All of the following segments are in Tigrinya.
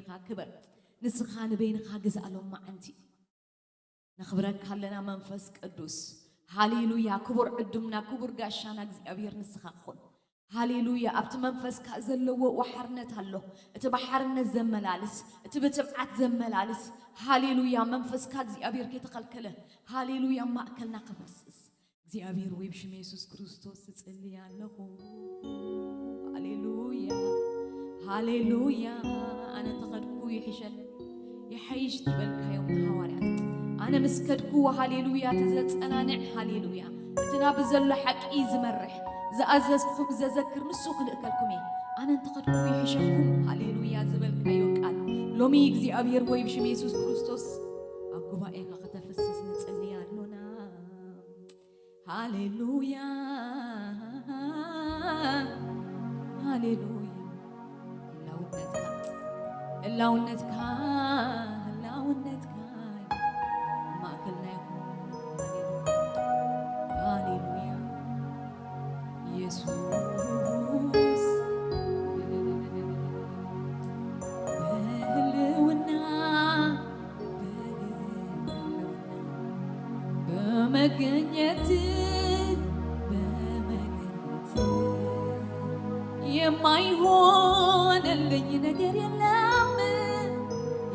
ንበይንኻ ክበር። ንስኻ ንበይንኻ ግዛእ ሎም መዓንቲ። ነኽብረካ ኣለና መንፈስ ቅዱስ። ሃሌሉያ። ክቡር ዕዱምና፣ ክቡር ጋሻና እግዚኣብሔር ንስኻ ኩን። ሃሌሉያ። ኣብቲ መንፈስካ ዘለዎ ዋሓርነት ኣሎ። እቲ ብሓርነት ዘመላልስ፣ እቲ ብትብዓት ዘመላልስ። ሃሌሉያ። መንፈስካ እግዚኣብሔር ከይተኸልከለ። ሃሌሉያ። ማእከልና ክፈስስ። እግዚኣብሔር ወይ ብሽም የሱስ ክርስቶስ እጽሊ ኣለኹ። ሃሌሉያ። ሃሌሉያ። ኣነ እንተኸድኩ ይሕሸል፣ ይሓይሽ ዝበልካዮም ንሃዋርያት። ኣነ ምስ ከድኩ ሃሌሉያ፣ እቲ ዘጸናንዕ ሃሌሉያ፣ እቲ ናብ ዘሎ ሓቂ ዝመርሕ፣ ዝኣዘዝኩም ዘዘክር ንሱ ክልእከልኩም እየ። ኣነ እንተኸድኩ ይሕሸኩም፣ ሃሌሉያ ዝበልካዮ ቃል ሎሚ እግዚኣብሔር ወይ ብሽም የሱስ ክርስቶስ ኣብ ጉባኤኻ ከተፍስስ ንጽሊ ኣሎና። ሃሌሉያ፣ ሃሌሉያ። ህላውነትካ፣ ህላውነትካ፣ ህላውነትካ ማእከልና ይኹን። ሃሌሉያ፣ የሱስ። በህልውና፣ በህልውና፣ በመገኘት፣ በመገኘት የማይሆንልኝ ነገር የለም፣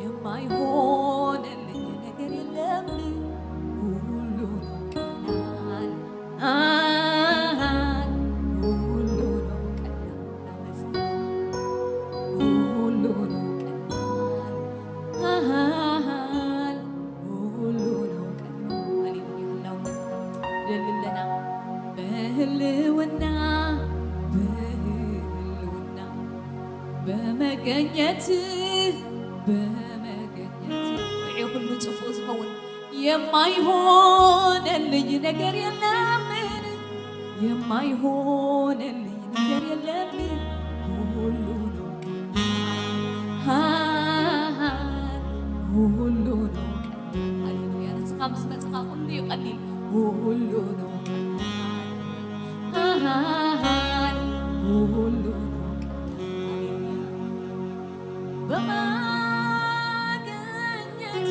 የማይሆንልኝ ነገር የለም። ሁሉ ነው ቀላል፣ አሃ፣ ሁሉ ህልውና ብህልውና በመገኘት በመገኘት ውዒ ኩሉ ጽፉእ ዝኸውን የማይሆነልኝ ነገር የለምን፣ የማይሆነልኝ ነገር የለምን። ሁሉ ነው ቀላል፣ ሁሉ ነው ቀላል። ሃሌሉያ። ንስኻ ምስ መጽኻ ኩሉ ይቐሊል፣ ሁሉ ነው ቀላል። ሃሃሃ፣ ሁሉ ነው ቀላል። በማግኘት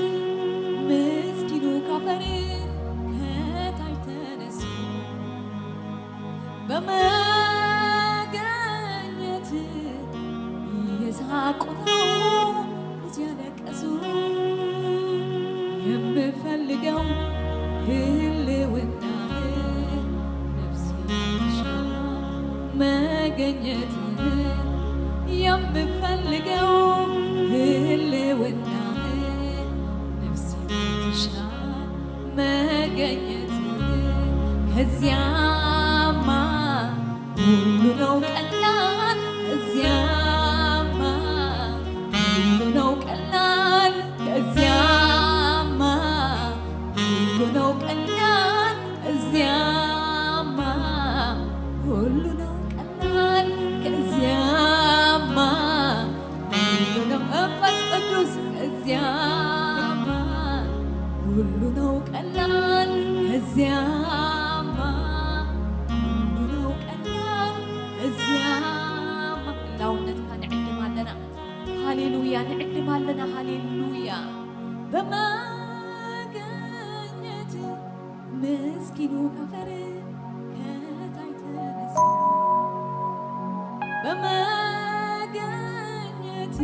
ምስኪኑ ካፈር ከታች ተነስቶ በመገኘት እየሳቁ ነው እያለቀሱ የምፈልገው ህልውና ነፍሴ ትሻ መገኘት የምፈልገው ህልውና ነፍሴ ትሻ መገኘት ከዚያማ ሁሉ ነው ቀላል እዚያማ ሁሉ ነው ቀላል ከዚያማ ሁሉ ነው ቀላል እዚያማ ሁሉ ነው ቀላል ከዚያማ ሁሉ ነው መንፈስ ቅዱስ ከዚያማ ሁሉ ነው ቀላል ከዚያማ ሁሉ ነው ቀላል እዚያማ ህላውነትካ ንዕድም ኣለና። ሃሌሉያ ንዕድም ኣለና። ሃሌሉያ በመገኘት ምስኪኑ ካፈር ከታይ ተነሱ በመገኘት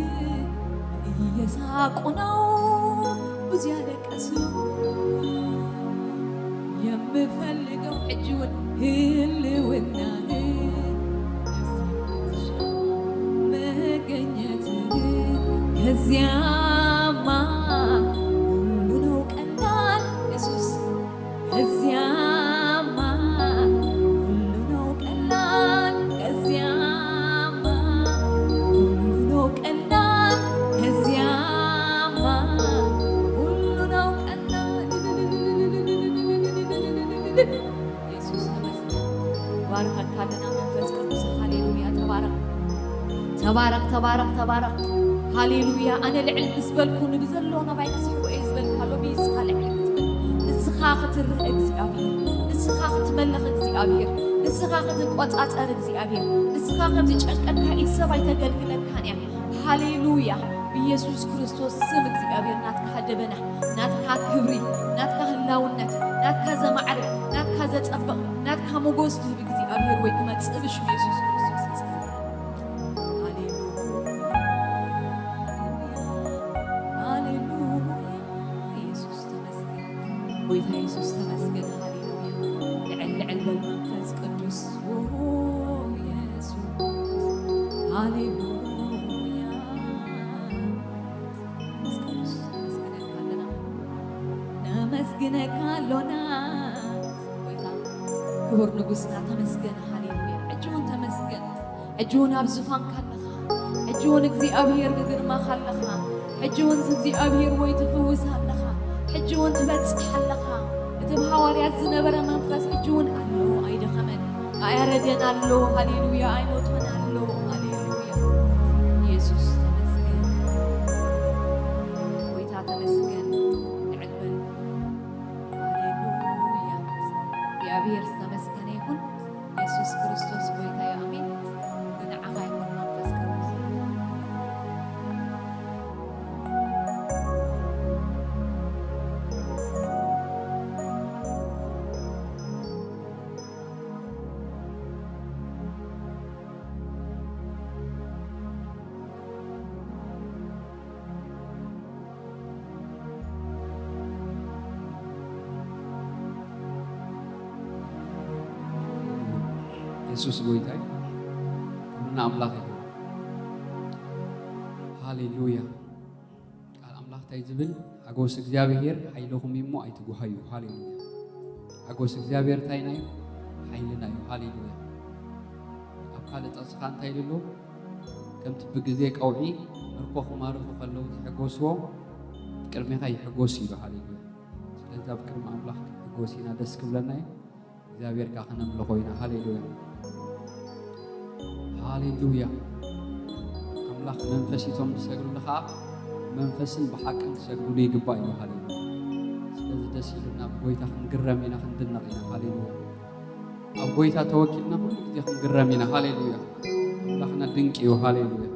እየሳቁ ነው ብዙ ያለቀሱ የምፈልገው ሕጂ እውን ህልውና መገኘት ከዚያማ ሁሉ ነው ቀላል ኢየሱስ ከዚያማ ሁሉ ነው ቀላል ከዚያማ ሁሉ ነው ቀላል ከዚያማ ሁሉ ነው ቀላል ኢየሱስ ተመስገን ባርከካልና መንፈስ ቅዱስ ሃሌሉያ ተባረክ ተባረክ ተባረክ ተባረክ ሃሌሉያ ኣነ ልዕል ምስ በልኩ ንብዘሎ ናባይ ክስሕቦ እየ ዝበልካ ሎሚ ንስኻ ልዕል ክትብል ንስኻ ክትርእ እግዚኣብሔር ንስኻ ክትመልኽ እግዚኣብሔር ንስኻ ክትቆጻጸር እግዚኣብሔር ንስኻ ከምዚ ጨንቀካ ኢድ ሰብ ኣይተገልግለካን እያ ሃሌሉያ ብኢየሱስ ክርስቶስ ስም እግዚኣብሔር ናትካ ደበና ናትካ ክብሪ ናትካ ህላውነት ናትካ ዘማዕርግ ናትካ ዘጸብቕ ናትካ ሞጎስ ዝህብ እግዚኣብሔር ወይ ክመጽእ ብሽም ኢየሱስ ክርስቶስ ይጸልእ ሃሌሉያ ሃሌሉያ ኢየሱስ ተመስገን ጎይታ ኢየሱስ ተመስገን ሃሌሉያ ልዕል ልዕል በል መንፈስ ቅዱስ ኦ ኢየሱስ ሃሌሉያ መንፈስ ቅዱስ ነመስግነካ ኣለና ነመስግነካ ኣሎና ጎይታ ክቡር ንጉስና ተመስገን ሃሌሉያ ሕጂ እውን ተመስገን ሕጂ እውን ኣብ ዙፋንካ ኣለኻ ሕጂ እውን እግዚኣብሔር ብግርማኻ ኣለኻ ሕጂ እውን እግዚኣብሔር ወይ ትፍውስ ኣለኻ ሕጂ እውን ትበጽሕ ኣለኻ እቲ ብሃዋርያት ዝነበረ መንፈስ ሕጂ እውን ኣሎ ኣይደኸመን ኣያረገን ኣሎ ሃሌሉያ ኣይሞተን ኣሎ ሃሌሉያ ኢየሱስ ተመስገን ጎይታ ተመስገን ንዕልበል ሃሌሉያ እግዚኣብሔር ዝተመስገነ ይኹን ኢየሱስ ክርስቶስ ጎይታ እዩ ኣሜን ንዓኻ ይኹን መንፈስ ቅዱስ የሱስ ጎይታይ ኩልና ኣምላኽ እዩ። ሃሌሉያ። ቃል ኣምላኽ እንታይ ዝብል ሓጎስ እግዚኣብሔር ሓይልኹም እሞ ኣይትጉሃዩ። ሃሌሉያ። ሓጎስ እግዚኣብሔር እንታይ ናይ ሓይልና እዩ። ሃሌሉያ። ኣብ ካልእ ጥቕሲ ኸኣ እንታይ ኢሉ ኣሎ? ከምቲ ብግዜ ቀውዒ ምርኮ ክማርኹ ከለዉ ዝሕጎስዎ፣ ቅድሜኻ ይሕጎስ ኢሉ። ሃሌሉያ። ስለዚ ኣብ ቅድሚ ኣምላኽ ክንሕጎስ ኢና፣ ደስ ክብለና እዩ። እግዚኣብሔር ከኣ ክነምልኾ ኢና። ሃሌሉያ። ሃሌሉያ። ኣምላኽ መንፈስ እዩ፣ እቶም ዝሰግዱሉ ከኣ መንፈስን ብሓቅን ክሰግዱሉ ይግባእ እዩ። ሃሌሉያ። ስለዚ ደስ ኢሉና ብጎይታ ክንግረም ኢና፣ ክንድነቕ ኢና። ሃሌሉያ። ኣብ ጎይታ ተወኪልና ኩሉ ግዜ ክንግረም ኢና። ሃሌሉያ። ኣምላኽና ድንቂ እዩ። ሃሌሉያ።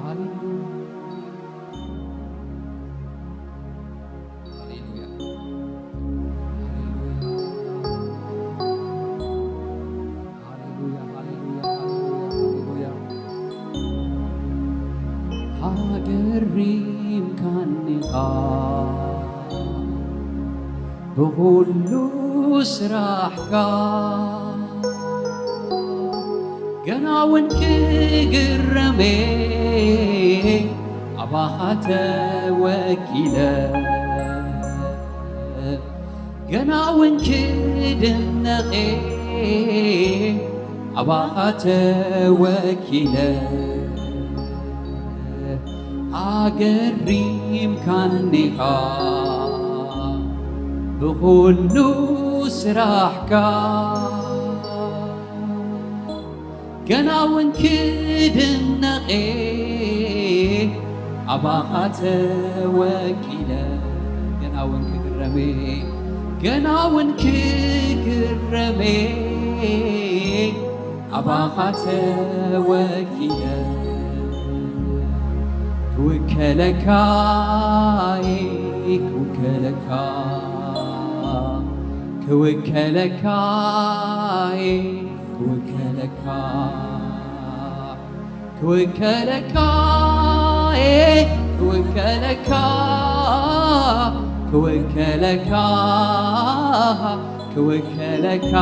ሃሌሉያ። ሃሌሉያ። ሃሌሉያ። ሃሌሉያ። ሃሌሉያ። ሃሌሉያ። ኣገሪምካኒ ኢኻ ብኹሉ ስራሕካ፣ ገና እውን ክግረም ኣባኻ ተወኪለ፣ ገና እውን ክድነቕ ኣባኻ ተወኪለ። ኣገሪምካኒ ኢኻ ብኹሉ ስራሕካ፣ ገና እውን ክድነቕ ኣባኻ ተወኪለ፣ ገና እውን ክግረም፣ ገና እውን ክግረም ኣባኻ ተወኪለ። ክውከለካ፣ ክውከለካ፣ ክውከለካ፣ ክውከለካ፣ ክውከለካ፣ ክውከለካ፣ ክውከለካ፣ ክውከለካ፣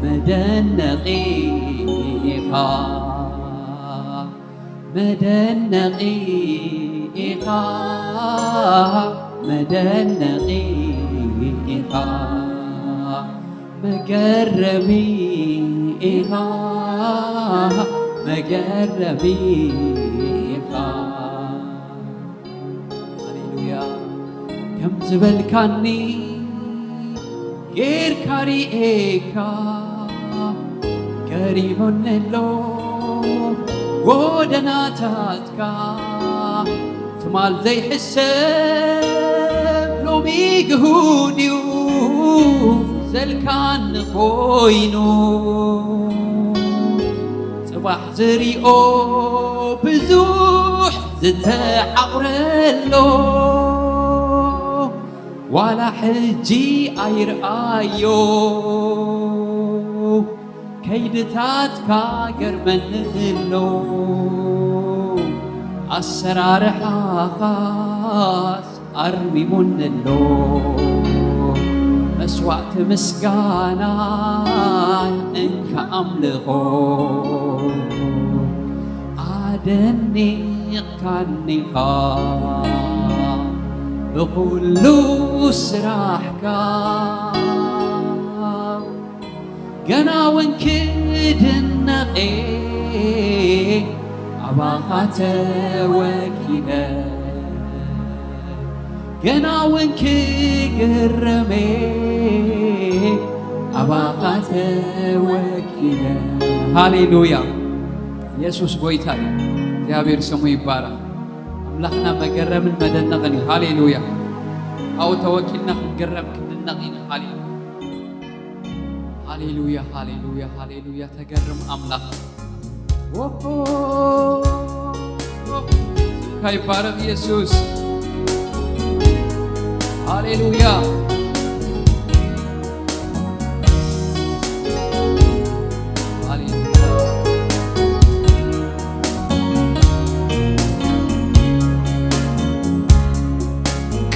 መደነቒ ኢኻ፣ መደነቒ ኢኻ፣ መደነቒ ኢኻ፣ መገረሚ ኢኻ፣ መገረሚ ኢኻ። ሃሌሉያ። ከም ዝበልካኒ ጌርካ ርኤካ፣ ገሪሙኒ ኣሎ ጎደናታትካ። ትማል ዘይሕሰብ ሎሚ ግሁድ እዩ፣ ዘልካኒ ኮይኑ። ጽባሕ ዝሪኦ ብዙሕ ዝተዓቑረ ኣሎ፣ ዋላ ሕጂ ኣይርኣዮ። ከይድታትካ ገርመኒ ኣሎ፣ ኣሰራርሓኻስ ኣርሚሙኒ ኣሎ። መስዋዕቲ ምስጋና እንካ ኣምልኾ፣ ኣደኒቕካኒ ኢኻ ብኹሉ ስራሕካ። ገና እውን ክድነቕ ኣባኻ ተወኪለ፣ ገና እውን ክግረም ኣባኻ ተወኪለ። ሃሌሉያ። የሱስ ጐይታ እዩ። እግዚኣብሔር ስሙ ይባረኽ። ኣምላኽና መገረምን መደነቕን እዩ። ሃሌሉያ። ኣብኡ ተወኪልና ክንግረም ክንድነቕ ኢና። ሃሌሉያ። ሃሌሉያ፣ ሃሌሉያ፣ ሃሌሉያ። ተገርም ኣምላኽ። ዎሆ። ስምካ ይባረኽ የሱስ። ሃሌሉያ። ሃሌሉያ።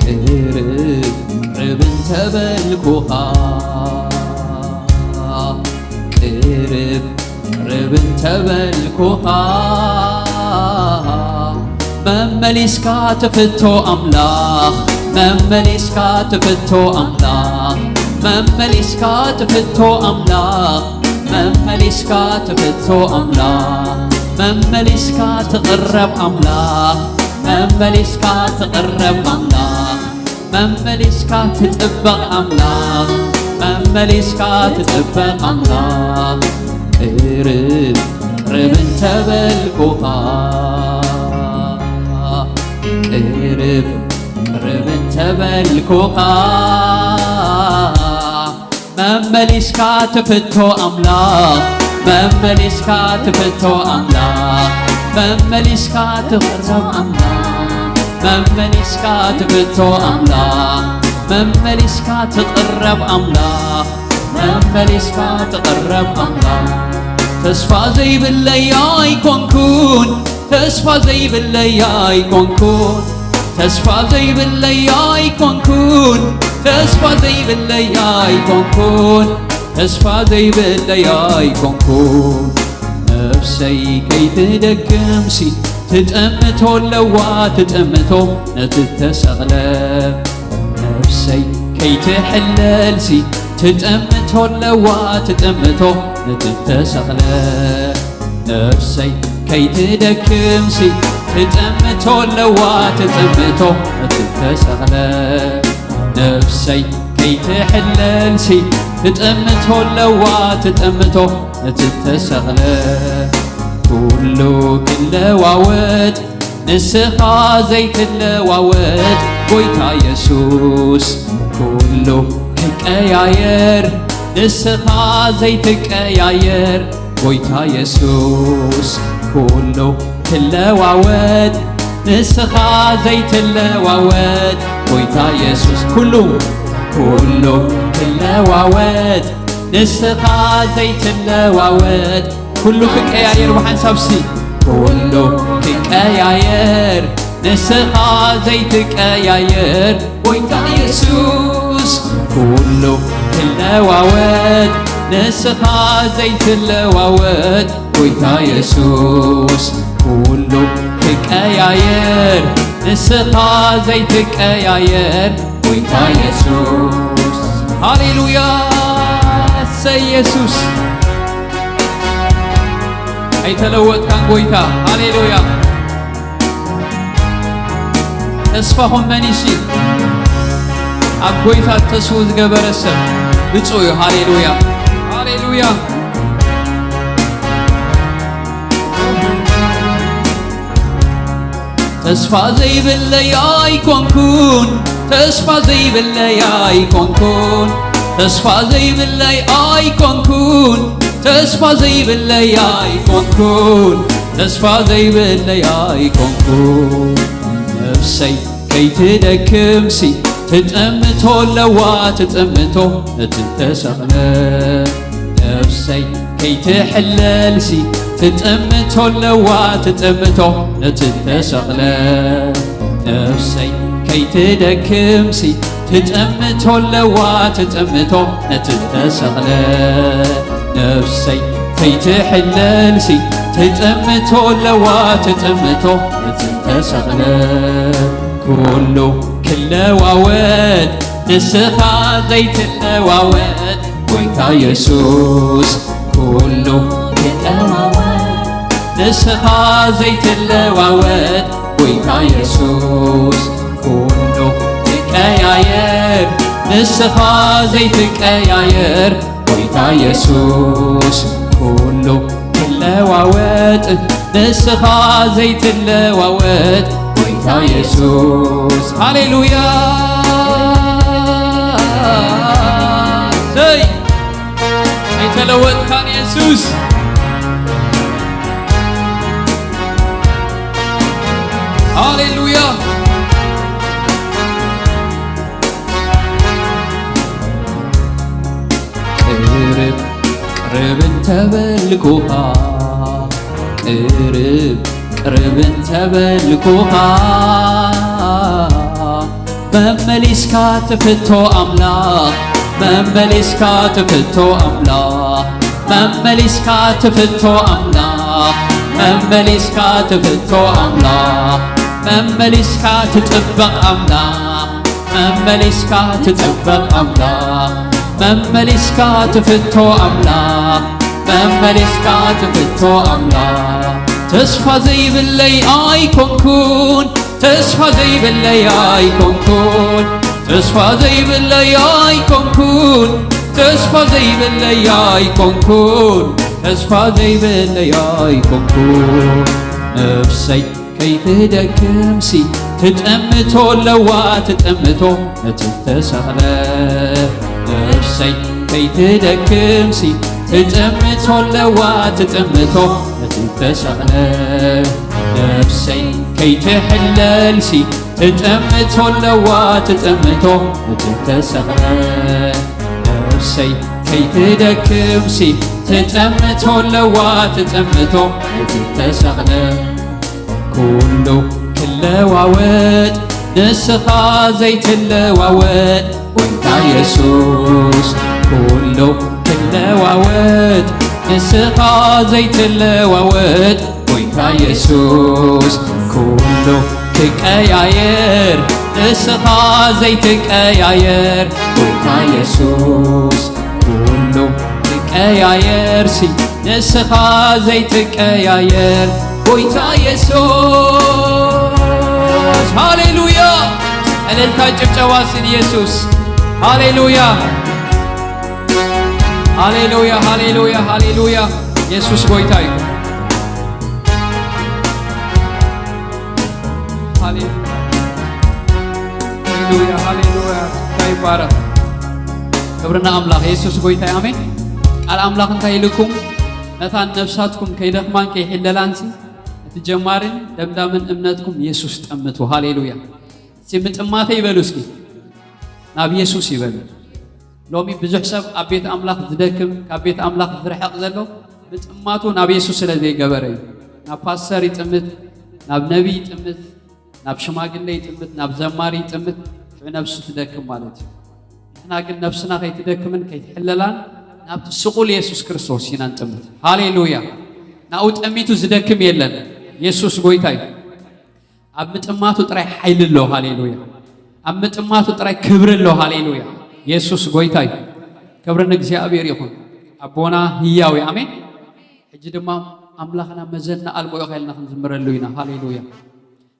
ቅርብ ቅርብ እንተበልኩኻ፣ ቅርብ ቅርብ እንተበልኩኻ፣ መመሊስካ ትፍቶ ኣምላኽ፣ መመሊስካ ትፍቶ ኣምላኽ፣ መመሊስካ ትፍቶ ኣምላኽ፣ መመሊስካ ትፍቶ ኣምላኽ፣ መመሊስካ ትቕረብ ኣምላኽ፣ መመሊስካ ትቕረብ ኣምላኽ፣ መመሊስካ ትጥበቕ ኣምላኽ፣ መመሊስካ ትጥበቕ ኣምላኽ። ቅርብ ቅርብ እንተበልኩኻ፣ ቅርብ ቅርብ እንተበልኩኻ፣ መመሊስካ ትፍቶ ኣምላኽ፣ መመሊስካ ትፍቶ ኣምላኽ፣ መመሊስካ ትቕረብ ኣምላኽ፣ መመሊስካ ትፍቶ ኣምላኽ፣ መመሊስካ ትቕረብ ኣምላኽ፣ መመሊስካ ትቕረብ ኣምላኽ። ተስፋ ዘይብለይ ኣይኮንኩን፣ ተስፋ ዘይብለይ ኣይኮንኩን፣ ተስፋ ዘይብለይ ኣይኮንኩን፣ ተስፋ ዘይብለይ ኣይኮንኩን፣ ተስፋ ዘይብለይ ኣይኮንኩን። ነፍሰይ ከይትደክምሲ ትጥምቶ ኣለዋ ትጥምቶ ነቲ ተሰቕለ። ነፍሰይ ከይትሕለልሲ ትጥምቶ ኣለዋ ትጥምቶ ነቲ ተሰቕለ። ነፍሰይ ከይትደክምሲ ትጥምቶ ኣለዋ ትጥምቶ ነቲ ተሰቕለ። ነፍሰይ ከይትሕለልሲ ትጥምቶ ኣለዋ ትጥምቶ ነቲ ተሰቕለ። ኩሉ ክለዋወጥ ንስኻ ዘይትለዋወጥ ጎይታ የሱስ፣ ኩሉ ክቀያየር ንስኻ ዘይትቀያየር ጎይታ የሱስ፣ ኩሉ ክለዋወጥ ንስኻ ዘይትለዋወጥ ጎይታ የሱስ፣ ኩሉ ኩሉ ክለዋወጥ ንስኻ ዘይትለዋወጥ ኩሉ ክቀያየር ብሓንሳብ ሲ ኩሉ ክቀያየር ንስኻ ዘይትቀያየር ጎይታ የሱስ፣ ኩሉ ክለዋወጥ ንስኻ ዘይትለዋወጥ ጎይታ የሱስ፣ ኩሉ ክቀያየር ንስኻ ዘይትቀያየር ጎይታ የሱስ። ሃሌሉያ። እሰይ የሱስ፣ ኣይተለወጥካን ጎይታ። ሃሌሉያ። ተስፋኹም መን እዩ? ኣብ ጎይታ ተስፉ ዝገበረ ሰብ ብፁዕ እዩ። ሃሌሉያ፣ ሃሌሉያ። ተስፋ ዘይብለይ ኣይኮንኩን፣ ተስፋ ዘይብለይ ኣይኮንኩን፣ ተስፋ ዘይብለይ ኣይኮንኩን፣ ተስፋ ዘይብለይ ኣይኮንኩን፣ ተስፋ ዘይብለይ ኣይኮንኩን። ነፍሰይ ከይትደክምሲ ትጥምቶ ኣለዋ ትጥምቶ ነቲ ተሰቕለ። ነፍሰይ ከይትሕለልሲ ትጥምቶ ኣለዋ ትጥምቶ ነቲ ተሰቕለ። ነፍሰይ ከይትደክምሲ ትጥምቶ ኣለዋ ትጥምቶ ነቲ ተሰቕለ። ነፍሰይ ከይትሕለልሲ ትጥምቶ ኣለዋ ትጥምቶ ነቲ ተሰቕለ። ኩሉ ክለዋወጥ ንስኻ ዘይትለዋወጥ ጎይታ የሱስ፣ ኩሉ ክለዋወጥ ንስኻ ዘይትለዋወጥ ጎይታ የሱስ፣ ኩሉ ክቀያየር ንስኻ ዘይትቀያየር ጎይታ የሱስ፣ ኩሉ ክለዋወጥ ንስኻ ዘይትለዋወጥ ጎይታ የሱስ። ሃሌሉያ። ሰይ፣ ኣይተለወጥካን የሱስ። ሃሌሉያ። ቅርብ ቅርብ እንተበልኩኻ፣ ቅርብ ቅርብ እንተበልኩኻ፣ መመሊስካ ትፍቶ ኣምላኽ፣ መመሊስካ ትፍቶ ኣምላኽ፣ መመሊስካ ትፍቶ ኣምላኽ፣ መመሊስካ ትፍቶ ኣምላኽ፣ መመሊስካ ትጥበቕ ኣምላኽ፣ መመሊስካ ትጥበቕ ኣምላኽ። መመሊስካ ትፍቶ ኣምላኽ፣ መመሊስካ ትፍቶ ኣምላኽ። ተስፋ ዘይብለይ ኣይኮንኩን፣ ተስፋ ዘይብለይ ኣይኮንኩን፣ ተስፋ ዘይብለይ ኣይኮንኩን፣ ተስፋ ዘይብለይ ኣይኮንኩን፣ ተስፋ ዘይብለይ ኣይኮንኩን። ነፍሰይ ከይትደክምሲ ትጥምቶ ኣለዋ ትጥምቶ ነቲ ተሰቕለ። ነፍሰይ ከይትደክምሲ ትጥምቶ ኣለዋ ትጥምቶ ነቲ ተሰቕለ። ነፍሰይ ከይትሕለልሲ ትጥምቶ ኣለዋ ትጥምቶ ነቲ ተሰቕለ። ነፍሰይ ከይትደክምሲ ትጥምቶ ኣለዋ ትጥምቶ ነቲ ተሰቕለ። ኩሉ ክለዋወጥ ንስኻ ዘይትለዋወጥ ጎይታ የሱስ። ኩሉ ክለዋወጥ ንስኻ ዘይትለዋወጥ ጎይታ የሱስ። ኩሉ ክቀያየር ንስኻ ዘይትቀያየር ጎይታ የሱስ። ኩሉ ክቀያየርሲ ንስኻ ዘይትቀያየር ጎይታ የሱስ። ሃሌሉያ! እልልታ ጭብጨባ ስን የሱስ። ሃሌሉያ! ሃሌሉያ! ሃሌሉያ! ሃሌሉያ! የሱስ ጎይታ እዩ። ሃሌሉያ! ሃሌሉያ! ሃሌሉያ! ጌታ ይባረኽ። ክብርና ኣምላኽ የሱስ ጎይታ እዩ። ኣሜን። ቃል ኣምላኽ እንታይ ኢልኩም? መታን ነፍሳትኩም ከይደኽማን ከይሕለላንሲ እቲ ጀማርን ደምዳምን እምነትኩም የሱስ ጠምቱ። ሃሌሉያ። እስኪ ምጥማተይ ይበሉ እስኪ። ናብ የሱስ ይበሉ። ሎሚ ብዙሕ ሰብ ኣብ ቤት ኣምላኽ ዝደክም፣ ካብ ቤት ኣምላኽ ዝርሕቕ ዘሎ ምጥማቱ ናብ የሱስ ስለ ዘይገበረ እዩ። ናብ ፓስተር ይጥምት፣ ናብ ነቢይ ይጥምት፣ ናብ ሽማግለ ይጥምት፣ ናብ ዘማሪ ይጥምት፣ ሽዑ ነብሱ ትደክም ማለት እዩ። ንሕና ግን ነብስና ከይትደክምን ከይትሕለላን ናብቲ ስቑል የሱስ ክርስቶስ ኢና ንጥምት። ሃሌሉያ። ናብኡ ጠሚቱ ዝደክም የለን። የሱስ ጎይታ እዩ። ኣብ ምጥማቱ ጥራይ ሓይሊ ኣሎ። ሃሌሉያ። ኣብ ምጥማቱ ጥራይ ክብሪ ኣሎ። ሃሌሉያ። የሱስ ጎይታ እዩ። ክብሪ ንእግዚኣብሔር ይኹን። ኣቦና ህያው እዩ። ኣሜን። ሕጂ ድማ ኣምላኽና መዘና ኣልቦ ኢኻ ኢልና ክንዝምረሉ ኢና። ሃሌሉያ።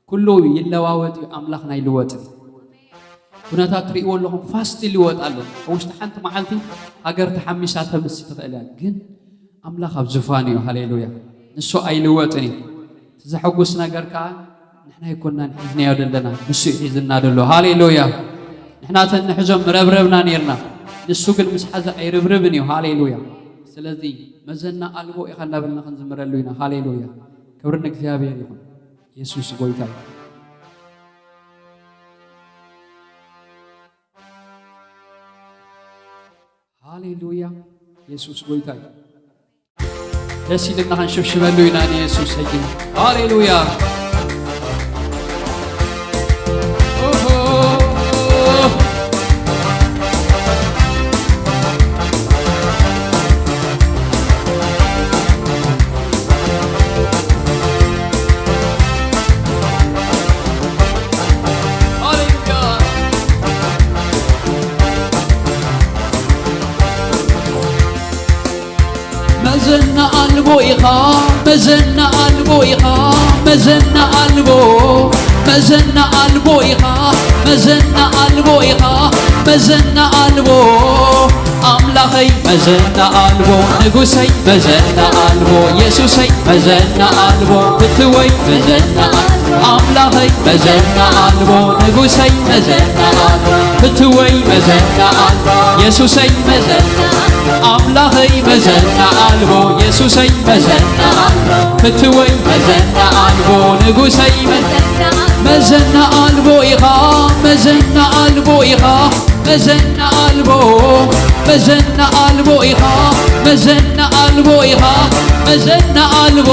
ኩሉ ይለዋወጥ እዩ፣ ኣምላኽና ኣይልወጥን። ኩነታት ትርእይዎ ኣለኹም፣ ፋስት ይልወጥ ኣሎ። ኣብ ውሽጢ ሓንቲ መዓልቲ ሃገር ተሓሚሳ ተምሲ ትኽእል እያ፣ ግን ኣምላኽ ኣብ ዙፋን እዩ። ሃሌሉያ። ንሱ ኣይልወጥን እዩ። እቲ ዘሐጉስ ነገር ከኣ ንሕና ኣይኮናን ሒዝናዮ ዘለና፣ ንሱ እዩ ሒዝና ዘሎ። ሃሌሉያ። ንሕና ተንሕዞም ረብረብና ኔርና፣ ንሱ ግን ምስ ሓዘ ኣይርብርብን እዩ። ሃሌሉያ። ስለዚ መዘና ኣልቦ ኢኻ እናበልና ክንዝምረሉ ኢና። ሃሌሉያ። ክብሪ ንእግዚኣብሔር ይኹን። የሱስ ጎይታ እዩ። ሃሌሉያ። የሱስ ጎይታ እዩ። ደስ ኢልና ክንሽብሽበሉ ኢና ንየሱስ ሕጂ። ሃሌሉያ። ኦሆ። ሃሌሉያ። መዘና ኣልቦ ኢኻ፣ መዘና ኣልቦ ኢኻ፣ መዘና ኣልቦ፣ መዘና ኣልቦ ኢኻ፣ መዘና ኣልቦ ኢኻ፣ መዘና ኣልቦ። ኣምላኸይ መዘና ኣልቦ፣ ንጉሰይ መዘና ኣልቦ፣ የሱሰይ መዘና ኣልቦ፣ ፍትወይ መዘና ኣልቦ፣ ኣምላኸይ መዘና ኣልቦ፣ ንጉሰይ መዘና ኣልቦ፣ ፍትወይ መዘና ኣልቦ፣ የሱሰይ መዘና ኣልቦ፣ ኣምላኸይ መዘና ኣልቦ፣ የሱሰይ መዘና ኣልቦ፣ ፍትወይ መዘና ኣልቦ፣ ንጉሰይ መዘና ኣልቦ። መዘና ኣልቦ ኢኻ፣ መዘና ኣልቦ ኢኻ፣ መዘና ኣልቦ፣ መዘና ኣልቦ ኢኻ፣ መዘና ኣልቦ ኢኻ፣ መዘና ኣልቦ።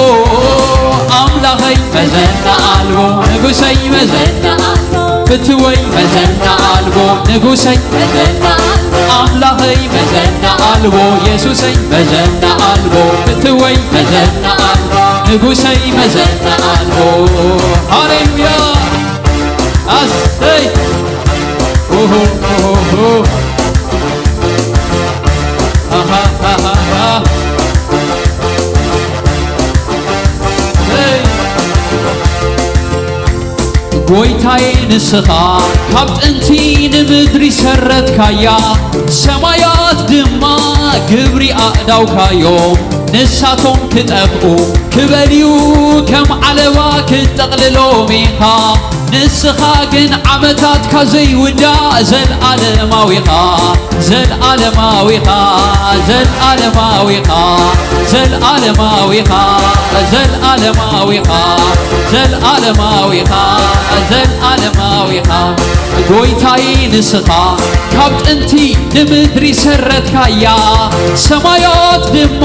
ኣምላኸይ መዘና ኣልቦ፣ ንጉሰይ መዘና ኣልቦ፣ ፍትወይ መዘና ኣልቦ፣ ንጉሰይ መዘና ኣልቦ፣ ኣምላኸይ መዘና ኣልቦ፣ የሱሰይ መዘና ኣልቦ፣ ፍትወይ መዘና ኣልቦ፣ ንጉሰይ መዘና ኣልቦ። ሃሌሉያ። ኣሰይ። ኦሆ፣ ኦሆ፣ ኦሆ። ጎይታዬ ንስኻ ካብ ጥንቲ ንምድሪ ሰረትካያ፣ ሰማያት ድማ ግብሪ ኣእዳውካዮም ንሳቶም ክጠፍኡ፣ ክበልዩ ከም ዓለባ ክትጠቕልሎም ኢኻ። ንስኻ ግን ዓመታትካ ዘይውዳእ ዘለኣለማዊኻ፣ ዘለኣለማዊኻ፣ ዘለኣለማዊኻ፣ ዘለኣለማዊኻ፣ ዘለኣለማዊኻ፣ ዘለኣለማዊኻ፣ ዘለኣለማዊኻ። ጎይታይ ንስኻ ካብ ጥንቲ ንምድሪ ሰረትካያ፣ ሰማያት ድማ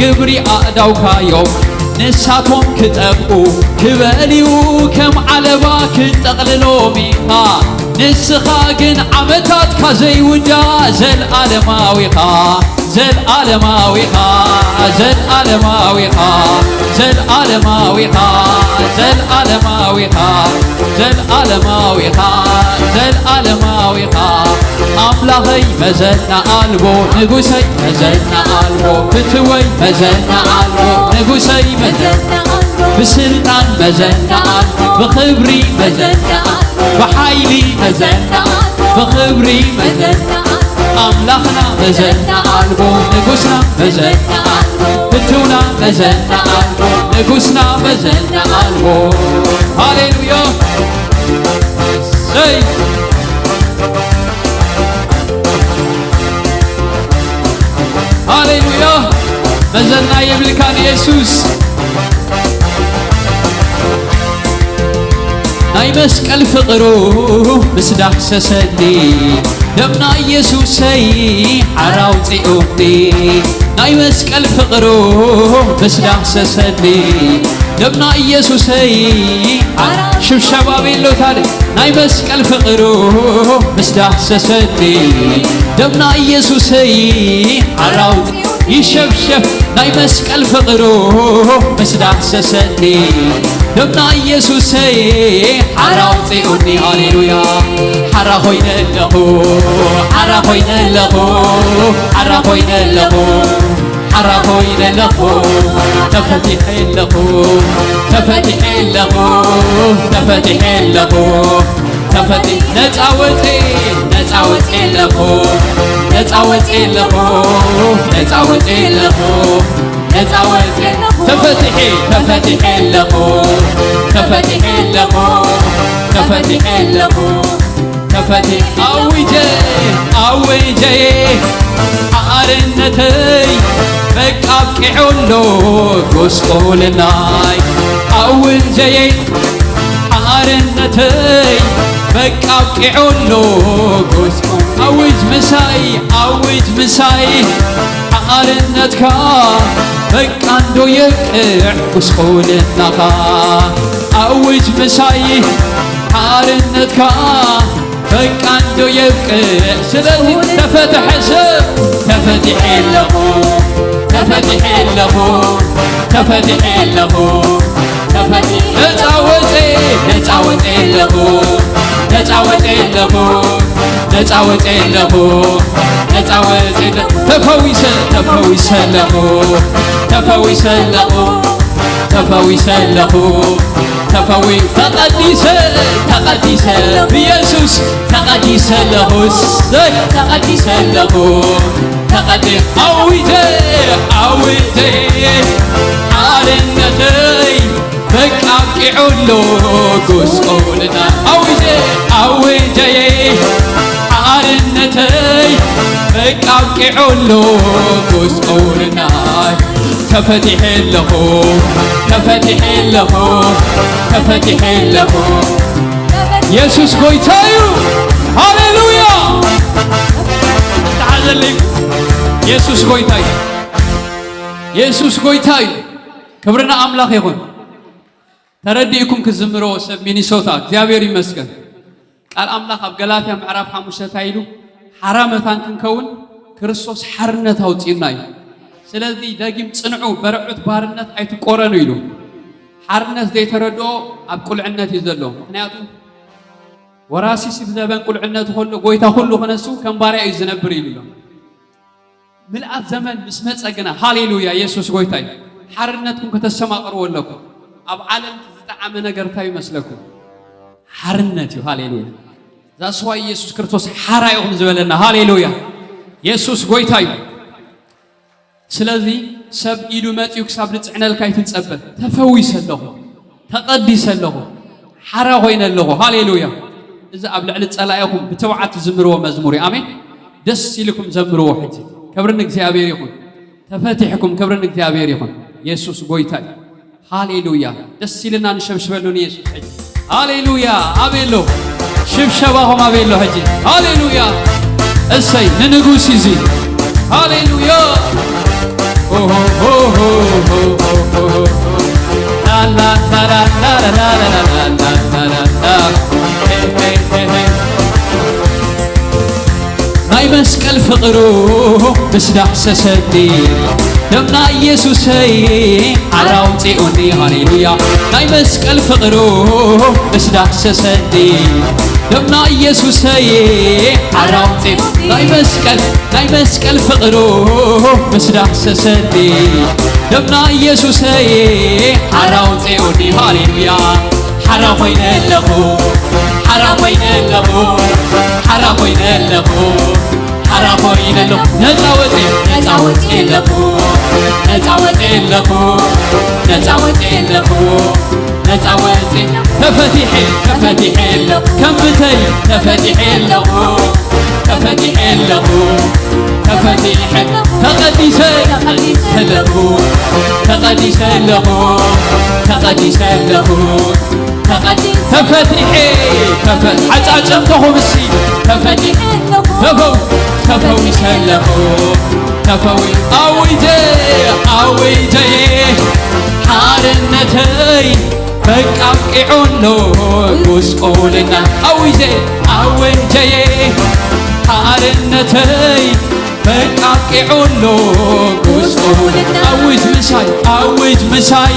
ግብሪ ኣእዳውካዮም። ንሳቶም ክጠፍኡ ክበልዩ ከም ዓለባ ክትጠቕልሎም ኢኻ። ንስኻ ግን ዓመታትካ ዘይውዳእ ዘለኣለማዊኻ፣ ዘለኣለማዊኻ፣ ዘለኣለማዊኻ፣ ዘለኣለማዊኻ፣ ዘለኣለማዊኻ፣ ዘለኣለማዊኻ፣ ዘለኣለማዊኻ። ኣምላኸይ መዘና ኣልቦ፣ ንጉሰይ መዘና ኣልቦ፣ ፍትወይ መዘና ኣልቦ፣ ንጉሰይ መዘና ኣልቦ፣ ብስልጣን መዘና ኣልቦ፣ ብኽብሪ መዘና ኣልቦ፣ ብሓይሊ መዘና ኣልቦ፣ ብኽብሪ መዘና ኣልቦ። ኣምላኽና መዘና ኣልቦ፣ ንጉስና መዘና ኣልቦ፣ ፍትውና መዘና ኣልቦ፣ ንጉስና መዘና ኣልቦ። ሃሌሉያ። ሰይ። ሃሌሉያ። መዘና የብልካን የሱስ። ናይ መስቀል ፍቕሩ ምስ ዳህሰሰኒ፣ ደም ናይ የሱሰይ ሓራ ኣውጺኡኒ። ናይ መስቀል ፍቕሩ ምስ ዳህሰሰኒ፣ ደም ናይ የሱሰይ ሓራ፣ ሽብሸባ ቤሎ ታዲያ። ናይ መስቀል ፍቕሩ ምስ ዳህሰሰኒ፣ ደም ናይ የሱሰይ ሓራ ኣውጺ-፣ ይሸብሸብ። ናይ መስቀል ፍቕሩ ምስ ዳህሰሰኒ፣ ደም ናይ የሱሰይ ሓራ ኣውጺኡኒ። ሃሌሉያ። ሓራ ኮይነ ኣለኹ፣ ሓራ ኮይነ ኣለኹ፣ ሓራ ኮይነ ኣለኹ፣ ሓራ ኮይነ ኣለኹ፣ ተፈቲሐ ኣለኹ፣ ተፈቲሐ ኣለኹ፣ ተፈቲሐ ኣለኹ፣ ተፈቲ-፣ ነፃ ወፂ፣ ነፃ ወፂ ኣለኹ፣ ነፃ ወፂ ኣለኹ፣ ነፃ ወፂ ኣለኹ፣ ነፃ ወፂ ኣለኹ፣ ተፈቲሐ፣ ተፈቲሐ ኣለኹ፣ ተፈቲሐ ኣለኹ፣ ተፈቲሐ ኣለኹ። ተፈቲ-፣ ኣውጀ፣ ኣውጀ፣ ሓርነተይ በቃ ኣብቂዑ ኣሎ ጎስቆልናይ። ኣውጀ፣ ሓርነተይ በቃ ኣብቂዑ ኣሎ ጎስቆ-፣ ኣውጅ ምሳይ፣ ኣውጅ ምሳይ ሓርነትካ በቃ እንዶ የብቅዕ ጉስቁልናኻ። ኣውጅ ምሳይ ሓርነትካ በቃ እንዶ የብቅዕ። ስለዚ ተፈትሐ ሰብ ተፈቲሐ ኣለኹ፣ ተፈቲሐ ኣለኹ፣ ተፈቲሐ ኣለኹ፣ ተፈቲ-፣ ነፃ ወፀ፣ ነፃ ወፀ ኣለኹ፣ ነፃ ወፀ ኣለኹ፣ ነፃ ወፀ ኣለኹ፣ ነፃ ወፀ ኣለ-፣ ተፈዊሰ፣ ተፈዊሰ ኣለኹ፣ ተፈዊሰ ኣለኹ፣ ተፈዊሰ ኣለኹ፣ ተፈዊ-፣ ተቐዲሰ፣ ተቐዲሰ ብየሱስ ተቐዲሰ ኣለኹ፣ እሰይ፣ ተቐዲሰ ኣለኹ፣ ተቐዲ-፣ ኣዊጀ፣ ኣዊጀ ሓርነተይ በቃ ኣብቂዑ ኣሎ ጎስቆልና። ኣዊጀ፣ ኣዊጀ ሓርነተይ በቃ ኣብቂዑ ኣሎ ጎስቆልናይ። ተፈቲሐ ኣለኹ፣ ተፈቲሐ ኣለኹ፣ ተፈቲሐ ኣለኹ። የሱስ ጎይታ እዩ። ሃሌሉያ። ተሓዘለይ። የሱስ ጎይታ እዩ። የሱስ ጎይታ እዩ። ክብሪ ንኣምላኽ ይኹን። ተረዲእኩም ክዝምሮ ሰብ ሚኒሶታ፣ እግዚኣብሔር ይመስገን። ቃል ኣምላኽ ኣብ ገላትያ ምዕራፍ ሓሙሽተ እንታይ ኢሉ? ሓራ መታን ክንከውን ክርስቶስ ሓርነት ኣውጺኡና እዩ። ስለዚ ደጊም ጽንዑ፣ በርዑት ባርነት ኣይትቆረኑ ኢሉ። ሓርነት ዘይተረድኦ ኣብ ቁልዕነት እዩ ዘሎ። ምኽንያቱ ወራሲሲ ብዘበን ቁልዕነቱ ከሎ ጎይታ ኩሉ ክነሱ ከም ባርያ እዩ ዝነብር ኢሉ ኣሎ። ምልኣት ዘመን ምስ መጸ ግና፣ ሃሌሉያ፣ የሱስ ጎይታ እዩ። ሓርነትኩም ከተስተማቕርዎ ኣለኩም። ኣብ ዓለም ዝጠዓመ ነገር እንታይ ይመስለኩም? ሓርነት እዩ። ሃሌሉያ። ዛስዋ ኢየሱስ ክርስቶስ ሓራ ኢኹም ዝበለና። ሃሌሉያ። ኢየሱስ ጎይታ እዩ። ስለዚ ሰብ ኢዱ መጺኡ ክሳብ ዝጽዕነልካ ኣይትጸበ። ተፈዊሰ ኣለኹ፣ ተቐዲሰ ኣለኹ፣ ሓራ ኮይነ ኣለኹ። ሃሌሉያ። እዚ ኣብ ልዕሊ ጸላኢኹም ብትብዓት ትዝምርዎ መዝሙር እዩ። ኣሜን። ደስ ኢልኩም ዘምርዎ ሕጂ። ክብሪ ንእግዚኣብሔር ይኹን። ተፈቲሕኩም። ክብሪ ንእግዚኣብሔር ይኹን። የሱስ ጎይታ እዩ። ሃሌሉያ። ደስ ኢልና ንሸብሽበሉ ንየሱስ ሕጂ። ሃሌሉያ። ኣበይ ኣሎ? ሽብሸባኹም ኣበይ ኣሎ ሕጂ? ሃሌሉያ። እሰይ ንንጉስ እዩ እዚ። ሃሌሉያ። ናይ መስቀል ፍቕሩ ምስ ዳህሰሰኒ፣ ደምና ኢየሱሰይ ሓራ ኣውፂኡኒ። ሃሌሉያ። ናይ መስቀል ፍቕሩ ምስ ዳህሰሰኒ፣ ደምና ኢየሱሰይ ሓራ ኣውፂኡ። ናይ መስቀል ናይ መስቀል ፍቕሩ ምስ ዳህሰሰኒ፣ ደምና ኢየሱሰይ ሓራ ኣውፂኡኒ። ሃሌሉያ። ሓራ ኮይነ ኣለኹ፣ ሓራ ኮይነ ኣለኹ፣ ሓራ ኮይነ ኣለኹ፣ ሓራ ኮይነ ኣለኹ። ነፃ ወፂ፣ ነፃ ወፂ ኣለኹ፣ ነፃ ወፂ ኣለኹ፣ ነፃ ወፂ ኣለኹ፣ ነፃ ወፂ። ተፈቲሐ፣ ተፈቲሐ ኣለኹ፣ ከም ብተይ ተፈቲሐ ኣለኹ፣ ተፈቲሐ ኣለኹ፣ ተፈቲሐ፣ ተቐዲሰ፣ ተቐዲሰ ኣለኹ፣ ተቐዲሰ ኣለኹ፣ ተቐዲሰ ኣለኹ። ተቐዲሰ ተፈቲሐ፣ ተፈ-፣ ዓጫጨምተኹም እሲ፣ ተፈቲሐ ኣለኹ፣ ተፈው-፣ ተፈዊሰ ኣለኹ፣ ተፈዊ-፣ ኣዊጀ፣ ኣዊጀ፣ ሓርነተይ በቃ ኣብቂዑ ኣሎ ጉስቁልና። ኣዊጀ፣ ኣዊጀ፣ ሓርነተይ በቃ ኣብቂዑ ኣሎ ጉስቁልና። ኣውጅ ምሳይ፣ ኣውጅ ምሳይ፣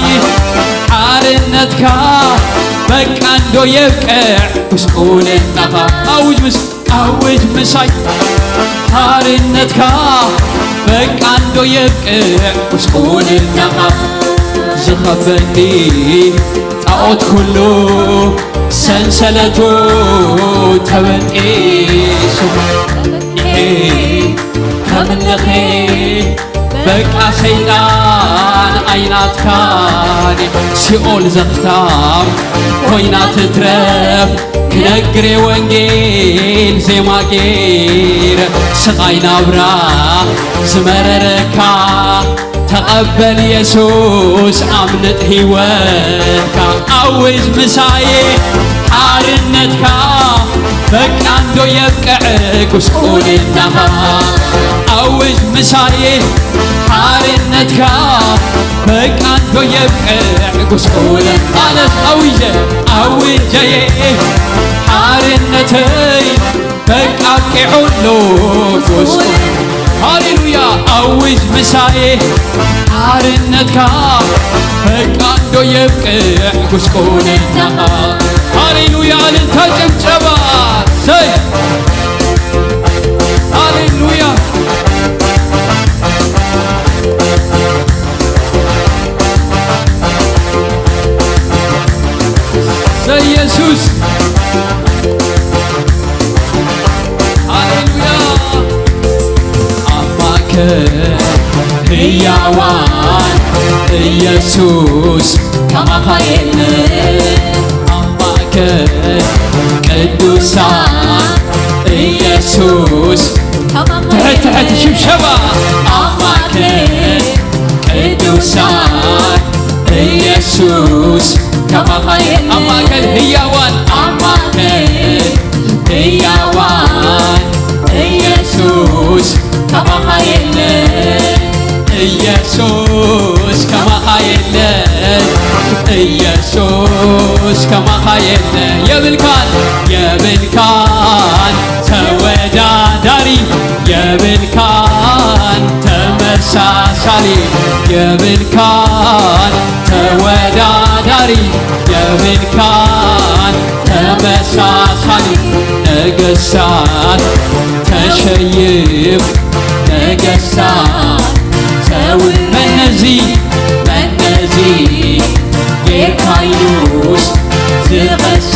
ሓርነትካ በቃ እንዶ የብቅዕ ጉስቁልናኻ። ኣውጅ ምስ-፣ ኣውጅ ምሳይ፣ ሓርነትካ በቃ እንዶ የብቅዕ ጉስቁልናኻ። ዝኸበኒ ጣዖት ኩሉ ሰንሰለቱ ተበጢሱ፣ ከምልኺ በቃ ሰይጣን ኣይናትካን። ሲኦል ዘኽታም ኮይና ትትረፍ፣ ክነግሬ ወንጌል ዜማ ገይረ፣ ስቓይ ናብራ ዝመረረካ ተቐበል የሱስ ኣምልጥ ህይወትካ። ኣውጅ ምሳዬ ሓርነትካ በቃ እንዶ የብቅዕ ጉስቁልናኻ። ኣውጅ ምሳዬ ሓርነትካ በቃ እንዶ የብቅዕ ጉስቁል-፣ ኣነስ ኣውጀ ኣውጀ ሓርነተይ በቃ ኣብቂዑ ኣሎ ጉስቁል-፣ ሃሌሉያ። ኣውጅ ምሳዬ ሓርነትካ በቃ እንዶ የብቅዕ ጉስቁልናኻ። ሃሌሉያ። እልልታ ጭብጨባ። ሰይ። ሃሌሉያ። ሰይ ኢየሱስ። ሃሌሉያ። ኣብ ማእከል ህያዋን ኢየሱስ ከማኻ የለን። ኣብ ማእከል ቅዱሳን ኢየሱስ ከማኻ ትሕት ትሕት የለን። ሽብሸባ። ኣብ ማእከል ቅዱሳን ኢየሱስ ከማኻ የለን። ኣብ ማእከል ህያዋን፣ ኣብ ማእከል ህያዋን ኢየሱስ ከማኻ የለን። ኢየሱስ ከማኻ የለን። ኢየሱስ ከማኻ የለን። የብልካን፣ የብልካን ተወዳዳሪ፣ የብልካን ተመሳሳሊ፣ የብልካን ተወዳዳሪ፣ የብልካን ተመሳሳሊ። ነገስታት ተሸይፍ፣ ነገስታት ተው-፣ መነዚ፣ መነዚ ጌርካዩስ ዝቐሰ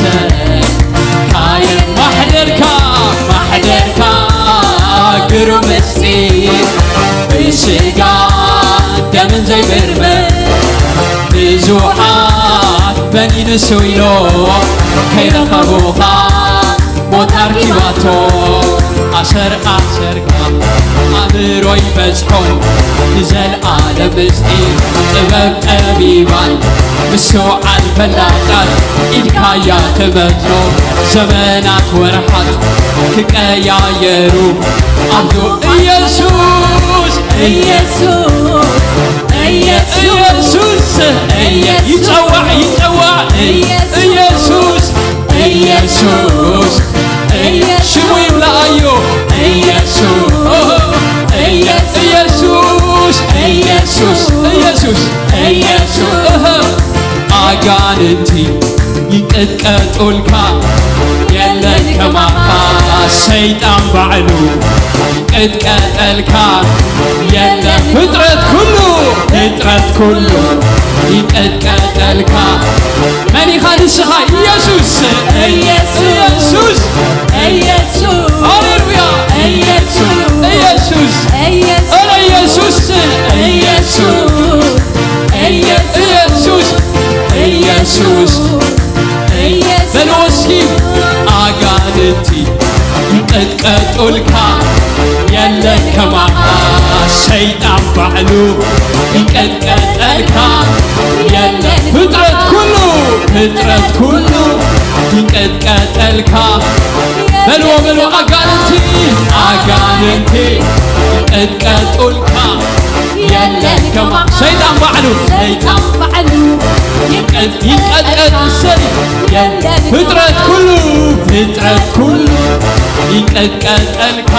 ንሱ ኢሎ ከይረኸቡኻ ሞት ኣርኪባቶ ኣሰር ኣሰርካ ኣእምሮይ በጽሖን ንዘልኣለም ምስጢር ጥበብ ጠቢባን ምስትውዓል ፈላጣት ኢድካያ ትመዝኖ ዘመናት ወርሓት ክቀያየሩ ኣብዞ ኢየሱስ ኢየሱስ ኢየሱስ ኢየሱስ ይጸዋዕ ይጸዋዕ ኢየሱስ ኢየሱስ ኢየሱስ ሽሙ ይብላኣዮ ኢየሱስ ኢየሱስ ኢየሱስ ኢየሱስ ኢየሱስ ኣጋንንቲ ይንቀጥቀጡልካ የለን ከማኻ ሰይጣን ባዕሉ ይንቀጥቀጠልካ የለን ፍጥረት ኩሉ ፍጥረት ኩሉ ይንቀጥቀጠልካ መን ኢኻ ንስኻ ኢየሱስ ኢየሱስ ኢየሱስ ኢየሱስ ሃሌሉያ ኢየሱስ ኢየሱስ ኢየሱስ ኧረ ኢየሱስ ኢየሱስ ኢየሱስ ኢየሱስ ኢየሱስ በልዎ እስኪ ኣጋንንቲ ይንቀጥቀጡልካ የለን ከማኻ ሰይጣን ባዕሉ ይንቀጥቀጠልካ የለን ፍጥረት ኩሉ ፍጥረት ኩሉ ይንቀጥቀጠልካ በልዎ በልዎ ኣጋንንቲ ኣጋንንቲ ይንቀጥቀጡልካ የለን ከማ ሰይጣን ባዕሉ ሰይጣን ባዕሉ ይንቀጥቀጥ እሰይ የለን ፍጥረት ኩሉ ፍጥረት ኩሉ ይንቀጥቀጠልካ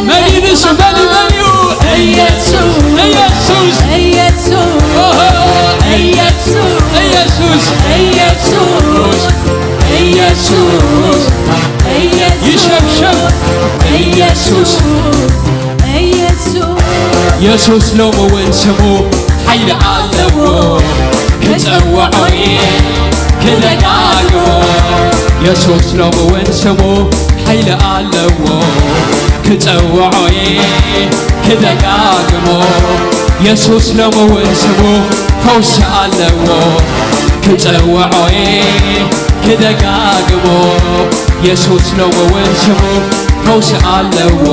መን እዩ ንሱ መን እዩ መን እዩ ኢየሱስ ኢየሱስ ኢየሱስ ኦሆ ኢየሱስ ኢየሱስ ኢየሱስ ኢየሱስ ኢየሱስ ይሸብሸብ ኢየሱስ ኢየሱስ የሱስ ሎሚ እውን ስሙ ሓይሊ ኣለዎ ክጸውዖ ክደጋግሞ የሱስ ሎሚ እውን ስሙ ሓይሊ ኣለዎ ክጸውዖ ክደጋግሞ የሱስ ሎሚ እውን ስሙ ፈውሲ ኣለዎ ክጸውዖ ክደጋግሞ የሱስ ሎሚ እውን ስሙ ፈውሲ ኣለዎ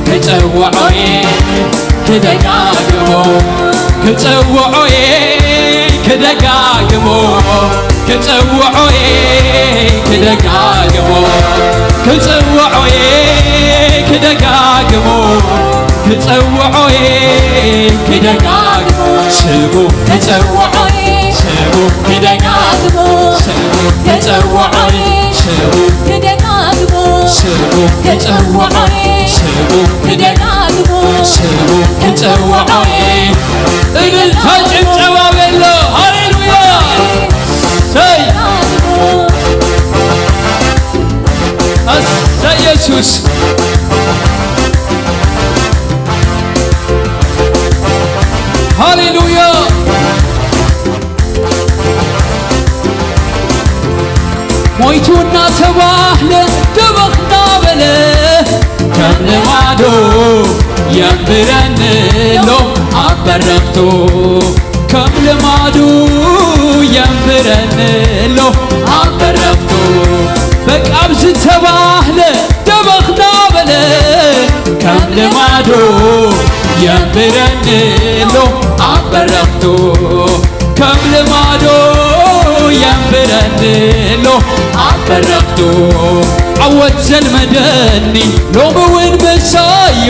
ክጸውዖ ክደጋግሞ ክጸውዖ ክደጋግሞ ክጸውዖ ክደጋግሞ ክጸውዖ ክደጋግሞ ክጸውዖ ክደጋግሞ ስሙ ክጸውዖ ስሙ ክደጋግሞ ስሙ ክጸውዖ ስሙ ክደጋግሞ ስሙ ክጸውዖ ስሙ ክደጋግሞ ስሙ ክጸውዖ እልልታ ጭብጨባ በሎ ሃሌሉያ ሰይ ኣሰይ ኢየሱስ ሃሌሉያ ሞይቱ እናተባህለ ደበኽ እናበለ ከም ልማዱ የንብረኒ ኣሎ ኣብ በረኽቱ ከም ልማዱ የንብረኒ ኣሎ ኣብ በረኽቱ በቃ ኣብ ዝተባህለ ደበኽ እናበለ ከም ልማዱ የንብረኒ ኣሎ ኣብ በረኽቱ ከም ልማዶ የንብረኒ ኣሎ ኣብ በረኽቱ ዓወት ዘልመደኒ ሎሚ እውን ምሳዩ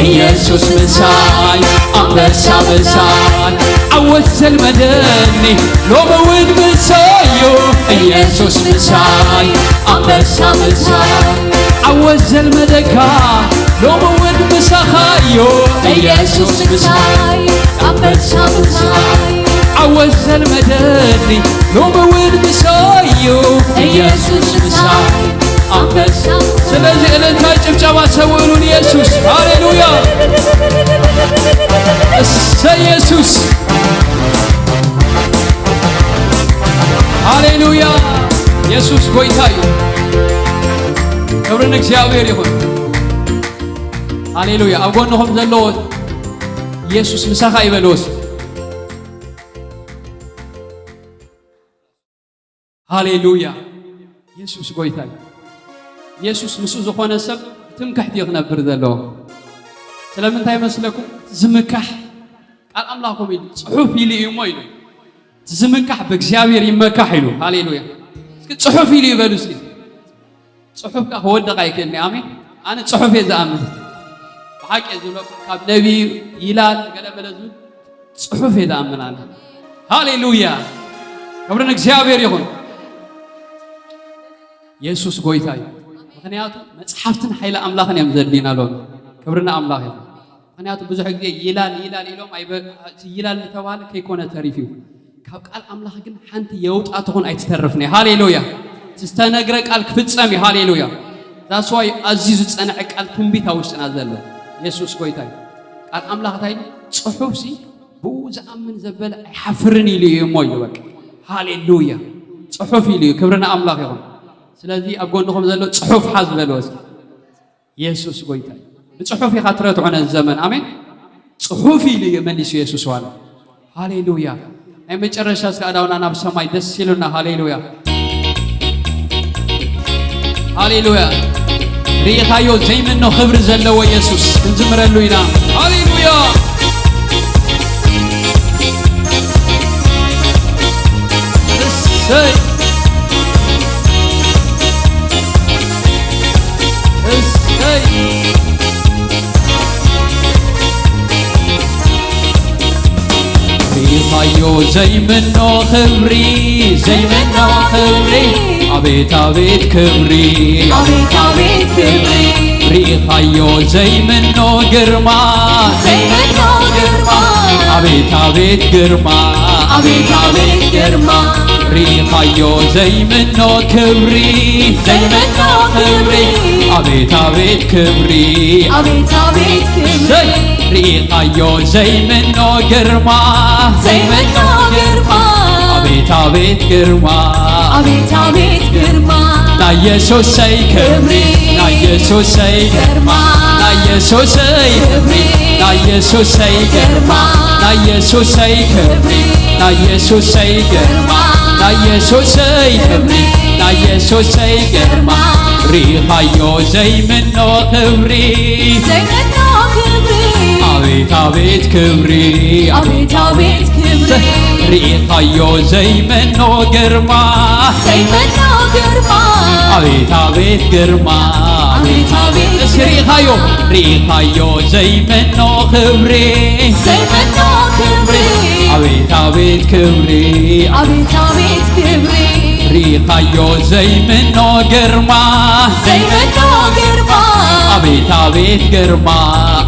ኢየሱስ ምሳይ ኣንበሳ ምሳይ ዓወት ዘልመደኒ ሎሚ እውን ምሳዩ ኢየሱስ ምሳይ ኣንበሳ ምሳይ ዓወት ዘልመደካ ሎሚ እውን ምሳኻዮ ኢየሱስ ምሳይ ኣንበሳ ምሳይ ዓወት ዘልመደኒ ሎሚ እውን ምሳዩ ኢየሱስ ምሳይ ኣንበሳ ስለዚ እልልታ ጭብጨባ ሰውእሉን ኢየሱስ ሃሌሉያ እሰ ኢየሱስ ሃሌሉያ ኢየሱስ ጎይታ እዩ ክብሪ ንእግዚኣብሔር ይኹን ሃሌሉያ ኣብ ጎንኹም ዘለዎ ኢየሱስ ምሳኻ ይበልዎስ ሃሌሉያ። የሱስ ጎይታ እዩ። የሱስ ምስኡ ዝኾነ ሰብ ትምክሕቲ እዩ ክነብር ዘለዎ። ስለምንታይ መስለኩም? ዝምካሕ ቃል ኣምላኽ ከምኡ ኢሉ ጽሑፍ ኢሉ እዩ እሞ ኢሉ። ዝምካሕ ብእግዚኣብሔር ይመካሕ ኢሉ። ሃሌሉያ። እስኪ ጽሑፍ ኢሉ ይበሉ እስኪ። ጽሑፍ ከኣ ክወድቕ ኣይክእልን እዩ። ኣሜን። ኣነ ጽሑፍ እየ ዝኣምን። ብሓቂ እየ ዝብለኩም፣ ካብ ነቢይ ይላል ገለ በለ ዝብል ጽሑፍ እየ ዝኣምን ኣነ። ሃሌሉያ። ክብሪ ንእግዚኣብሔር ይኹን። የሱስ ጎይታ እዩ። ምኽንያቱ መጽሓፍትን ሓይሊ ኣምላኽን እዮም ዘድልዩና ሎም። ክብሪ ንኣምላኽ ይኹን። ምኽንያቱ ብዙሕ ግዜ ይላል ይላል ኢሎም ኣይበ-፣ እቲ ይላል ዝተባህለ ከይኮነ ተሪፉ እዩ። ካብ ቃል ኣምላኽ ግን ሓንቲ የውጣ ትኹን ኣይትተርፍን እያ። ሃሌሉያ። እቲ ዝተነግረ ቃል ክፍጸም እዩ። ሃሌሉያ። ዛስዋይ ኣዝዩ ዝጸንዐ ቃል ትንቢት ኣብ ውሽጥና ዘሎ። የሱስ ጎይታ እዩ። ቃል ኣምላኽ እንታይ ኢሉ? ጽሑፍሲ ብኡ ዝኣምን ዘበለ ኣይሓፍርን ኢሉ እዩ እሞ ኢሉ በቃ። ሃሌሉያ። ጽሑፍ ኢሉ እዩ። ክብሪ ንኣምላኽ ይኹን። ስለዚ ኣብ ጎንኹም ዘሎ ጽሑፍ ሓዝ በልዎ እስኪ። የሱስ ጎይታ እዩ። ብጽሑፍ ኢኻ ትረትዖ ነዚ ዘመን። ኣሜን። ጽሑፍ ኢሉ እዩ መሊሱ የሱስ ዋላ። ሃሌሉያ። ናይ መጨረሻ እስከ ኣዳውና ናብ ሰማይ ደስ ኢሉና። ሃሌሉያ። ሃሌሉያ። ርኢኻዮ ዘይምኖ ክብሪ ዘለዎ የሱስ ክንዝምረሉ ኢና። ሃሌሉያ። እሰይ። እሰይ። ሪኢኻዮ ዘይምኖ ክብሪ፣ ዘይምኖ ክብሪ፣ ኣቤት ኣቤት ክብሪ፣ ኣቤት ኣቤት ክብሪ። ሪኢኻዮ ዘይምኖ ግርማ፣ ዘይምኖ ግርማ፣ ኣቤት ኣቤት ግርማ፣ ኣቤት ኣቤት ግርማ። ሪኢኻዮ ዘይምኖ ክብሪ፣ ዘይምኖ ክብሪ፣ ኣቤት ኣቤት ክብሪ፣ ኣቤት ኣቤት ክብሪ። ዘይ ሪኢኻዮ ዘይምኖ ግርማ፣ ዘይምኖ ግርማ፣ ኣቤት ኣቤት ግርማ፣ ኣቤት ኣቤት ግርማ። ናይ የሱሰይ ክብሪ፣ ናይ የሱሰይ ግርማ፣ ናይ የሱሰይ ክብሪ፣ ናይ የሱሰይ ግርማ፣ ናይ የሱሰይ ክብሪ፣ ናይ የሱሰይ ግርማ፣ ናይ የሱሰይ ክብሪ፣ ናይ የሱሰይ ግርማ። ሪኢኻዮ ዘይምኖ ክብሪ፣ ዘይምኖ ክብሪ፣ ኣቤት ኣቤት ክብሪ፣ ኣቤት ኣቤት ክብሪ። ሪኢኻዮ ዘይምኖ ግርማ፣ ዘይምኖ ግርማ፣ ኣቤት ኣቤት ግርማ፣ ኣቤት ኣቤት። እስኪ ሪኢኻዮ፣ ሪኢኻዮ ዘይምኖ ክብሪ፣ ዘይምኖ ክብሪ፣ ኣቤት ኣቤት ክብሪ፣ ኣቤት ኣቤት ክብሪ። ሪኢኻዮ ዘይምኖ ግርማ፣ ዘይምኖ ግርማ፣ ኣቤት ኣቤት ግርማ፣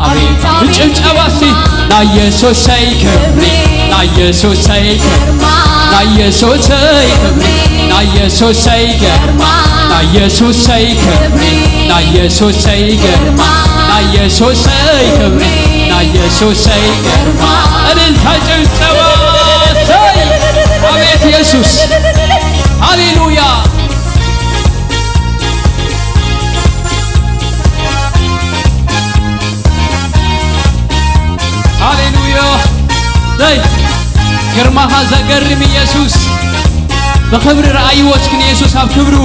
ኣቤት። ኣቤት ኣቤት ብጭብጨባ እስቲ ግርማ። ናይ የሱሰይ ክብሪ፣ ናይ የሱሰይ ግርማ፣ ናይ የሱሰይ ክብሪ፣ ናይ የሱሰይ ግርማ፣ ናይ የሱሰይ ክብሪ፣ ናይ የሱሰይ ግርማ፣ ናይ የሱሰይ ክብሪ፣ ናይ የሱሰይ ግርማ። እልልታ ጭብጨባ። ሰይ! ኣቤት የሱስ። ሃሌሉያ። ሃሌሉያ። ዘይ ግርማኻ ዘገርም ኢየሱስ። ብኽብሪ ረኣይዎ እስኪ ንየሱስ ኣብ ክብሩ።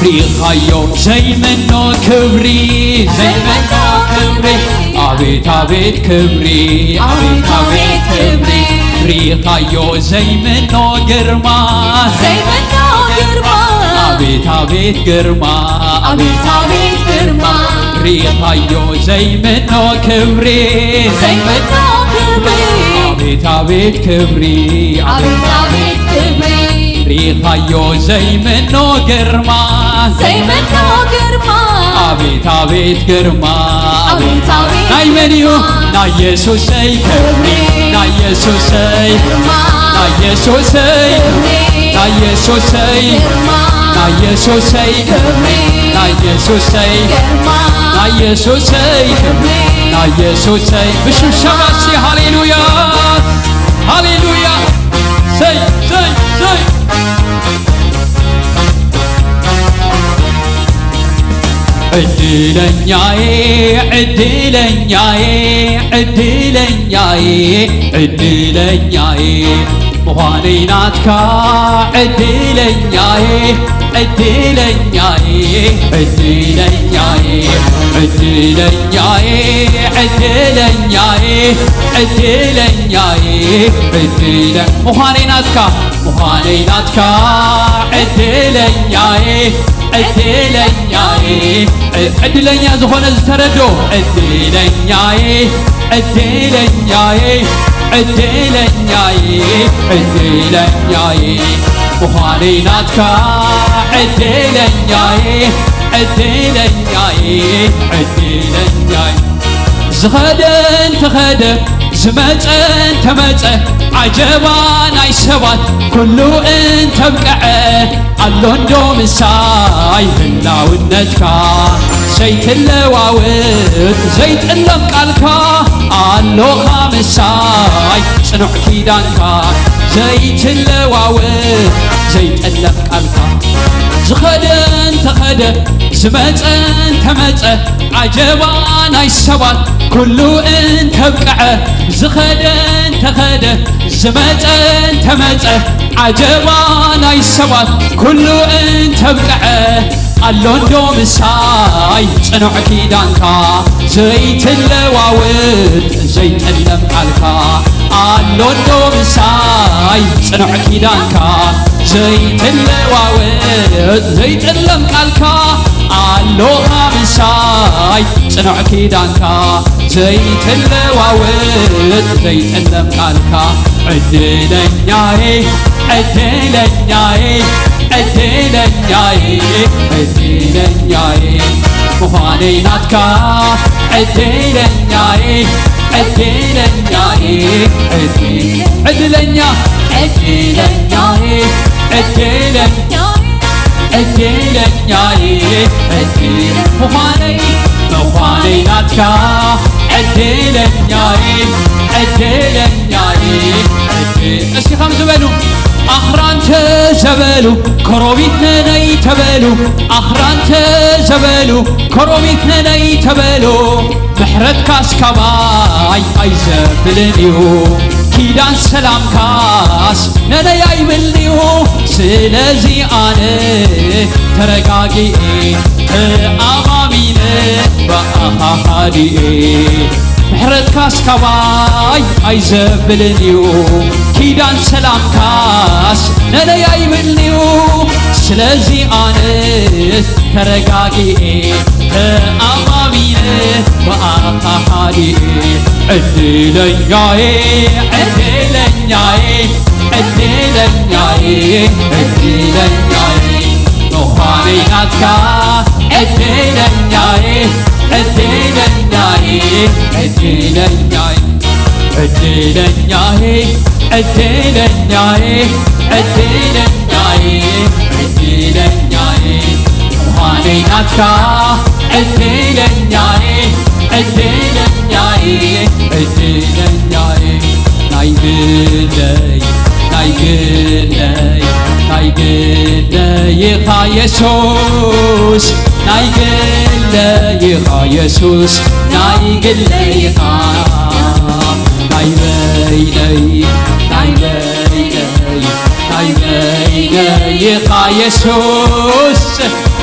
ሪኢኻዮ ዘይምኖ ክብሪ፣ ዘይምኖ ክብሪ፣ ኣቤት ኣቤት ክብሪ፣ ኣቤት ኣቤት ክብሪ። ሪኢኻዮ ዘይምኖ ግርማ፣ ዘይምኖ ግርማ፣ ኣቤት ኣቤት ግርማ፣ ኣቤት ኣቤት ግርማ። ሪኢኻዮ ዘይምኖ ክብሪ፣ ዘይምኖ ክብሪ፣ ኣቤት ኣቤት ክብሪ፣ ኣቤት ኣቤት ክብሪ። ሪኢኻዮ ዘይምኖ ግርማ፣ ዘይምኖ ግርማ፣ ኣቤት ኣቤት ግርማ፣ ኣቤት ኣቤት ናይ መን እዩ? ግርማ። ናይ የሱሰይ ክብሪ፣ ናይ የሱሰይ፣ ግርማ፣ ናይ የሱሰይ፣ ክብሪ፣ ናይ የሱሰይ፣ ግርማ፣ ናይ የሱሰይ፣ ክብሪ፣ ናይ የሱሰይ፣ ግርማ፣ ናይ የሱሰይ፣ ክብሪ፣ ናይ የሱሰይ። ብሽብሸባ እስቲ ሃሌሉያ፣ ሃሌሉያ። ሰይ፣ ሰይ፣ ሰይ። ዕድለኛዬ፣ ዕድለኛዬ፣ ዕድለኛዬ፣ ዕድለኛዬ። ምዃነይ ናትካ ዕድለኛየ፣ ዕድለኛየ፣ ዕድለኛየ፣ ዕድለኛየ፣ ዕድለኛየ፣ ዕድለኛየ፣ ዕድለ-፣ ምዃነይ ናትካ፣ ምዃነይ ናትካ ዕድለኛየ፣ ዕድለኛየ፣ ዕ-፣ ዕድለኛ ዝኾነ ዝተረዶ ዕድለኛየ፣ ዕድለኛየ፣ ዕድለኛየ፣ ዕድለኛየ፣ ምዃነይ ናትካ ዕድለኛየ፣ ዕድለኛየ፣ ዕድለኛየ። ዝኸደ እንተኸደ፣ ዝመጸ እንተመጸ፣ ዓጀባ ናይ ሰባት ኩሉ እንተብቅዐ፣ ኣሎ እንዶ ምሳይ ህላውነትካ ዘይትለዋወጥ ዘይጥለም ቃልካ፣ ኣሎኻ ምሳይ ጽኑዕ ኪዳንካ ዘይትለዋወጥ ዘይጥለም ቃልካ። ዝኸደ እንተኸደ፣ ዝመጸ እንተመጸ፣ ዓጀባ ናይ ሰባት ኩሉ እንተብቅዐ፣ ዝኸደ እንተኸደ፣ ዝመጸ እንተመጸ፣ ዓጀባ ናይ ሰባት ኩሉ እንተብቅዐ፣ ኣሎ እንዶ ምሳይ ጽኑዕ ኪዳንካ ዘይትለዋወጥ ዘይጥለም ቃልካ፣ ኣሎ እንዶ ምሳይ ጽኑዕ ኪዳንካ ዘይትለዋወጥ ዘይጥለም ቃልካ፣ ኣሎኻ ምሳይ ጽኑዕ ኪዳንካ ዘይትለዋወጥ ዘይጥለም ቃልካ። ዕድለኛየ፣ ዕድለኛየ፣ ዕድለኛየ፣ ዕድለኛየ፣ ምዃነይ ናትካ ዕድለኛየ፣ ዕድለኛየ፣ ዕድለ-፣ ዕድለኛ፣ ዕድለኛየ፣ ዕድለ-፣ ዕድለኛየ፣ ዕድለ-፣ ምዃነይ፣ ምዃነይ ናትካ ዕድለኛየ፣ ዕድለኛየ፣ ዕድለ-፣ እስቲ ከምዚ በሉ። ኣኽራን ተዘበሉ፣ ኮሮቢት ነነይ ተበሉ፣ ኣኽራን ተዘበሉ፣ ኮሮቢት ነነይ ተበሉ። ምሕረትካስ ካባይ ኣይዘብልን እዩ፣ ኪዳን ሰላምካስ ነነይ ኣይብልን እዩ። ስለዚ ኣነ ተረጋጊኤ ተኣማሚነ ብኣኻ ሃዲኤ። ምሕረትካስ ካባይ ኣይዘብልን እዩ፣ ኪዳን ሰላምካስ ነነይ ኣይብልን እዩ። ስለዚ ኣነ ተረጋጊኤ ተኣማሚነ ብኣኻ ሃዲኤ። ዕድለኛየ፣ ዕድለኛየ፣ ዕድለኛየ፣ ዕድለኛየ ምዃነይ ናትካ ዕድለኛየ፣ ዕድለኛየ፣ ዕድለኛየ፣ ዕድለኛየ፣ ዕድለኛየ፣ ዕድለኛየ፣ ዕድለኛየ ምዃነይ ናትካ ዕድለኛየ፣ ዕድለኛየ፣ ዕድለኛየ ናይ ግለይ፣ ናይ ግለይ፣ ናይ ግለይ ኢኻ የሱስ፣ ናይ ግለይ ኢኻ የሱስ፣ ናይ ግለይ ኢኻ፣ ናይ በይነይ፣ ናይ በይነይ፣ ናይ በይነይ ኢኻ የሱስ፣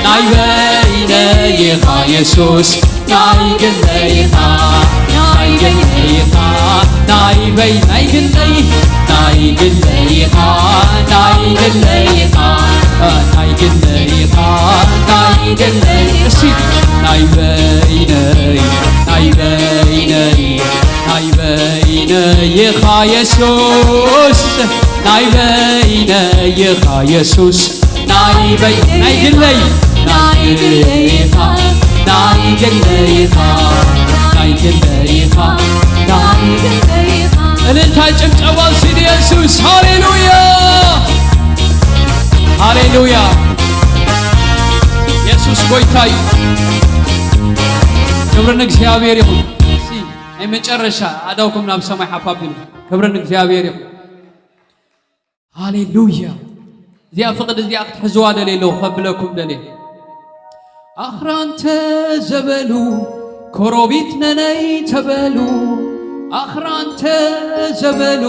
ናይ በይነይ ኢኻ የሱስ፣ ናይ ግለይ ኢኻ፣ ናይ ግለይ ኢኻ፣ ናይ በይ-፣ ናይ ግለይ፣ ናይ ግለይ ኢኻ፣ ናይ ግለይ ኢኻ፣ ናይ ግለይ ኢኻ፣ ናይ ግለይ፣ እስቲ ናይ በይነይ፣ ናይ በይነይ፣ ናይ በይነይ ኢኻ የሱስ፣ ናይ በይነይ ኢኻ የሱስ፣ ናይ በይ-፣ ናይ ግለይ፣ ናይ ግለይ ኢኻ፣ ናይ ግለይ ኢኻ፣ ናይ ግለይ ኢኻ፣ ናይ ግለይ ኢኻ። እልልታ ጭብጨባ እስቲ ንየሱስ። ሃሌሉያ፣ ሃሌሉያ። የሱስ ጎይታ እዩ። ክብሪ ንእግዚኣብሔር ይኹን። እስቲ ናይ መጨረሻ ኣእዳውኩም ናብ ሰማይ ሓፍ ኣብሉ። ክብሪ ንእግዚኣብሔር ይኹን። ሃሌሉያ። እዚኣ ፍቕዲ እዚኣ ክትሕዝዋ ደልየ ኣለኹ፣ ከብለኩም ደልየ። ኣኽራን ተዘበሉ፣ ኮሮቢት ነነይ ተበሉ፣ ኣኽራን ተዘበሉ፣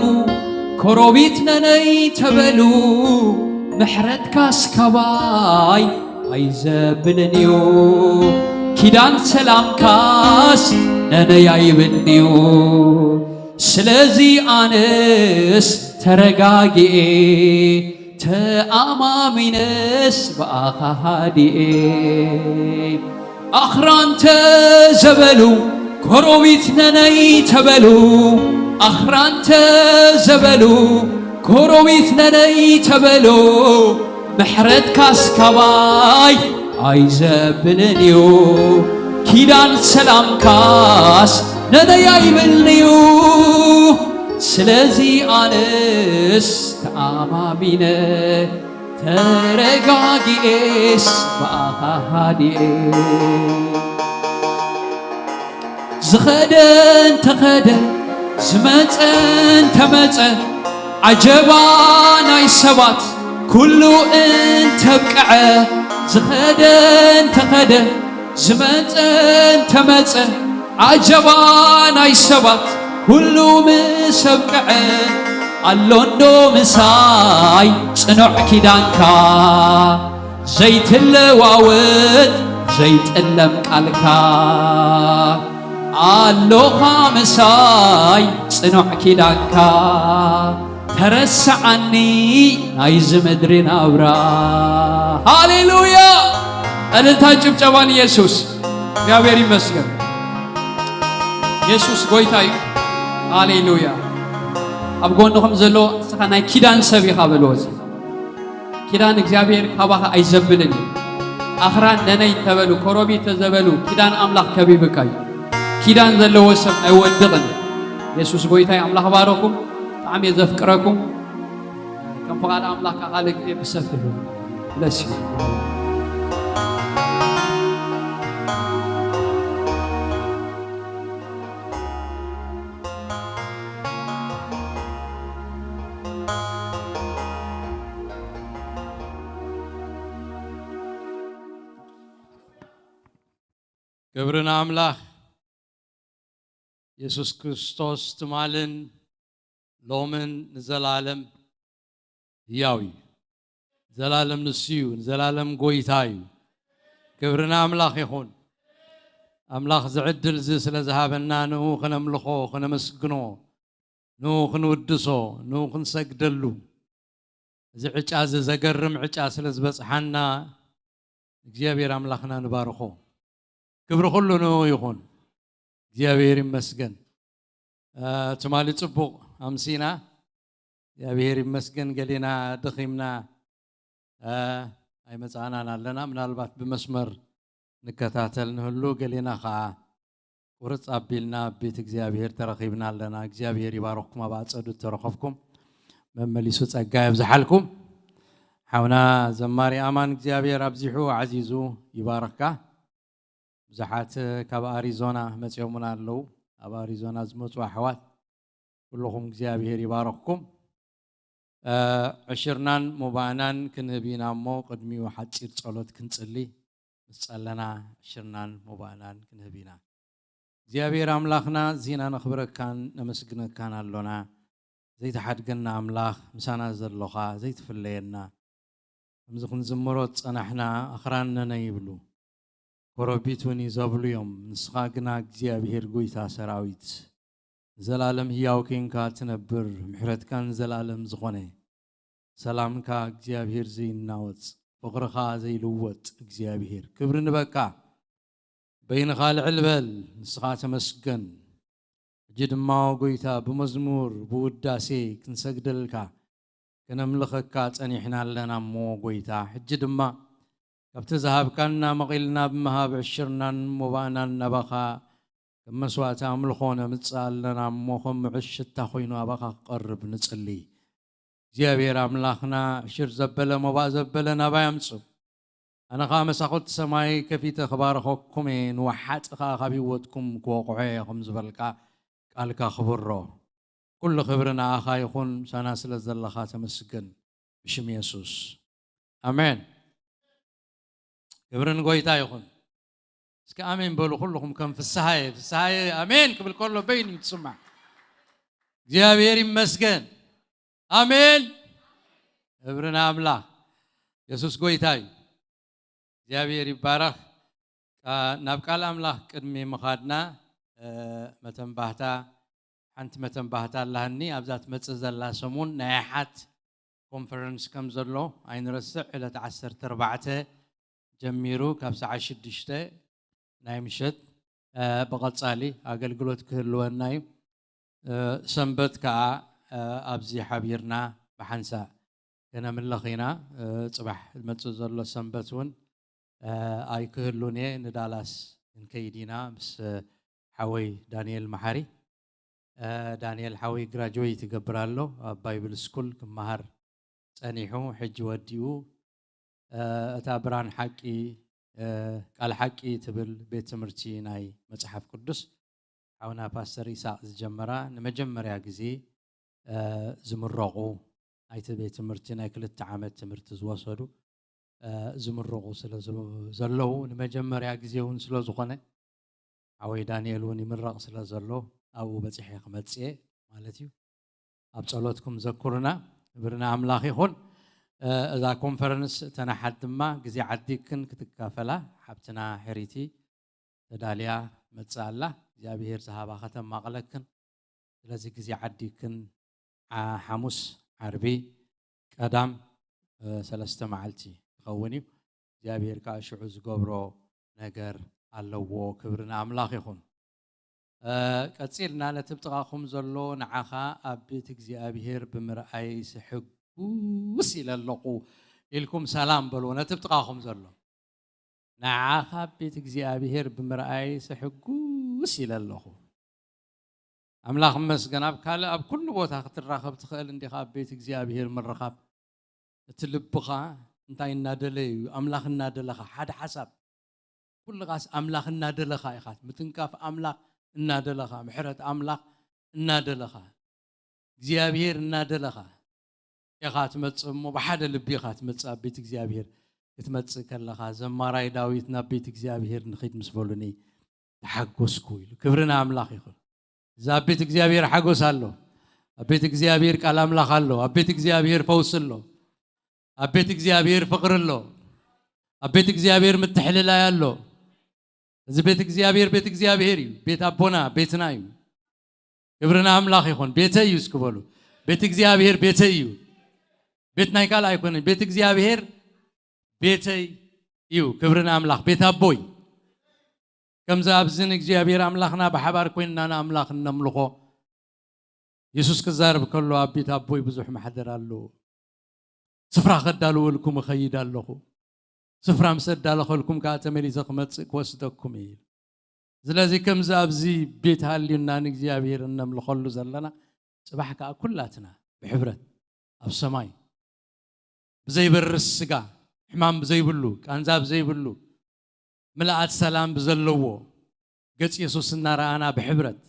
ኮሮቢት ነነይ ተበሉ፣ ምሕረትካስ ካባይ ኣይዘብልን እዩ። ኪዳን ሰላምካስ ነነይ ኣይብልን እዩ። ስለዚ ኣነስ ተረጋጊኤ፣ ተኣማሚነስ ብኣኻ ሃዲኤ። ኣኽራን ተዘበሉ፣ ኮሮቢት ነነይ ተበሉ። ኣኽራን ተዘበሉ፣ ኮሮቢት ነነይ ተበሉ። ምሕረትካስ ካባይ ኣይዘብልን እዩ። ኪዳን ሰላምካስ ነነይ ኣይብልን እዩ። ስለዚ ኣነስ ተኣማሚነ፣ ተረጋጊኤስ ብኣኻ ሃዲኤ። ዝኸደ እንተኸደ፣ ዝመጸ እንተመጸ፣ ዓጀባ ናይ ሰባት ኩሉ እንተብቅዐ። ዝኸደ እንተኸደ፣ ዝመጸ እንተመጸ፣ ዓጀባ ናይ ሰባት ኩሉ ምስ ኣብቅዐ። ኣሎ እንዶ ምሳይ ጽኑዕ ኪዳንካ፣ ዘይትለዋወጥ ዘይጥለም ቃልካ። ኣሎኻ ምሳይ ጽኑዕ ኪዳንካ፣ ተረስዓኒ ናይዚ ምድሪ ናብራ። ሃሌሉያ! እልልታ ጭብጨባ ንየሱስ። እግዚኣብሔር ይመስገን። የሱስ ጎይታ እዩ። ሃሌሉያ! ኣብ ጎንኹም ዘሎ፣ "ንስኻ ናይ ኪዳን ሰብ ኢኻ" በልዎ። እዚ ኪዳን እግዚኣብሔር ካባኻ ኣይዘብልን እዩ። ኣኽራን ነነይ እንተበሉ፣ ኮሮቢት ተዘበሉ፣ ኪዳን ኣምላኽ ከቢብካ እዩ። ኪዳን ዘለዎ ሰብ ኣይወድቕን። የሱስ ጎይታይ ኣምላኽ ባረኹም። ብጣዕሚ እየ ዘፍቅረኩም። ከም ፍቓድ ኣምላኽ ካብ ካልእ ግዜ ብሰፊሑ። Bless you። ክብሪ ንኣምላኽ። የሱስ ክርስቶስ ትማልን ሎምን ንዘላለም ህያው እዩ። ዘላለም ንሱ እዩ፣ ንዘላለም ጎይታ እዩ። ክብሪ ንኣምላኽ ይኹን። ኣምላኽ እዚ ዕድል እዚ ስለ ዝሃበና፣ ንኡ ክነምልኾ፣ ክነመስግኖ፣ ንኡ ክንውድሶ፣ ንኡ ክንሰግደሉ፣ እዚ ዕጫ እዚ ዘገርም ዕጫ ስለ ዝበጽሓና፣ እግዚኣብሔር ኣምላኽና ንባርኾ። ክብሪ ኩሉ ንኡ ይኹን። እግዚኣብሔር ይመስገን። እ፣ ትማሊ ጽቡቕ ኣምሲና። እግዚኣብሔር ይመስገን። ገሊና ደኺምና፣ እ፣ ኣይመጻእናን ኣለና። ምናልባት ብመስመር ንከታተል ንህሉ፣ ገሊና ኸኣ ቁርጽ ኣቢልና ኣብ ቤት እግዚኣብሔር ተረኺብና ኣለና። እግዚኣብሔር ይባርኽኩም፣ ኣብ ኣጸዱ እተረኸብኩም መመሊሱ ጸጋ የብዝሓልኩም። ሓውና ዘማሪ ኣማን፣ እግዚኣብሔር ኣብዚሑ ዓዚዙ ይባርኽካ። ብዙሓት ካብ ኣሪዞና መጺኦምና ኣለዉ። ኣብ ኣሪዞና ዝመጹ ኣሕዋት፣ ኩልኹም እግዚኣብሔር ይባርኽኩም። እ፣ ዕሽርናን ሞባእናን ክንህብ ኢና እሞ፣ ቅድሚኡ ሓጺር ጸሎት ክንጽሊ። ምስ ጸለና፣ ዕሽርናን ሞባእናን ክንህብ ኢና። እግዚኣብሔር ኣምላኽና፣ እዚና ነኽብረካን ነመስግነካን ኣሎና። ዘይትሓድገና ኣምላኽ፣ ምሳና ዘሎኻ፣ ዘይትፍለየና። ከምዚ ክንዝምሮ ዝጸናሕና፣ ኣኽራን ነነ ይብሉ፣ ኮረቢት እውን ይዘብሉ እዮም። ንስኻ ግና እግዚኣብሔር ጐይታ ሰራዊት፣ ንዘላለም ህያው ኬንካ ትነብር፣ ምሕረትካ ንዘላለም ዝኾነ፣ ሰላምካ እግዚኣብሔር ዘይናወጽ፣ ፍቕርኻ ዘይልወጥ እግዚኣብሔር፣ ክብሪ ንበካ። በይንኻ ልዕል በል፣ ንስኻ ተመስገን። ሕጂ ድማ ጐይታ፣ ብመዝሙር ብውዳሴ ክንሰግደልካ፣ ከነምልኸካ ጸኒሕና ኣለና እሞ ጐይታ፣ ሕጂ ድማ ካብቲ ዝሃብካና መቒልና ብምሃብ ዕሽርናን ሞባእናን ናባኻ ከም መስዋእቲ ኣምልኾ ነምጽእ ኣለና እሞ፣ ከም ምዑዝ ሽታ ኾይኑ ኣባኻ ክቐርብ ንጽሊ። እግዚኣብሔር ኣምላኽና፣ ዕሽር ዘበለ ሞባእ ዘበለ ናባይ ኣምጽእ። ኣነ ኸኣ መሳኹቲ ሰማይ ከፊተ ክባርኸኩም እየ፣ ንወሓጢ ኸኣ ካብ ህይወትኩም ክወቕዖ እየ፣ ከም ዝበልካ ቃልካ ክብሮ። ኩሉ ክብሪ ንኣኻ ይኹን፣ ምሳና ስለ ዘለኻ ተመስገን፣ ብሽም የሱስ። ኣሜን። ክብሪ ንጎይታ ይኹን። እስኪ ኣሜን በሉ ኩልኹም፣ ከም ፍስሃየ። ፍስሃየ ኣሜን ክብል ከሎ በይኑ እዩ ዝስማዕ። እግዚኣብሔር ይመስገን። ኣሜን። ክብሪ ንኣምላኽ። የሱስ ጎይታ እዩ። እግዚኣብሔር ይባረኽ። ቃ- ናብ ቃል ኣምላኽ ቅድሚ ምኻድና እ፣ መተንባህታ ሓንቲ መተንባህታ ኣላሃኒ። ኣብዛ ትመጽእ ዘላ ሰሙን ናይ ኣሓት ኮንፈረንስ ከም ዘሎ ኣይንረስዕ። ዕለት ዓሰርተ ኣርባዕተ ጀሚሩ ካብ ሰዓት ሽዱሽተ ናይ ምሸት እ፣ ብቐጻሊ ኣገልግሎት ክህልወና እዩ። እ፣ ሰንበት ከኣ እ፣ ኣብዚ ሓቢርና ብሓንሳእ ከነምልኽ ኢና። እ፣ ጽባሕ ዝመጽእ ዘሎ ሰንበት እውን እ፣ ኣይክህሉን እየ። ንዳላስ ክንከይድ ኢና ምስ ሓወይ ዳንኤል መሓሪ። እ፣ ዳንኤል ሓወይ ግራጅዌት ይገብር ኣሎ። ኣብ ባይብል ስኩል ክመሃር ጸኒሑ፣ ሕጂ ወዲኡ። እ፣ እታ ብርሃን ሓቂ፣ እ፣ ቃል ሓቂ ትብል ቤት ትምህርቲ ናይ መጽሓፍ ቅዱስ ሓውና ፓስተር ይስሐቅ ዝጀመራ፣ ንመጀመርያ ግዜ እ፣ ዝምረቑ፣ ናይቲ ቤት ትምህርቲ ናይ ክልተ ዓመት ትምህርቲ ዝወሰዱ እ፣ ዝምረቑ ስለ ዝ- ዘለዉ፣ ንመጀመርያ ግዜ እውን ስለ ዝኾነ፣ ሓወይ ዳንኤል እውን ይምረቕ ስለ ዘሎ፣ ኣብኡ በጺሐ ክመጽእ እየ ማለት እዩ። ኣብ ጸሎትኩም ዘኩርና። ክብሪ ንኣምላኽ ይኹን። እ፣ እዛ ኮንፈረንስ እተን ኣሓት ድማ ግዜ ዓዲግክን ክትካፈላ፣ ሓብትና ሕሪቲ ተዳልያ መጽእ ኣላ። እግዚኣብሔር ዝሃባ ከተማቕለክን። ስለዚ ግዜ ዓዲግክን፣ ዓ- ሓሙስ፣ ዓርቢ፣ ቀዳም እ፣ ሰለስተ መዓልቲ ይኸውን እዩ። እግዚኣብሔር ከዓ ሽዑ ዝገብሮ ነገር ኣለዎ። ክብሪ ንኣምላኽ ይኹን። እ፣ ቀጺልና ነቲ ብጥቓኹም ዘሎ፣ ንዓኻ ኣብ ቤት እግዚኣብሔር ብምርኣይስ ሕጉስ ኢለ ኣለኹ ኢልኩም ሰላም በልዎ። ነቲ ብጥቓኹም ዘሎ፣ ንዓኻ ኣብ ቤት እግዚኣብሔር ብምርኣይስ ሕጉስ ኢለ ኣለኹ። ኣምላኽ ይመስገን። ኣብ ካልእ ኣብ ኩሉ ቦታ ክትራኸብ ትኽእል እንዲኻ ኣብ ቤት እግዚኣብሔር ምርኻብ። እቲ ልብኻ እንታይ እናደለየ እዩ? ኣምላኽ እናደለኻ ሓደ ሓሳብ ኩልኻስ ኣምላኽ እናደለኻ ኢኻ። ምትንካፍ ኣምላኽ እናደለኻ፣ ምሕረት ኣምላኽ እናደለኻ፣ እግዚኣብሔር እናደለኻ ኢኻ ትመጽእ እሞ ብሓደ ልቢ ኢኻ ትመጽእ። ኣብ ቤት እግዚኣብሔር ክትመጽእ ከለኻ ዘማራይ ዳዊት ናብ ቤት እግዚኣብሔር ንኺድ ምስ በሉኒ ተሓጎስኩ ኢሉ። ክብሪ ንኣምላኽ ይኹን። እዛ ኣብ ቤት እግዚኣብሔር ሓጎስ ኣሎ። ኣብ ቤት እግዚኣብሔር ቃል ኣምላኽ ኣሎ። ኣብ ቤት እግዚኣብሔር ፈውሲ ኣሎ። ኣብ ቤት እግዚኣብሔር ፍቕሪ ኣሎ። ኣብ ቤት እግዚኣብሔር ምትሕልላይ ኣሎ። እዚ ቤት እግዚኣብሔር ቤት እግዚኣብሔር እዩ። ቤት ኣቦና ቤትና እዩ። ክብሪ ንኣምላኽ ይኹን። ቤተይ እዩ እስኪ በሉ። ቤት እግዚኣብሔር ቤተይ እዩ። ቤት ናይ ካልእ ኣይኮነን። ቤት እግዚኣብሔር ቤተይ እዩ። ክብሪ ንኣምላኽ። ቤት ኣቦይ። ከምዚ ኣብዚ ንእግዚኣብሔር ኣምላኽና ብሓባር ኮይንና ንኣምላኽ እነምልኾ። የሱስ ክዛረብ ከሎ ኣብ ቤት ኣቦይ ብዙሕ ማሕደር ኣለዎ። ስፍራ ከዳልወልኩም እኸይድ ኣለኹ። ስፍራ ምስ ኣዳለኸልኩም ከኣ ተመሊሰ ክመጽእ ክወስደኩም እየ። ስለዚ ከምዚ ኣብዚ ቤት ሃልዩና ንእግዚኣብሔር እነምልኸሉ ዘለና፣ ጽባሕ ከኣ ኩላትና ብሕብረት ኣብ ሰማይ ብዘይበርስ ስጋ፣ ሕማም ብዘይብሉ፣ ቃንዛ ብዘይብሉ፣ ምልኣት ሰላም ብዘለዎ ገጽ የሱስ እናረኣና ብሕብረት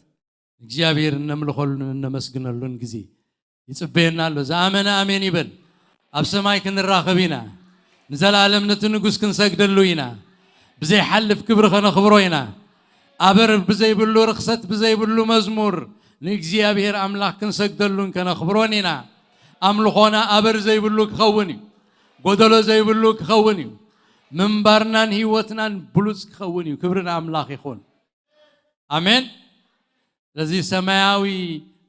እግዚኣብሔር እነምልኸሉን እነመስግነሉን ግዜ ይጽበየና ኣሎ። ዝኣመነ ኣሜን ይበል። ኣብ ሰማይ ክንራኸብ ኢና። ንዘለኣለም ነቲ ንጉስ ክንሰግደሉ ኢና። ብዘይሓልፍ ክብሪ ከነኽብሮ ኢና። ኣበር ብዘይብሉ፣ ርኽሰት ብዘይብሉ መዝሙር ንእግዚኣብሔር ኣምላኽ ክንሰግደሉን ከነኽብሮን ኢና። ኣምልኾና ኣበር ዘይብሉ ክኸውን እዩ። ጎደሎ ዘይብሉ ክኸውን እዩ። ምንባርናን ህይወትናን ብሉጽ ክኸውን እዩ። ክብሪ ንኣምላኽ ይኹን። ኣሜን። ስለዚ ሰማያዊ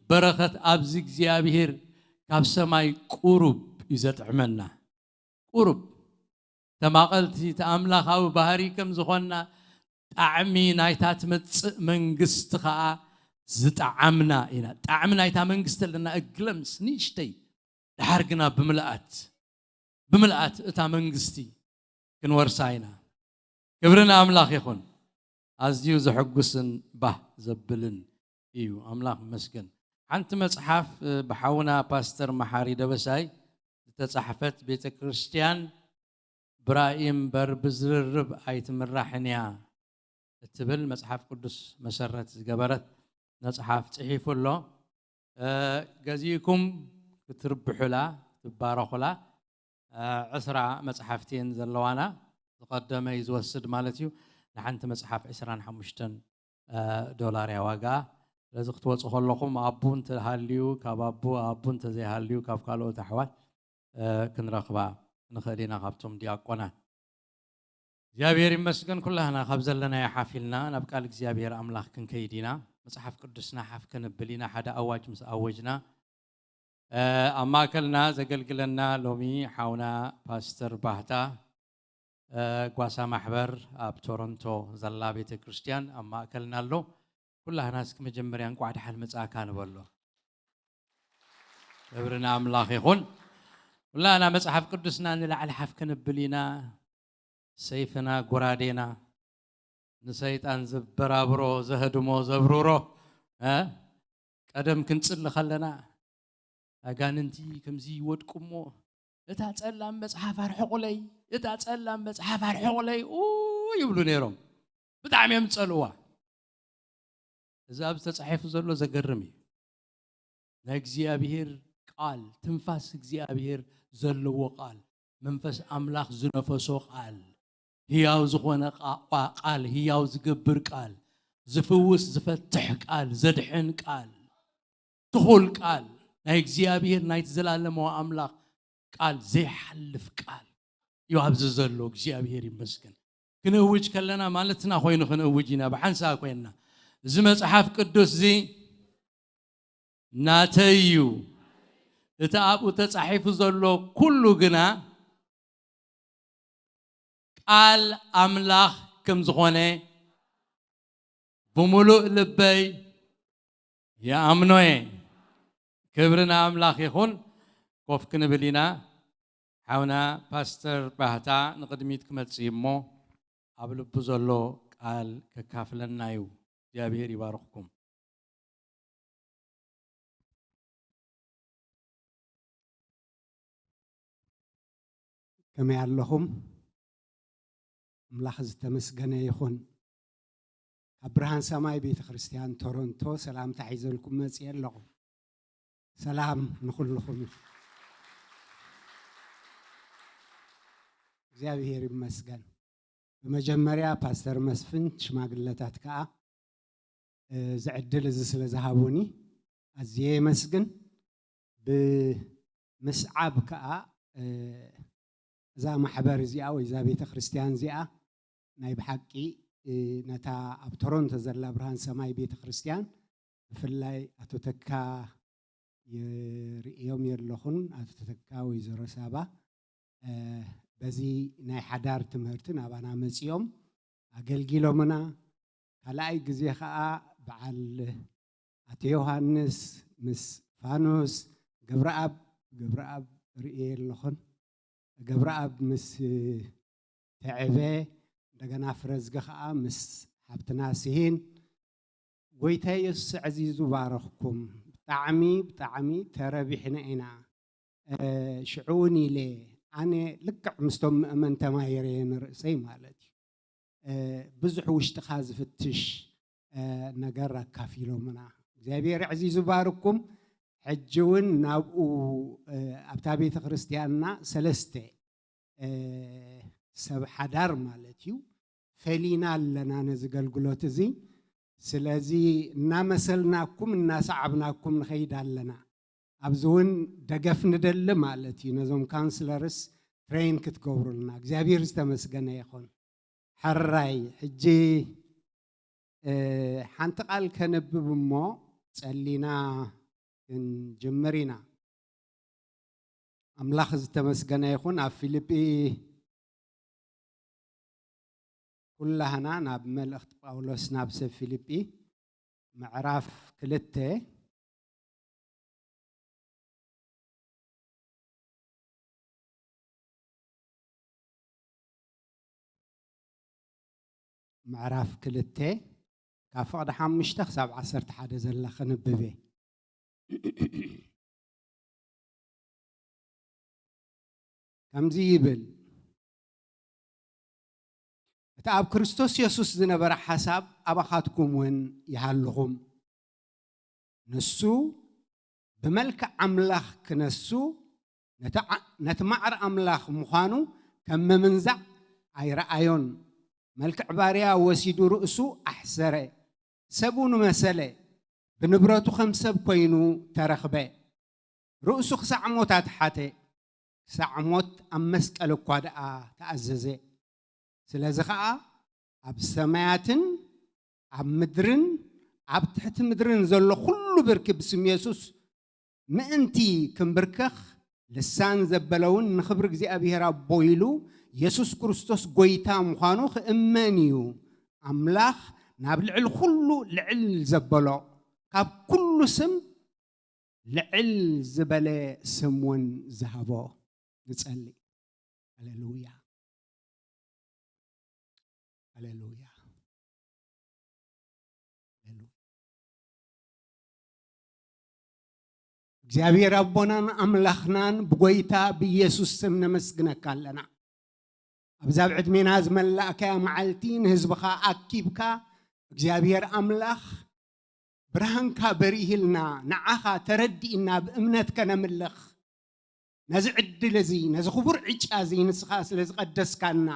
በረኸት ኣብዚ እግዚኣብሔር ካብ ሰማይ ቁሩብ እዩ ዘጥዕመና። ቁሩብ ተማቐልቲ እቲ ኣምላኻዊ ባህሪ ከም ዝኾንና ጣዕሚ ናይታ ትመጽእ መንግስቲ ኸኣ ዝጠዓምና ኢና። ጣዕሚ ናይታ መንግስቲ ኣለና፣ እግለምስ ንእሽተይ፣ ደሓር ግና ብምልኣት፣ ብምልኣት እታ መንግስቲ ክንወርሳ ኢና። ክብሪ ንኣምላኽ ይኹን። ኣዝዩ ዘሐጉስን ባህ ዘብልን እዩ። ኣምላኽ ይመስገን። ሓንቲ መጽሓፍ፣ እ፣ ብሓውና ፓስተር መሓሪ ደበሳይ ዝተጻሕፈት ቤተ ክርስቲያን ብራእይ እምበር ብዝርርብ ኣይትምራሕን እያ እትብል መጽሓፍ ቅዱስ መሰረት ዝገበረት መጽሓፍ ጽሒፉ ኣሎ። እ፣ ገዚእኩም ክትርብሑላ፣ ክትባረኹላ። እ፣ ዕስራ መጽሓፍቲ እየን ዘለዋና። ዝቐደመ እዩ ዝወስድ ማለት እዩ። ንሓንቲ መጽሓፍ ዕስራን ሓሙሽተን እ፣ ዶላር እያ ዋጋ። ስለዚ ክትወፁ ከለኹም ኣቡ እንተሃልዩ ካብ ኣቡ፣ ኣቡ እንተዘይሃልዩ ካብ ካልኦት ኣሕዋት፣ እ፣ ክንረኽባ ንኽእል ኢና ካብቶም ዲያቆናት። እግዚኣብሔር ይመስገን፣ ኩላህና ካብ ዘለናዮ ሓፍ ኢልና ናብ ቃል እግዚኣብሔር ኣምላኽ ክንከይድ ኢና። መጽሓፍ ቅዱስና ሓፍ ክንብል ኢና። ሓደ ኣዋጅ ምስ ኣወጅና፣ እ፣ ኣብ ማእከልና ዘገልግለና ሎሚ ሓውና ፓስተር ባህታ፣ እ፣ ጓሳ ማሕበር ኣብ ቶሮንቶ ዘላ ቤተ ክርስቲያን ኣብ ማእከልና ኣሎ። ኩላህና እስኪ መጀመርያ እንቋዕ ደሓን መጻእካ ንበሎ። ክብሪ ንኣምላኽ ይኹን። ኩላህና መጽሓፍ ቅዱስና ንላዕሊ ሓፍ ክንብል ኢና። ሰይፍና፣ ጎራዴና፣ ንሰይጣን ዝበራብሮ፣ ዘህድሞ፣ ዘብርሮ፣ እ? ቀደም ክንጽሊ ከለና፣ ኣጋንንቲ ከምዚ ይወድቁ እሞ፣ "እታ ጸላም መጽሓፍ ኣርሕቑለይ፣ እታ ጸላም መጽሓፍ ኣርሕቑለይ" ኡ ይብሉ ነይሮም። ብጣዕሚ እዮም ዝጸልእዋ። እዚ ኣብዚ ተጻሒፉ ዘሎ ዘገርም እዩ። ናይ እግዚኣብሔር ቃል፣ ትንፋስ እግዚኣብሔር ዘለዎ ቃል፣ መንፈስ ኣምላኽ ዝነፈሶ ቃል፣ ህያው ዝኾነ ቃ-፣ ቃ-፣ ቃል፣ ህያው ዝገብር ቃል፣ ዝፍውስ ዝፈትሕ ቃል፣ ዘድሕን ቃል፣ ትኹል ቃል፣ ናይ እግዚኣብሔር ናይቲ ዘላለማዊ ኣምላኽ ቃል፣ ዘይሓልፍ ቃል እዩ ኣብዚ ዘሎ። እግዚኣብሔር ይመስገን። ክንእውጅ ከለና ማለትና ኮይኑ ክንእውጅ ኢና፣ ብሓንሳእ ኮይንና። እዚ መጽሓፍ ቅዱስ እዚ ናተይ እዩ። እቲ ኣብኡ ተጻሒፉ ዘሎ ኩሉ ግና ቃል ኣምላኽ ከም ዝኾነ ብምሉእ ልበይ ይኣምኖ እየ። ክብሪ ንኣምላኽ ይኹን። ኮፍ ክንብል ኢና። ሓውና ፓስተር ባህታ ንቕድሚት ክመጽእ እዩ እሞ ኣብ ልቡ ዘሎ ቃል ከካፍለና እዩ። እግዚኣብሔር ይባርኽኩም። ከመይ ኣለኹም? ኣምላኽ ዝተመስገነ ይኹን። ካብ ብርሃን ሰማይ ቤተ ክርስቲያን ቶሮንቶ ሰላምታ ሒዘልኩም መፅየ ኣለኹ። ሰላም ንኹልኹም ይኹን። እግዚኣብሔር ይመስገን። ብመጀመርያ ፓስተር መስፍን ሽማግለታት ከዓ፣ እ፣ እዚ ዕድል እዚ ስለ ዝሃቡኒ ኣዝየ የመስግን። ብምስዓብ ከዓ፣ እ፣ እዛ ማሕበር እዚኣ ወይ እዛ ቤተ ክርስቲያን እዚኣ ናይ ብሓቂ፣ እ፣ ነታ ኣብ ቶሮንቶ ዘላ ብርሃን ሰማይ ቤተ ክርስቲያን ብፍላይ ኣቶ ተካ ይርእዮም የለኹን፣ ኣቶ ተካ፣ ወይዘሮ ሳባ፣ እ፣ በዚ ናይ ሓዳር ትምህርቲ ናባና መጺኦም ኣገልጊሎምና። ካልኣይ ግዜ ኸኣ በዓል ኣቶ ዮሃንስ ምስ ፋኑስ፣ ገብረኣብ፣ ገብረኣብ ርእየ የለኹን፣ ገብረኣብ ምስ ተዕበ፣ እንደገና ፍረዝጊ ኸኣ ምስ ሓብትና ስሂን። ጎይታ የሱስ ኣዕዚዙ ባረኽኩም። ብጣዕሚ፣ ብጣዕሚ ተረቢሕና ኢና። እ፣ ሽዑ እውን ኢለ፣ ኣነ ልክዕ ምስቶም ምእመን ተማሂረ እየ ንርእሰይ ማለት እዩ። እ፣ ብዙሕ ውሽጥኻ ዝፍትሽ፣ እ፣ ነገር ኣካፊሎምና። እግዚኣብሔር ኣዕዚዙ ባርኩም። ሕጂ እውን ናብኡ፣ እ፣ ኣብታ ቤተ ክርስቲያንና ሰለስተ፣ እ፣ ሰብ ሓዳር ማለት እዩ፣ ፈሊና ኣለና ነዚ ኣገልግሎት እዚ። ስለዚ እናመሰልናኩም እናሰዓብናኩም ንኸይድ ኣለና። ኣብዚ እውን ደገፍ ንደሊ ማለት እዩ። ነዞም ካውንስለርስ ትሬን ክትገብሩልና እግዚኣብሔር ዝተመስገነ ይኹን። ሕራይ፣ ሕጂ፣ እ፣ ሓንቲ ቃል ከንብብ እሞ ጸሊና ክንጅምር ኢና። ኣምላኽ ዝተመስገነ ይኹን። ኣብ ፊልጲ ኩላህና ናብ መልእኽቲ ጳውሎስ ናብ ሰብ ፊልጲ ምዕራፍ ክልተ፣ ምዕራፍ ክልተ ካብ ፍቕዲ ሓሙሽተ ክሳብ ዓሰርተ ሓደ ዘላ ከንብብ እየ። ከምዚ ይብል፣ እቲ ኣብ ክርስቶስ የሱስ ዝነበረ ሓሳብ ኣባኻትኩም እውን ይሃልኹም። ንሱ ብመልክዕ ኣምላኽ ክነሱ፣ ነቲ ዓ-፣ ነቲ ማዕረ ኣምላኽ ምዃኑ ከም ምምንዛዕ ኣይረኣዮን። መልክዕ ባርያ ወሲዱ ርእሱ ኣሕሰረ፣ ሰብ እውን መሰለ። ብንብረቱ ከም ሰብ ኮይኑ ተረኽበ። ርእሱ ክሳዕ ሞት ኣትሓተ። ክሳዕ ሞት ኣብ መስቀል እኳ ደኣ ተኣዘዘ። ስለዚ ኸኣ ኣብ ሰማያትን ኣብ ምድርን ኣብ ትሕቲ ምድርን ዘሎ ኩሉ ብርኪ ብስም የሱስ ምእንቲ ክንብርከኽ፣ ልሳን ዘበለውን ንኽብሪ እግዚኣብሔር ኣቦ ኢሉ የሱስ ክርስቶስ ጐይታ ምዃኑ ክእመን እዩ። ኣምላኽ ናብ ልዕሊ ኩሉ ልዕል ዘበሎ፣ ካብ ኩሉ ስም ልዕል ዝበለ ስም እውን ዝሃቦ። ንጸሊ። ሃሌሉያ። ሃሌሉያ። ሃሌሉያ። እግዚኣብሔር ኣቦናን ኣምላኽናን ብጎይታ ብኢየሱስ ስም ነመስግነካ ኣለና። ኣብዛ ኣብ ዕድሜና ዝመላእካያ መዓልቲ ንህዝብኻ ኣኪብካ እግዚኣብሔር ኣምላኽ ብርሃንካ በሪህልና ንዓኻ ተረዲእና ብእምነት ከነምልኽ ነዚ ዕድል እዚ ነዚ ክቡር ዕጫ እዚ ንስኻ ስለ ዝቐደስካና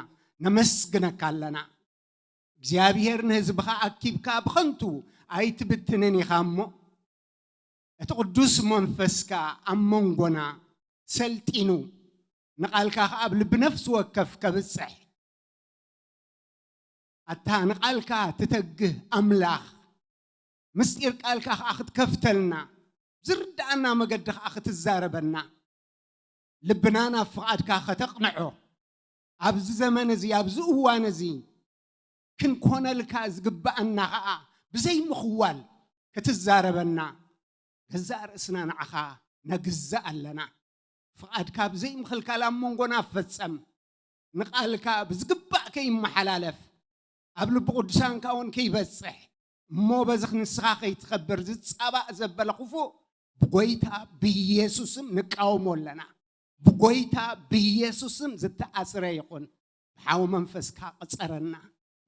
ነመስግነካ ኣለና። እግዚኣብሔር ንህዝብኻ ኣኪብካ ብኸንቱ ኣይትብትንን ኢኻ እሞ እቲ ቅዱስ መንፈስካ ኣብ መንጎና ሰልጢኑ ንቓልካ ከኣ ኣብ ልቢ ነፍሲ ወከፍ ከብጽሕ ኣታ ንቓልካ ትተግህ ኣምላኽ ምስጢር ቃልካ ከኣ ክትከፍተልና ዝርድኣና መገዲ ከኣ ክትዛረበና ልብና ናብ ፍቓድካ ከተቕንዖ ኣብዚ ዘመን እዚ ኣብዚ እዋን እዚ ክንኮነልካ ዝግብኣና ከኣ ብዘይምኽዋል ክትዛረበና ገዛእ ርእስና ንዓኻ ነግዛእ ኣለና። ፍቓድካ ብዘይምኽልካል ኣብ መንጎና ፈጸም። ንቓልካ ብዝግባእ ከይመሓላለፍ ኣብ ልቢ ቅዱሳንካ እውን ከይበጽሕ እሞ በዚ ንስኻ ከይትኸብር ዝጻባእ ዘበለ ክፉእ ብጎይታ ብኢየሱስም ንቃወሞ ኣለና። ብጎይታ ብኢየሱስም ዝተኣስረ ይኹን። ብሓዊ መንፈስካ ቅጸረና።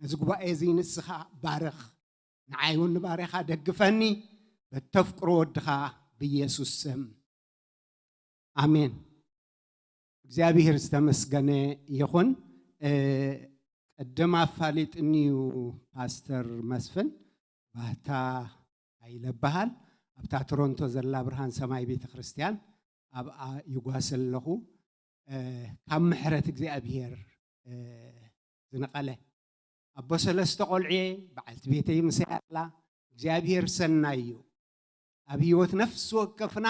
ነዚ ጉባኤ እዚ ንስኻ ባርኽ። ንዓይ እውን ንባርያኻ ደግፈኒ በተፍቅሮ ወድኻ ብኢየሱስ ስም። ኣሜን። እግዚኣብሔር ዝተመስገነ ይኹን። ቅድም ኣፋሊጥኒ እዩ ፓስተር መስፍን። ባህታ ኣይለበሃል ኣብታ ቶሮንቶ ዘላ ብርሃን ሰማይ ቤተ ክርስቲያን ኣብኣ ይጓሰ ኣለኹ። ካብ ምሕረት እግዚኣብሔር ዝነቐለ ኣቦ ሰለስተ ቆልዑ እየ። በዓልቲ ቤተይ ምሳይ ኣላ። እግዚኣብሔር ሰናይ እዩ። ኣብ ህይወት ነፍሲ ወከፍና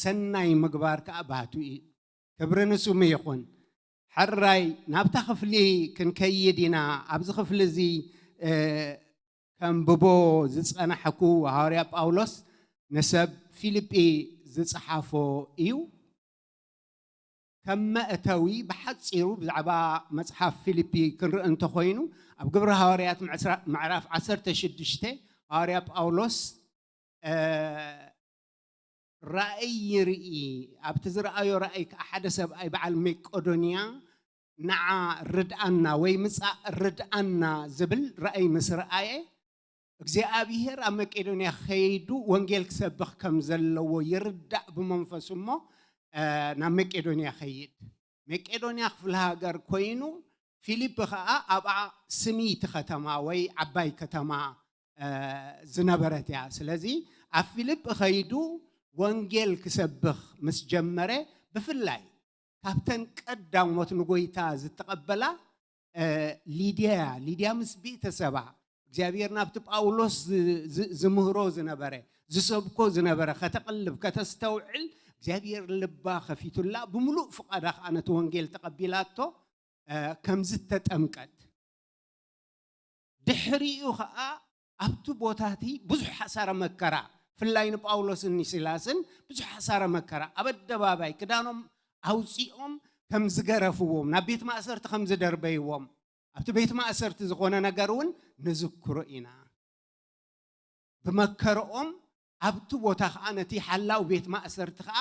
ሰናይ ምግባር ከዓ ባህቱ እዩ። ክብሪ ንስሙ ይኹን። ሕራይ ናብታ ክፍሊ ክንከይድ ኢና። ኣብዚ ክፍሊ እዚ ከንብቦ ዝጸናሕኩ ሃዋርያ ጳውሎስ ንሰብ ፊልጲ ዝጸሓፎ እዩ። ከም መእተዊ ብሓጺሩ ብዛዕባ መጽሓፍ ፊልጲ ክንርኢ እንተኾይኑ ኣብ ግብሪ ሃዋርያት ምዕራፍ ዓሰርተ ሽዱሽተ ሃዋርያ ጳውሎስ ራእይ ይርኢ። ኣብቲ ዝረኣዮ ራእይ ከዓ ሓደ ሰብኣይ በዓል መቄዶንያ ንዓ ርድኣና ወይ ምጻእ ርድኣና ዝብል ራእይ ምስ ረኣየ እግዚኣብሔር ኣብ መቄዶንያ ከይዱ ወንጌል ክሰብኽ ከም ዘለዎ ይርዳእ ብመንፈሱ እሞ ናብ መቄዶንያ ከይድ። መቄዶንያ ክፍለ ሃገር ኮይኑ ፊሊፕ ከዓ ኣብኣ ስምይቲ ከተማ ወይ ዓባይ ከተማ ዝነበረት እያ። ስለዚ ኣብ ፊልጲ ኸይዱ ወንጌል ክሰብኽ ምስ ጀመረ ብፍላይ ካብተን ቀዳሞት ንጎይታ ዝተቐበላ ሊድያ እያ። ሊድያ ምስ ቤተሰባ እግዚኣብሔር ናብቲ ጳውሎስ ዝምህሮ ዝነበረ ዝሰብኮ ዝነበረ ከተቕልብ ከተስተውዕል እግዚኣብሔር ልባ ከፊቱላ ብምሉእ ፍቓዳ ከዓ ነቲ ወንጌል ተቐቢላቶ ከም ዝተጠምቀት ድሕሪኡ ኸዓ ኣብቲ ቦታ እቲ ብዙሕ ሓሳረ መከራ ፍላይ ንጳውሎስን ንሲላስን ብዙሕ ሓሳረ መከራ ኣብ ኣደባባይ ክዳኖም ኣውፂኦም ከም ዝገረፍዎም ናብ ቤት ማእሰርቲ ከም ዝደርበይዎም ኣብቲ ቤት ማእሰርቲ ዝኾነ ነገር እውን ንዝክሮ ኢና። ብመከረኦም ኣብቲ ቦታ ከዓ ነቲ ሓላው ቤት ማእሰርቲ ከዓ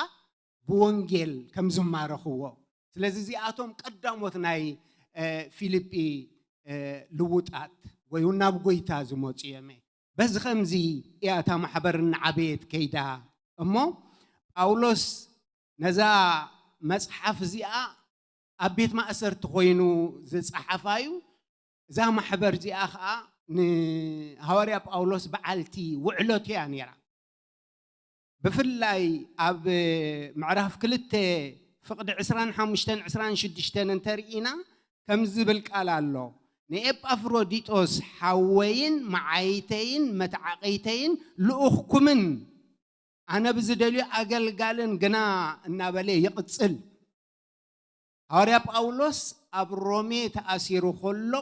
ብወንጌል ከም ዝማረኽዎ ስለዚ እዚኣቶም ቀዳሞት ናይ ፊልጲ ልውጣት ወይ እውን ናብ ጎይታ ዝመፁ እዮም። በዚ ከምዚ እያ እታ ማሕበር እናዓበየት ከይዳ እሞ ጳውሎስ ነዛ መፅሓፍ እዚኣ ኣብ ቤት ማእሰርቲ ኮይኑ ዝፀሓፋ እዩ። እዛ ማሕበር እዚኣ ከዓ ንሃዋርያ ጳውሎስ በዓልቲ ውዕለቱ እያ ነይራ። ብፍላይ ኣብ ምዕራፍ ክልተ ፍቕዲ ዕስራን ሓሙሽተን ዕስራን ሽዱሽተን እንተርኢና ከም ዝብል ቃል ኣሎ። ንኤጳፍሮዲጦስ ሓወይን መዓይተይን መተዓቐይተይን ልኡኽኩምን ኣነ ብዝደልዮ ኣገልጋልን ግና እናበለ ይቕጽል። ሃዋርያ ጳውሎስ ኣብ ሮሜ ተኣሲሩ ከሎ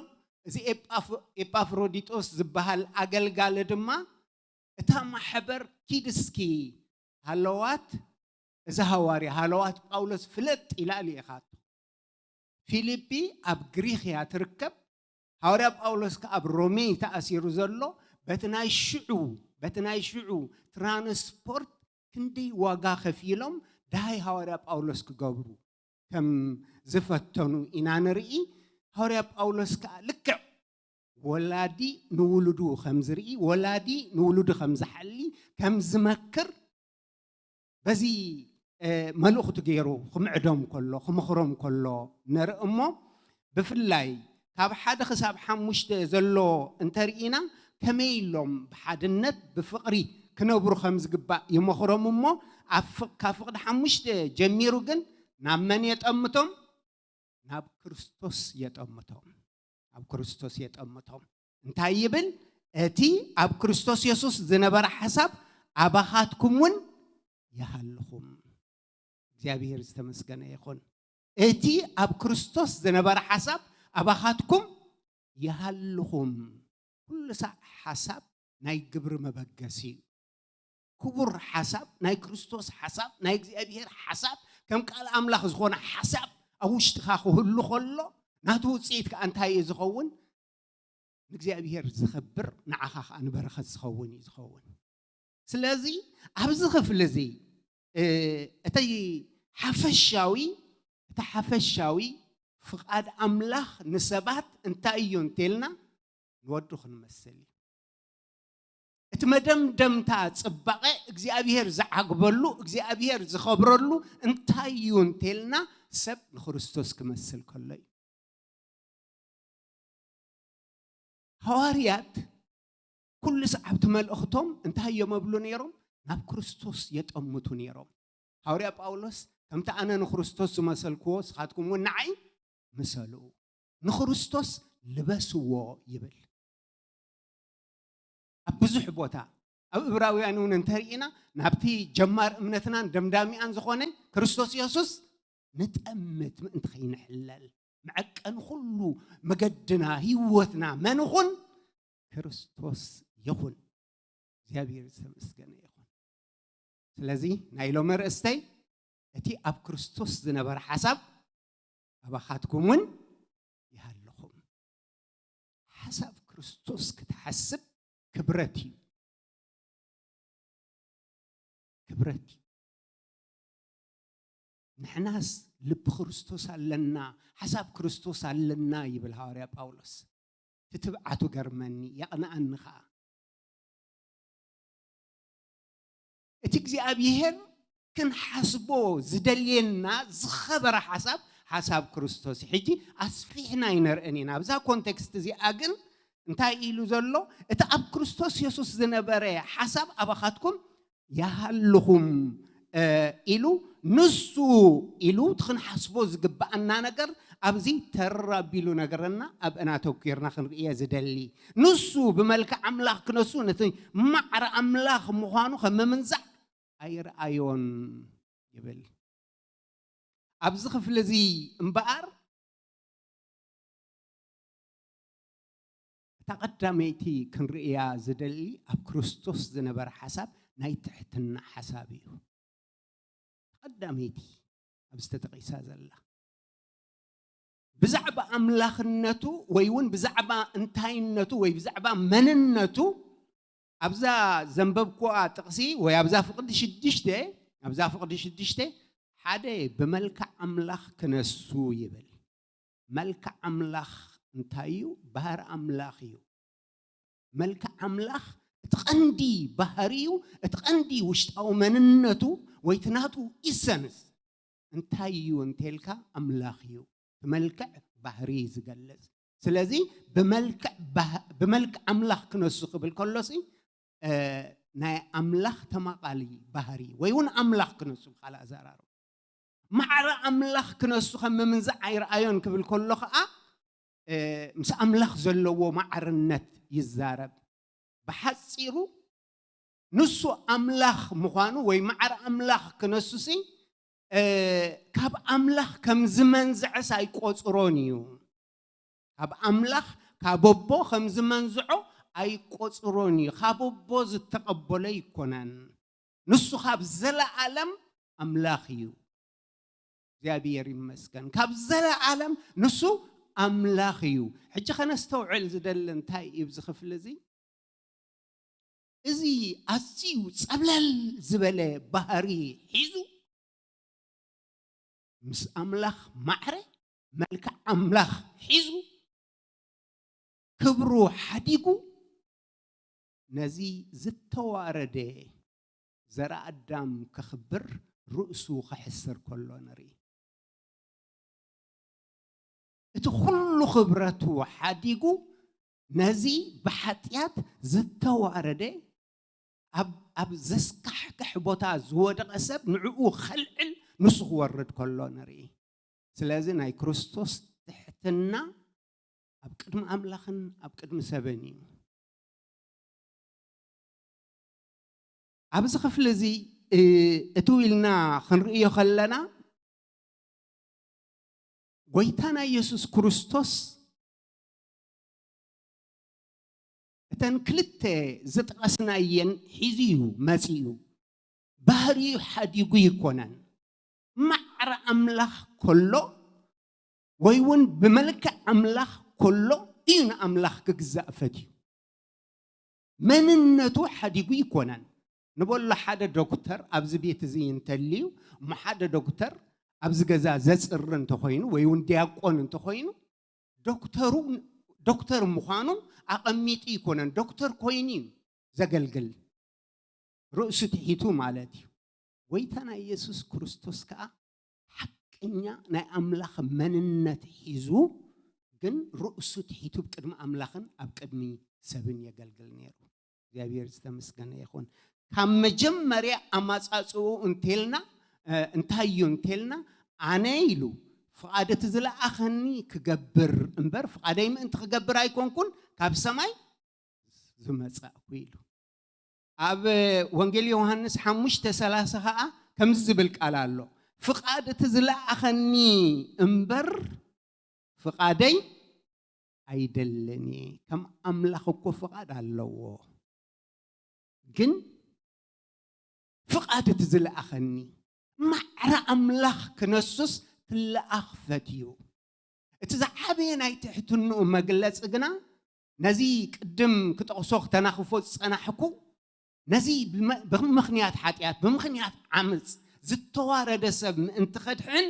እዚ ኤጳፍ- ኤጳፍሮዲጦስ ዝበሃል ኣገልጋሊ ድማ እታ ማሕበር ኪድ እስኪ ሃለዋት እዛ ሃዋርያ ሃለዋት ጳውሎስ ፍለጥ ኢላ ልኢኻቶ። ፊልጲ ኣብ ግሪኽ እያ ትርከብ። ሃዋርያ ጳውሎስ ከኣ ኣብ ሮሜ ተኣሲሩ ዘሎ በቲ ናይ ሽዑ በቲ ናይ ሽዑ ትራንስፖርት ክንደይ ዋጋ ከፊሎም ደሃይ ሃዋርያ ጳውሎስ ክገብሩ ከም ዝፈተኑ ኢና ንርኢ። ሃዋርያ ጳውሎስ ከኣ ልክዕ ወላዲ ንውሉዱ ከም ዝርኢ ወላዲ ንውሉዱ ከም ዝሓሊ ከም ዝመክር በዚ መልእኽቱ ገይሩ ክምዕዶም ከሎ ክምኽሮም ከሎ ነርኢ እሞ ብፍላይ ካብ ሓደ ክሳብ ሓሙሽተ ዘሎ እንተርኢና ከመይ ኢሎም ብሓድነት ብፍቕሪ ክነብሩ ከም ዝግባእ ይመኽሮም እሞ ካብ ፍቕዲ ሓሙሽተ ጀሚሩ ግን ናብ መን የጠምቶም? ናብ ክርስቶስ የጠምቶም። ኣብ ክርስቶስ የጠምቶም። እንታይ ይብል? እቲ ኣብ ክርስቶስ የሱስ ዝነበረ ሓሳብ ኣባኻትኩም እውን ይሃልኹም። እግዚኣብሔር ዝተመስገነ ይኹን። እቲ ኣብ ክርስቶስ ዝነበረ ሓሳብ ኣባኻትኩም ይሃልኹም። ኩሉ ሳዕ ሓሳብ ናይ ግብሪ መበገሲ እዩ። ክቡር ሓሳብ ናይ ክርስቶስ ሓሳብ ናይ እግዚኣብሔር ሓሳብ ከም ቃል ኣምላኽ ዝኾነ ሓሳብ ኣብ ውሽጥኻ ክህሉ ከሎ ናቱ ውፅኢት ከዓ እንታይ እዩ ዝኸውን? ንእግዚኣብሔር ዝኸብር ንዓኻ ከዓ ንበረኸት ዝኸውን እዩ ዝኸውን። ስለዚ ኣብዚ ክፍሊ እዚ እተይ ሓፈሻዊ እቲ ሓፈሻዊ ፍቓድ ኣምላኽ ንሰባት እንታይ እዩ እንተልና ንወዱ ክንመስል እዩ። እቲ መደምደምታ ፅባቐ እግዚኣብሔር ዝዓግበሉ እግዚኣብሔር ዝኸብረሉ እንታይ እዩ እንተልና ሰብ ንክርስቶስ ክመስል ከሎ እዩ። ሃዋርያት ኩሉ ሰዓብቲ መልእኽቶም እንታይ እዮም ኣብሉ ነይሮም? ናብ ክርስቶስ የጠምቱ ነይሮም። ሃዋርያ ጳውሎስ ከምቲ ኣነ ንክርስቶስ ዝመሰልክዎ ንስኻትኩም እውን ንዓይ ምሰሉ፣ ንክርስቶስ ልበስዎ ይብል። ኣብ ብዙሕ ቦታ ኣብ እብራውያን እውን እንተርኢና ናብቲ ጀማር እምነትናን ደምዳሚኣን ዝኾነ ክርስቶስ የሱስ ንጠምት ምእንቲ ከይንሕለል መዐቀኒ ኩሉ መገድና ህይወትና መን ይኹን? ክርስቶስ ይኹን። እግዚኣብሔር ዝተመስገነ ይኹን። ስለዚ ናይ ሎሚ ርእስተይ እቲ ኣብ ክርስቶስ ዝነበረ ሓሳብ ኣባኻትኩም እውን ይሃልኹም። ሓሳብ ክርስቶስ ክትሓስብ ክብረት እዩ። ክብረት እዩ። ንሕናስ ልቢ ክርስቶስ ኣለና፣ ሓሳብ ክርስቶስ ኣለና ይብል ሃዋርያ ጳውሎስ። ትትብዓቱ ገርመኒ የቕንኣኒ ኸዓ። እቲ እግዚኣብሔር ክንሓስቦ ዝደልየና ዝኸበረ ሓሳብ ሓሳብ ክርስቶስ ሕጂ ኣስፊሕና ኣይነርእን ኢና። ኣብዛ ኮንቴክስት እዚኣ ግን እንታይ ኢሉ ዘሎ? እቲ ኣብ ክርስቶስ የሱስ ዝነበረ ሓሳብ ኣባኻትኩም ያሃልኹም ኢሉ ንሱ ኢሉ እቲ ክንሓስቦ ዝግብኣና ነገር ኣብዚ ተር ኣቢሉ ነገረና። ኣብአን ኣተኲርና ክንርእየ ዝደሊ ንሱ ብመልክዕ ኣምላኽ ክነሱ ነቲ ማዕረ ኣምላኽ ምዃኑ ከም ምምንዛዕ ኣይረኣዮን ይብል። ኣብዚ ክፍሊ እዚ እምበኣር እታ ቀዳመይቲ ክንርእያ ዝደሊ ኣብ ክርስቶስ ዝነበረ ሓሳብ ናይ ትሕትና ሓሳብ እዩ። ቀዳመይቲ ኣብዚ ተጠቒሳ ዘላ ብዛዕባ ኣምላኽነቱ ወይ እውን ብዛዕባ እንታይነቱ ወይ ብዛዕባ መንነቱ ኣብዛ ዘንበብኩዋ ጥቕሲ ወይ ኣብዛ ፍቕዲ ሽዱሽተ ኣብዛ ፍቕዲ ሽዱሽተ ሓደ ብመልክዕ ኣምላኽ ክነሱ ይብል። መልክዕ ኣምላኽ እንታይ እዩ? ባህሪ ኣምላኽ እዩ። መልክዕ ኣምላኽ እቲ ቀንዲ ባህሪኡ እቲ ቀንዲ ውሽጣዊ መንነቱ ወይ እቲ ናቱ ኢሰንስ እንታይ እዩ እንተልካ ኣምላኽ እዩ። እቲ መልክዕ ባህሪ እዩ ዝገልጽ። ስለዚ ብመልክዕ ኣምላኽ ክነሱ ክብል ከሎሲ ናይ ኣምላኽ ተማቓሊ ባህሪ ወይ እውን ኣምላኽ ክነሱ ብኻልእ ኣዘራርባ ማዕረ ኣምላኽ ክነሱ ከም ምምንዛዕ ኣይረኣዮን ክብል ከሎ ከዓ ምስ ኣምላኽ ዘለዎ ማዕርነት ይዛረብ። ብሓፂሩ ንሱ ኣምላኽ ምዃኑ ወይ ማዕረ ኣምላኽ ክነሱሲ ካብ ኣምላኽ ከም ዝመንዝዐስ ኣይቆፅሮን እዩ። ካብ ኣምላኽ ካብ ኣቦ ከም ዝመንዝዖ ኣይቆፅሮን እዩ። ካብ ኣቦ ዝተቐበሎ ኣይኮነን። ንሱ ካብ ዘለኣለም ኣምላኽ እዩ። እግዚኣብሔር ይመስገን። ካብ ዘለኣለም ንሱ ኣምላኽ እዩ። ሕጂ ከነስተውዕል ዝደሊ እንታይ እዩ? ኣብዚ ክፍሊ እዚ እዚ ኣዝዩ ጸብለል ዝበለ ባህሪ ሒዙ ምስ ኣምላኽ ማዕረ መልክዕ ኣምላኽ ሒዙ ክብሩ ሓዲጉ ነዚ ዝተዋረደ ዘርኣ ኣዳም ከኽብር ርእሱ ከሕስር ከሎ ንርኢ። እቲ ኩሉ ክብረቱ ሓዲጉ ነዚ ብሓጢኣት ዝተዋረደ ኣብ ኣብ ዘስካሕክሕ ቦታ ዝወደቐ ሰብ ንዕኡ ከልዕል ንሱ ክወርድ ከሎ ንርኢ። ስለዚ ናይ ክርስቶስ ትሕትና ኣብ ቅድሚ ኣምላኽን ኣብ ቅድሚ ሰብን እዩ። ኣብዚ ክፍሊ እዚ እትው ኢልና ክንርእዮ ከለና ጎይታና ኢየሱስ ክርስቶስ እተን ክልተ ዝጠቐስናየን ሒዙ እዩ መፂኡ። ባህሪኡ ሓዲጉ ይኮነን። ማዕረ ኣምላኽ ከሎ ወይ እውን ብመልክዕ ኣምላኽ ከሎ እዩ ንኣምላኽ ክግዛእ ፈትዩ። መንነቱ ሓዲጉ ይኮነን። ንበሎ ሓደ ዶክተር ኣብዚ ቤት እዚ እንተልዩ እሞ ሓደ ዶክተር ኣብዚ ገዛ ዘፅሪ እንተኮይኑ ወይ እውን ዲያቆን እንተኮይኑ ዶክተሩ ዶክተር ምዃኑ ኣቐሚጡ ይኮነን። ዶክተር ኮይኑ እዩ ዘገልግል። ርእሱ ትሒቱ ማለት እዩ። ጎይታና ኢየሱስ ክርስቶስ ከዓ ሓቀኛ ናይ ኣምላኽ መንነት ሒዙ ግን ርእሱ ትሒቱ ኣብ ቅድሚ ኣምላኽን ኣብ ቅድሚ ሰብን የገልግል ነይሩ። እግዚኣብሔር ዝተመስገነ ይኹን። ካብ መጀመርያ ኣማፃፅኡ እንቴልና እንታይ እዩ እንቴልና ኣነ ኢሉ ፍቓድ እቲ ዝለኣኸኒ ክገብር እምበር ፍቓደይ ምእንቲ ክገብር ኣይኮንኩን ካብ ሰማይ ዝመጻእኩ ኢሉ። ኣብ ወንጌል ዮሃንስ ሓሙሽተ ሰላሳ ኸዓ ከምዚ ዝብል ቃል ኣሎ፣ ፍቓድ እቲ ዝለኣኸኒ እምበር ፍቓደይ ኣይደልን እየ። ከም ኣምላኽ እኮ ፍቓድ ኣለዎ፣ ግን ፍቓድ እቲ ዝለኣኸኒ ማዕረ ኣምላኽ ክነሱስ ክለኣኽ ፈትዩ። እቲ ዝዓበየ ናይ ትሕትንኡ መግለፂ ግና ነዚ ቅድም ክጠቕሶ ክተናኽፎ ዝፀናሕኩ ነዚ ብምኽንያት ሓጢኣት ብምኽንያት ዓመፅ ዝተዋረደ ሰብ ምእንቲ ከድሕን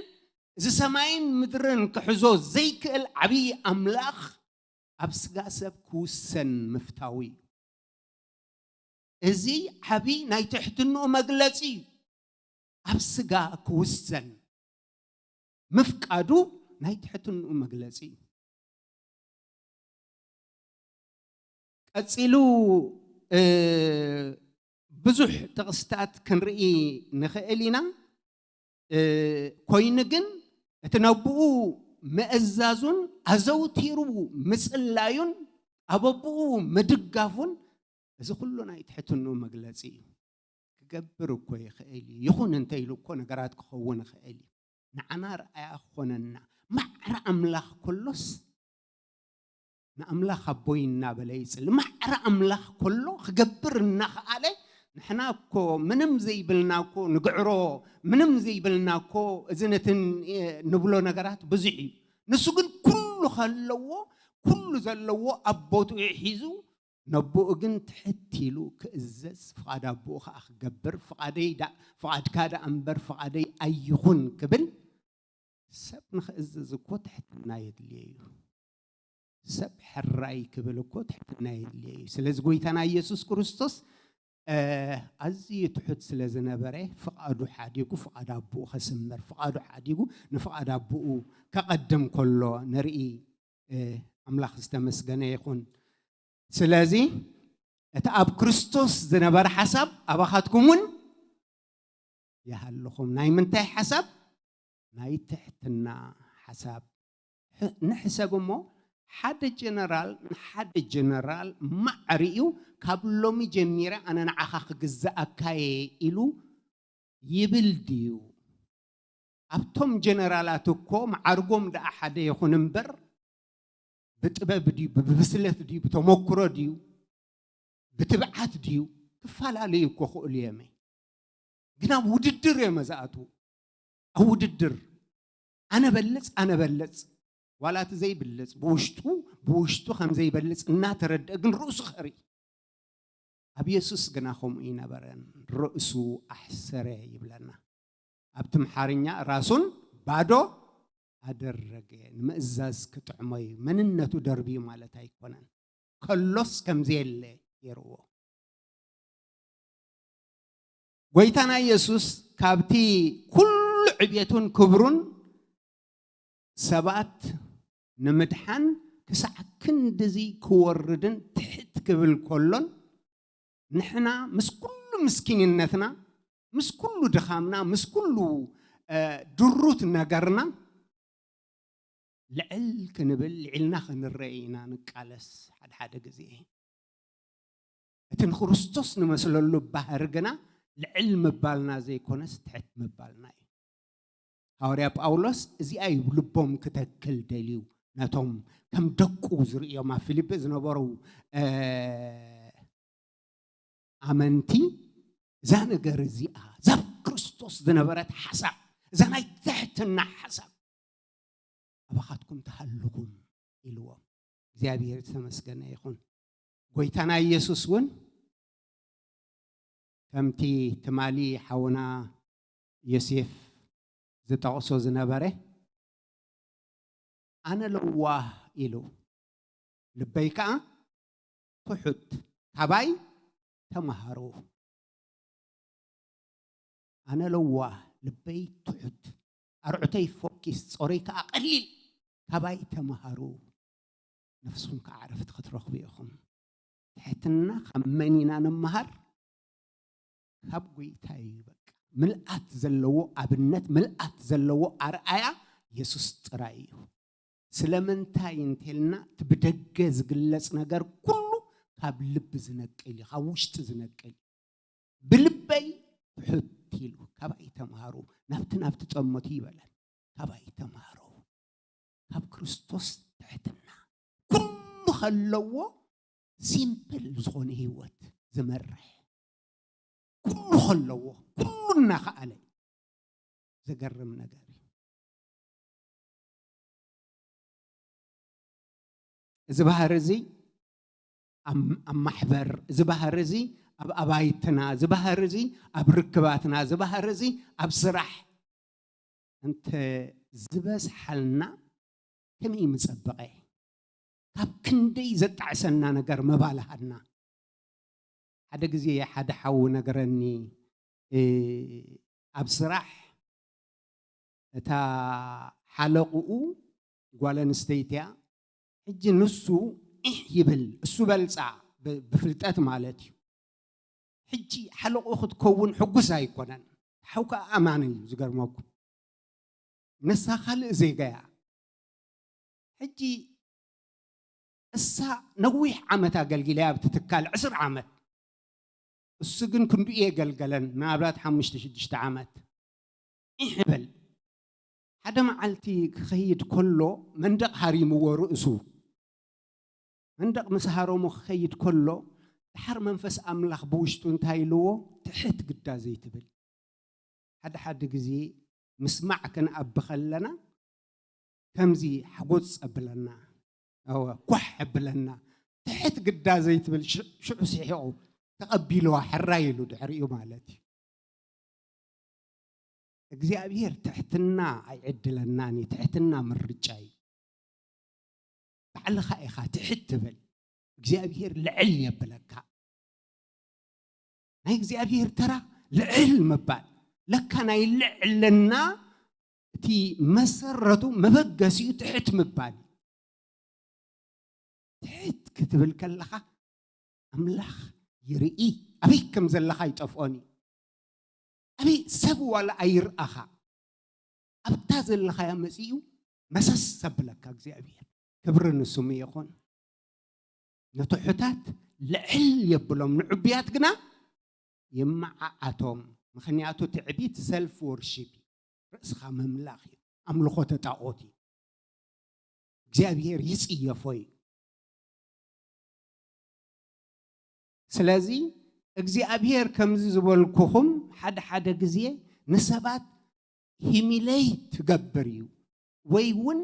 እዚ ሰማይን ምድርን ክሕዞ ዘይክእል ዓብዪ ኣምላኽ ኣብ ስጋ ሰብ ክውሰን ምፍታው እዩ። እዚ ዓብዪ ናይ ትሕትንኡ መግለፂ እዩ። ኣብ ስጋ ክውሰን ምፍቃዱ ናይ ትሕትንኡ መግለፂ እዩ። ቀፂሉ ብዙሕ ጥቕስታት ክንርኢ ንኽእል ኢና። ኮይኑ ግን እቲ ነብኡ ምእዛዙን ኣዘውቲሩ ምፅላዩን ኣብ ኣቦኡ ምድጋፉን እዚ ኩሉ ናይ ትሕትንኡ መግለፂ እዩ። ክገብር እኮ ይኽእል እዩ። ይኹን እንተ ኢሉ እኮ ነገራት ክኸውን ይኽእል እዩ። ንዓና ርኣያ ክኾነና ማዕረ ኣምላኽ ከሎስ ንኣምላኽ ኣቦይ እናበለ ይፅሊ። ማዕረ ኣምላኽ ከሎ ክገብር እናኸኣለ ንሕና እኮ ምንም ዘይብልና እኮ ንግዕሮ ምንም ዘይብልና እኮ እዚ ነትን ንብሎ ነገራት ብዙሕ እዩ። ንሱ ግን ኩሉ ከለዎ ኩሉ ዘለዎ ኣብ ቦትኡ ሒዙ ነቦኡ ግን ትሕት ኢሉ ክእዘዝ ፍቓድ ኣቦኡ ከዓ ክገብር ፍቓደይ ፍቓድካ ደኣ እምበር ፍቓደይ ኣይኹን ክብል ሰብ ንኽእዘዝ እኮ ትሕትና የድልየ እዩ። ሰብ ሕራይ ክብል እኮ ትሕትና የድልየ እዩ። ስለዚ ጎይታና ኢየሱስ ክርስቶስ ኣዝዩ ትሑት ስለ ዝነበረ ፍቓዱ ሓዲጉ ፍቓድ ኣቦኡ ከስምር ፍቓዱ ሓዲጉ ንፍቓድ ኣቦኡ ከቐድም ከሎ ንርኢ። ኣምላኽ ዝተመስገነ ይኹን። ስለዚ እቲ ኣብ ክርስቶስ ዝነበረ ሓሳብ ኣባኻትኩም እውን ይሃልኹም። ናይ ምንታይ ሓሳብ? ናይ ትሕትና ሓሳብ። ሕ-፣ ንሕሰብ እሞ፣ ሓደ ጀነራል ንሓደ ጀነራል ማዕሪኡ ካብ ሎሚ ጀሚረ ኣነ ንዓኻ ክግዛኣካ እየ ኢሉ ይብል ድዩ? ኣብቶም ጀነራላት እኮ መዓርጎም ደኣ ሓደ ይኹን እምበር፣ ብጥበብ ድዩ፣ ብብስለት ድዩ፣ ብተመክሮ ድዩ፣ ብትብዓት ድዩ፣ ክፈላለዩ እኮ ክእሉ እዮም። ግን ኣብ ውድድር እዮም ዝኣትዉ። ኣብ ውድድር፣ ኣነ በልጽ፣ ኣነ በልጽ። ዋላ እቲ ዘይብልጽ ብውሽጡ፣ ብውሽጡ ከም ዘይበልጽ እናተረድአ ግን ርእሱ ከርኢ። ኣብ የሱስ ግና ከምኡ ይነበረን፣ ርእሱ ኣሕሰረ ይብለና። ኣብ ትምሓርኛ ራሱን ባዶ ኣደረገ። ንምእዛዝ ክጥዕሞ እዩ። መንነቱ ደርብዩ ማለት ኣይኮነን። ከሎስ ከም ዘየለ ገይርዎ። ጎይታና የሱስ ካብቲ ኩሉ ዕብየቱን ክብሩን ሰባት ንምድሓን ክሳዕ ክንድዚ ክወርድን ትሕት ክብል ከሎን፣ ንሕና ምስ ኩሉ ምስኪንነትና፣ ምስ ኩሉ ድኻምና፣ ምስ ኩሉ፣ እ፣ ድሩት ነገርና ልዕል ክንብል፣ ልዒልና ክንረአ ኢና ንቃለስ ሓደ ሓደ ግዜ። እቲ ንክርስቶስ ንመስለሉ ባህሪ ግና ልዕል ምባልና ዘይኮነስ ትሕት ምባልና እዩ። ሃዋርያ ጳውሎስ እዚኣ እዩ ልቦም ክተክል ደልዩ፣ ነቶም ከም ደቁ ዝርእዮም ኣብ ፊልጲ ዝነበሩ፣ እ፣ ኣመንቲ፣ እዛ ነገር እዚኣ፣ እዛ ኣብ ክርስቶስ ዝነበረት ሓሳብ፣ እዛ ናይ ትሕትና ሓሳብ ኣባኻትኩም ትሃልኹም ኢልዎም። እግዚኣብሔር ዝተመስገነ ይኹን። ጎይታና ኢየሱስ እውን ከምቲ ትማሊ ሓውና ዮሴፍ ዝጠቕሶ ዝነበረ፣ ኣነ ለዋህ ኢሉ፣ ልበይ ከኣ ትሑት፣ ካባይ ተመሃሩ። ኣነ ለዋህ፣ ልበይ ትሑት፣ ኣርዑተይ ፎኪስ፣ ጾረይ ከኣ ቀሊል፣ ካባይ ተመሃሩ፣ ነፍስኹም ከኣ ዕረፍቲ ክትረኽቡ ኢኹም። ትሕትና ካብ መን ኢና ንመሃር? ካብ ጎይታ እዩ። በቃ ምልኣት ዘለዎ ኣብነት፣ ምልኣት ዘለዎ ኣርኣያ የሱስ ጥራይ እዩ። ስለምንታይ እንተልና፣ እቲ ብደገ ዝግለጽ ነገር ኩሉ ካብ ልቢ ዝነቅል እዩ፣ ካብ ውሽጢ ዝነቅል እዩ። ብልበይ ትሑት ኢሉ፣ ካባይ ተምሃሩ፣ ናብቲ ናብቲ ጠመቱ ይበለን፣ ካባይ ተምሃሩ። ካብ ክርስቶስ ትሕትና፣ ኩሉ ከለዎ ሲምፕል ዝኾነ ህይወት ዝመርሕ፣ ኩሉ ከለዎ፣ ኩሉ እናኸኣለ፣ ዘገርም ነገር እዩ። እዚ ባህሪ እዚ ኣብ፣ ኣብ ማሕበር፣ እዚ ባህሪ እዚ ኣብ ኣባይትና፣ እዚ ባህሪ እዚ ኣብ ርክባትና፣ እዚ ባህሪ እዚ ኣብ ስራሕ እንተ ዝበዝሓልና ከመይ ምጸበቐ? ካብ ክንደይ ዘጣዕሰና ነገር ምባል ሃድና። ሓደ ግዜ ሓደ ሓው ነገረኒ፣ እ፣ ኣብ ስራሕ እታ ሓለቕኡ ጓል ኣንስተይቲ እያ። ሕጂ ንሱ ኢሕ ይብል፣ እሱ በልጻ፣ ብ-፣ ብፍልጠት ማለት እዩ። ሕጂ ሓለቕኡ ክትከውን ሕጉስ ኣይኮነን። ሓው ከኣ ኣማኒ እዩ፣ ዝገርመኩም። ንሳ ካልእ ዜጋ እያ። ሕጂ እሳ ነዊሕ ዓመት ኣገልጊላ ኣብቲ ትካል፣ ዕስራ ዓመት። እሱ ግን ክንድኡ የገልገለን፣ ምናልባት ሓሙሽተ ሽዱሽተ ዓመት። ኢሕ በል። ሓደ መዓልቲ ክኸይድ ከሎ መንደቕ ሃሪምዎ ርእሱ። መንደቕ ምስ ሃረሞ ክኸይድ ከሎ፣ ድሓር መንፈስ ኣምላኽ ብውሽጡ እንታይ ኢልዎ? ትሕት ግዳ ዘይትብል። ሓደ ሓደ ግዜ ምስማዕ ክንኣቢ ከለና፣ ከምዚ ሓጎጽ ኣብለና፣ እወ፣ ኳሕ ኣብለና። ትሕት ግዳ ዘይትብል ሽ-፣ ሽዑ ስሒቑ ተቐቢልዋ፣ ሕራይ ኢሉ ድሕሪኡ ማለት እዩ። እግዚኣብሔር ትሕትና ኣይዕድለናን እዩ። ትሕትና ምርጫ እዩ። ባዕልኻ ኢኻ ትሕት ትብል፣ እግዚኣብሔር ልዕል የብለካ። ናይ እግዚኣብሔር ተራ ልዕል ምባል፣ ለካ ናይ ልዕልና እቲ መሰረቱ መበገሲኡ ትሕት ምባል እዩ። ትሕት ክትብል ከለኻ፣ ኣምላኽ ይርኢ። ኣበይ ከም ዘለኻ ይጠፍኦን እዩ። ኣበይ ሰብ ዋላ ኣይርኣኻ፣ ኣብታ ዘለኻያ መጺኡ መሰስ ዘብለካ እግዚኣብሔር። ክብሪ ንስሙ ይኹን። ንትሑታት ልዕል የብሎም፣ ንዕቡያት ግና ይመዓዓቶም። ምኽንያቱ ትዕቢት ሰልፍ ወርሺፕ እዩ፣ ርእስኻ ምምላኽ እዩ፣ ኣምልኾ ተጣኦት እዩ። እግዚኣብሔር ይጽየፎ እዩ። ስለዚ እግዚኣብሔር ከምዚ ዝበልኩኹም ሓደ ሓደ ግዜ ንሰባት ሂሚሌት ትገብር እዩ፣ ወይ እውን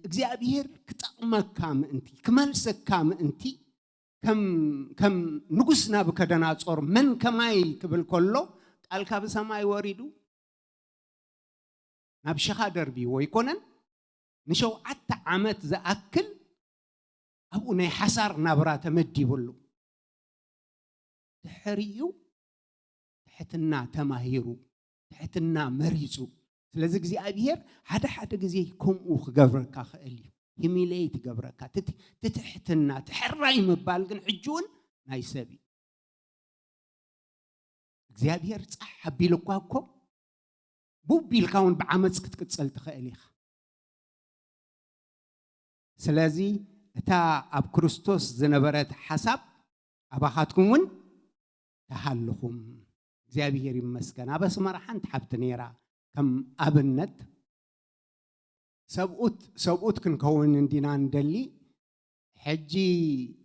እግዚኣብሔር ክጠቕመካ ምእንቲ ክመልሰካ ምእንቲ ከም ንጉስ ናብከደናጾር መን ከማይ ክብል ከሎ ቃል ካብ ሰማይ ወሪዱ ናብ ሸኻ ደርብይዎ ኣይኮነን። ንሸውዓተ ዓመት ዝኣክል ኣብኡ ናይ ሓሳር ናብራ ተመዲቡሉ። ድሕሪኡ ትሕትና ተማሂሩ፣ ትሕትና መሪጹ። ስለዚ እግዚኣብሔር ሓደ ሓደ ግዜ ከምኡ ክገብረካ ክእል እዩ። ሂሚሌት ይገብረካ። ትትሕትና ትሕራይ ምባል ግን ሕጂ እውን ናይ ሰብ እዩ። እግዚኣብሔር ጻሕ ኣቢሉ እኳ እኮ ቡብ ኢልካ እውን ብዓመፅ ክትቅፅል ትኽእል ኢኻ። ስለዚ እታ ኣብ ክርስቶስ ዝነበረት ሓሳብ ኣባኻትኩም እውን ተሃልኹም። እግዚኣብሔር ይመስገን። ኣብ ኣስመራ ሓንቲ ሓብቲ ነይራ ከም ኣብነት። ሰብኡት ሰብኡት ክንከውን እንዲና እንደሊ። ሕጂ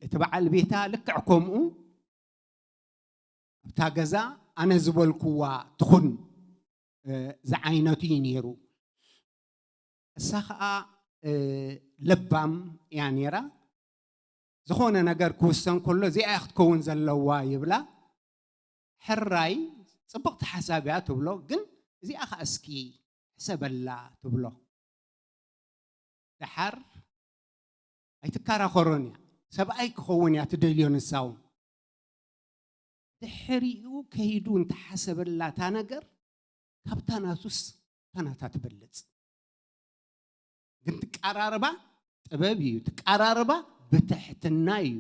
እቲ በዓል ቤታ ልክዕ ከምኡ ኣብታ ገዛ ኣነ ዝበልኩዋ ትኹን ዝዓይነቱ እዩ ነይሩ። እሳ ኸዓ ለባም እያ ነይራ። ዝኾነ ነገር ክውሰን ከሎ እዚኣ እያ ክትከውን ዘለዋ ይብላ። ሕራይ ጽብቕቲ ሓሳብ እያ ትብሎ፣ ግን እዚኣ ኸዓ እስኪ ሕሰበላ ትብሎ። ደሓር ኣይትከራኸሮን እያ። ሰብኣይ ክኸውን እያ ትደልዮ ንሳ እውን። ድሕሪኡ ከይዱ እንተሓሰበላ እታ ነገር ካብታ ናቱስ እታ ናታ ትበልጽ። ግን ትቀራርባ ጥበብ እዩ፣ ትቀራርባ ብትሕትና እዩ፣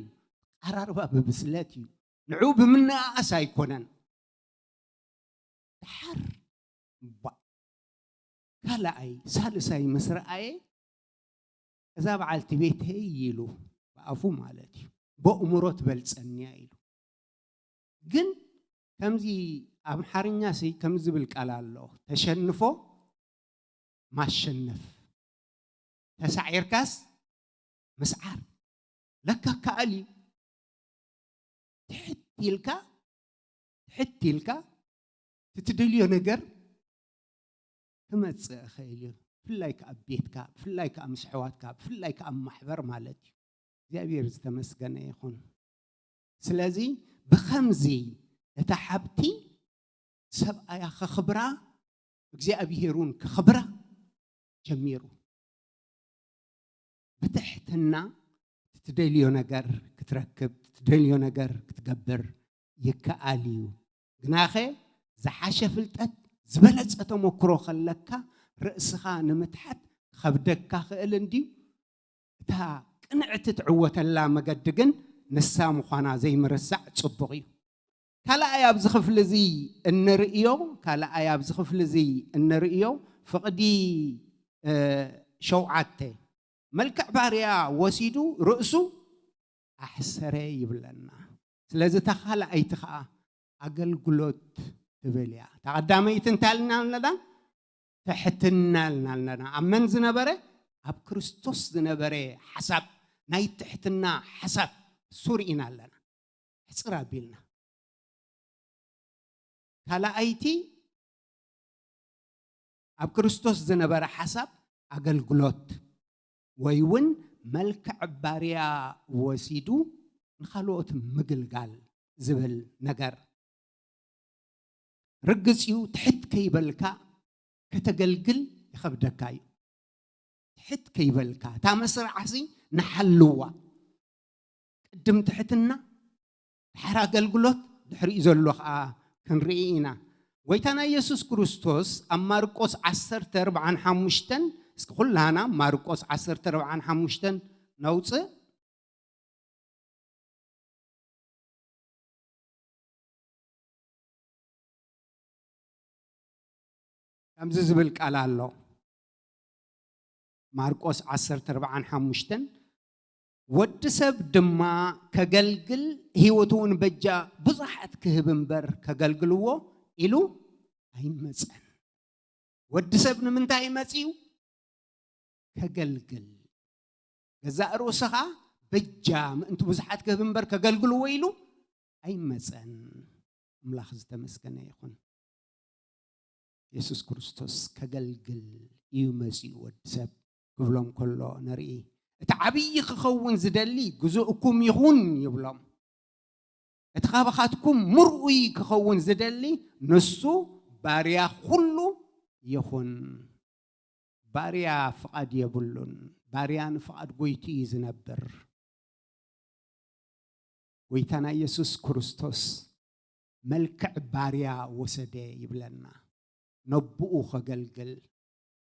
ትቀራርባ ብብስለት እዩ። ንዑ ብምንኣኣስ ኣይኮነን። ድሓር እባ ካልኣይ ሳልሳይ ምስ ረኣየ እዛ በዓልቲ ቤተይ ኢሉ ብኣፉ ማለት እዩ በእምሮ ትበልጸኒያ ኢሉ። ግን ከምዚ ኣምሓርኛ ሲ ከምዚ ዝብል ቃል ኣሎ፣ ተሸንፎ ማሸነፍ፣ ተሳዒርካስ ምስዓር። ለካ ከኣል እዩ። ትሕት ኢልካ ትሕት ኢልካ ትትደልዮ ነገር ክመጽእ ይኽእል እዩ። ብፍላይ ከኣ ኣብ ቤትካ፣ ብፍላይ ከኣ ምስ ኣሕዋትካ፣ ብፍላይ ከኣ ኣብ ማሕበር ማለት እዩ። እግዚኣብሔር ዝተመስገነ ይኹን። ስለዚ ብኸምዚ እታ ሓብቲ ሰብኣያ ከኽብራ፣ እግዚኣብሔር እውን ከኽብራ ጀሚሩ። ብትሕትና ትደልዮ ነገር ክትረክብ፣ ትደልዮ ነገር ክትገብር ይከኣል እዩ። ግናኸ ዝሓሸ ፍልጠት፣ ዝበለጸ ተመክሮ ከለካ ርእስኻ ንምትሓት ክኸብደካ ክእል እንድዩ። እታ ቅንዕቲ ትዕወተላ መገዲ ግን ንሳ ምዃና ዘይምርሳዕ ጽቡቕ እዩ። ካልኣይ ኣብዚ ክፍሊ እዚ እንርእዮ፣ ካልኣይ ኣብዚ ክፍሊ እዚ እንርእዮ ፍቕዲ፣ እ፣ ሸውዓተ፣ መልክዕ ባርያ ወሲዱ ርእሱ ኣሕሰረ ይብለና። ስለዚ እታ ካልኣይቲ ኸኣ ኣገልግሎት ትብል እያ። እታ ቀዳመይቲ እንታይ ኢልና ኣለና? ትሕትና ኢልና ኣለና። ኣብ መን ዝነበረ? ኣብ ክርስቶስ ዝነበረ ሓሳብ፣ ናይ ትሕትና ሓሳብ እሱ ርኢና ኣለና። ሕጽር ኣቢልና። ካልኣይቲ ኣብ ክርስቶስ ዝነበረ ሓሳብ ኣገልግሎት ወይ እውን መልክዕ ባርያ ወሲዱ ንኻልኦት ምግልጋል ዝብል ነገር። ርግጽ እዩ፣ ትሕት ከይበልካ ከተገልግል ይኸብደካ እዩ። ትሕት ከይበልካ፣ እታ መስርዓሲ ንሓልዋ። ቅድም ትሕትና፣ ድሓር ኣገልግሎት፣ ድሕሪኡ ዘሎ ኸዓ ክንርኢ ኢና። ጎይታና ኢየሱስ ክርስቶስ ኣብ ማርቆስ ዓሰርተ ኣርባዓን ሓሙሽተን፣ እስኪ ኩላና ማርቆስ ዓሰርተ ኣርባዓን ሓሙሽተን ነውፅእ። ከምዚ ዝብል ቃል ኣሎ። ማርቆስ ዓሰርተ ኣርባዓን ሓሙሽተን፣ "ወዲ ሰብ ድማ ከገልግል፣ ህይወቱ እውን በጃ ብዙሓት ክህብ እምበር፣ ከገልግልዎ ኢሉ ኣይመጸን።" ወዲ ሰብ ንምንታይ መጺኡ? ከገልግል። ገዛእ ርእሱ ኸኣ በጃ ምእንቲ ብዙሓት ክህብ እምበር፣ ከገልግልዎ ኢሉ ኣይመጸን። ኣምላኽ ዝተመስገነ ይኹን። የሱስ ክርስቶስ ከገልግል እዩ መጺኡ፣ ወዲ ሰብ ክብሎም ከሎ ንርኢ። እቲ ዓብዪ ክኸውን ዝደሊ ግዙእኩም ይኹን ይብሎም። እቲ ካባኻትኩም ምርኡይ ክኸውን ዝደሊ ንሱ ባርያ ኩሉ ይኹን። ባርያ ፍቓድ የብሉን። ባርያ ንፍቓድ ጎይቱ እዩ ዝነብር። ጎይታና ኢየሱስ ክርስቶስ መልክዕ ባርያ ወሰደ ይብለና። ነብኡ ከገልግል፣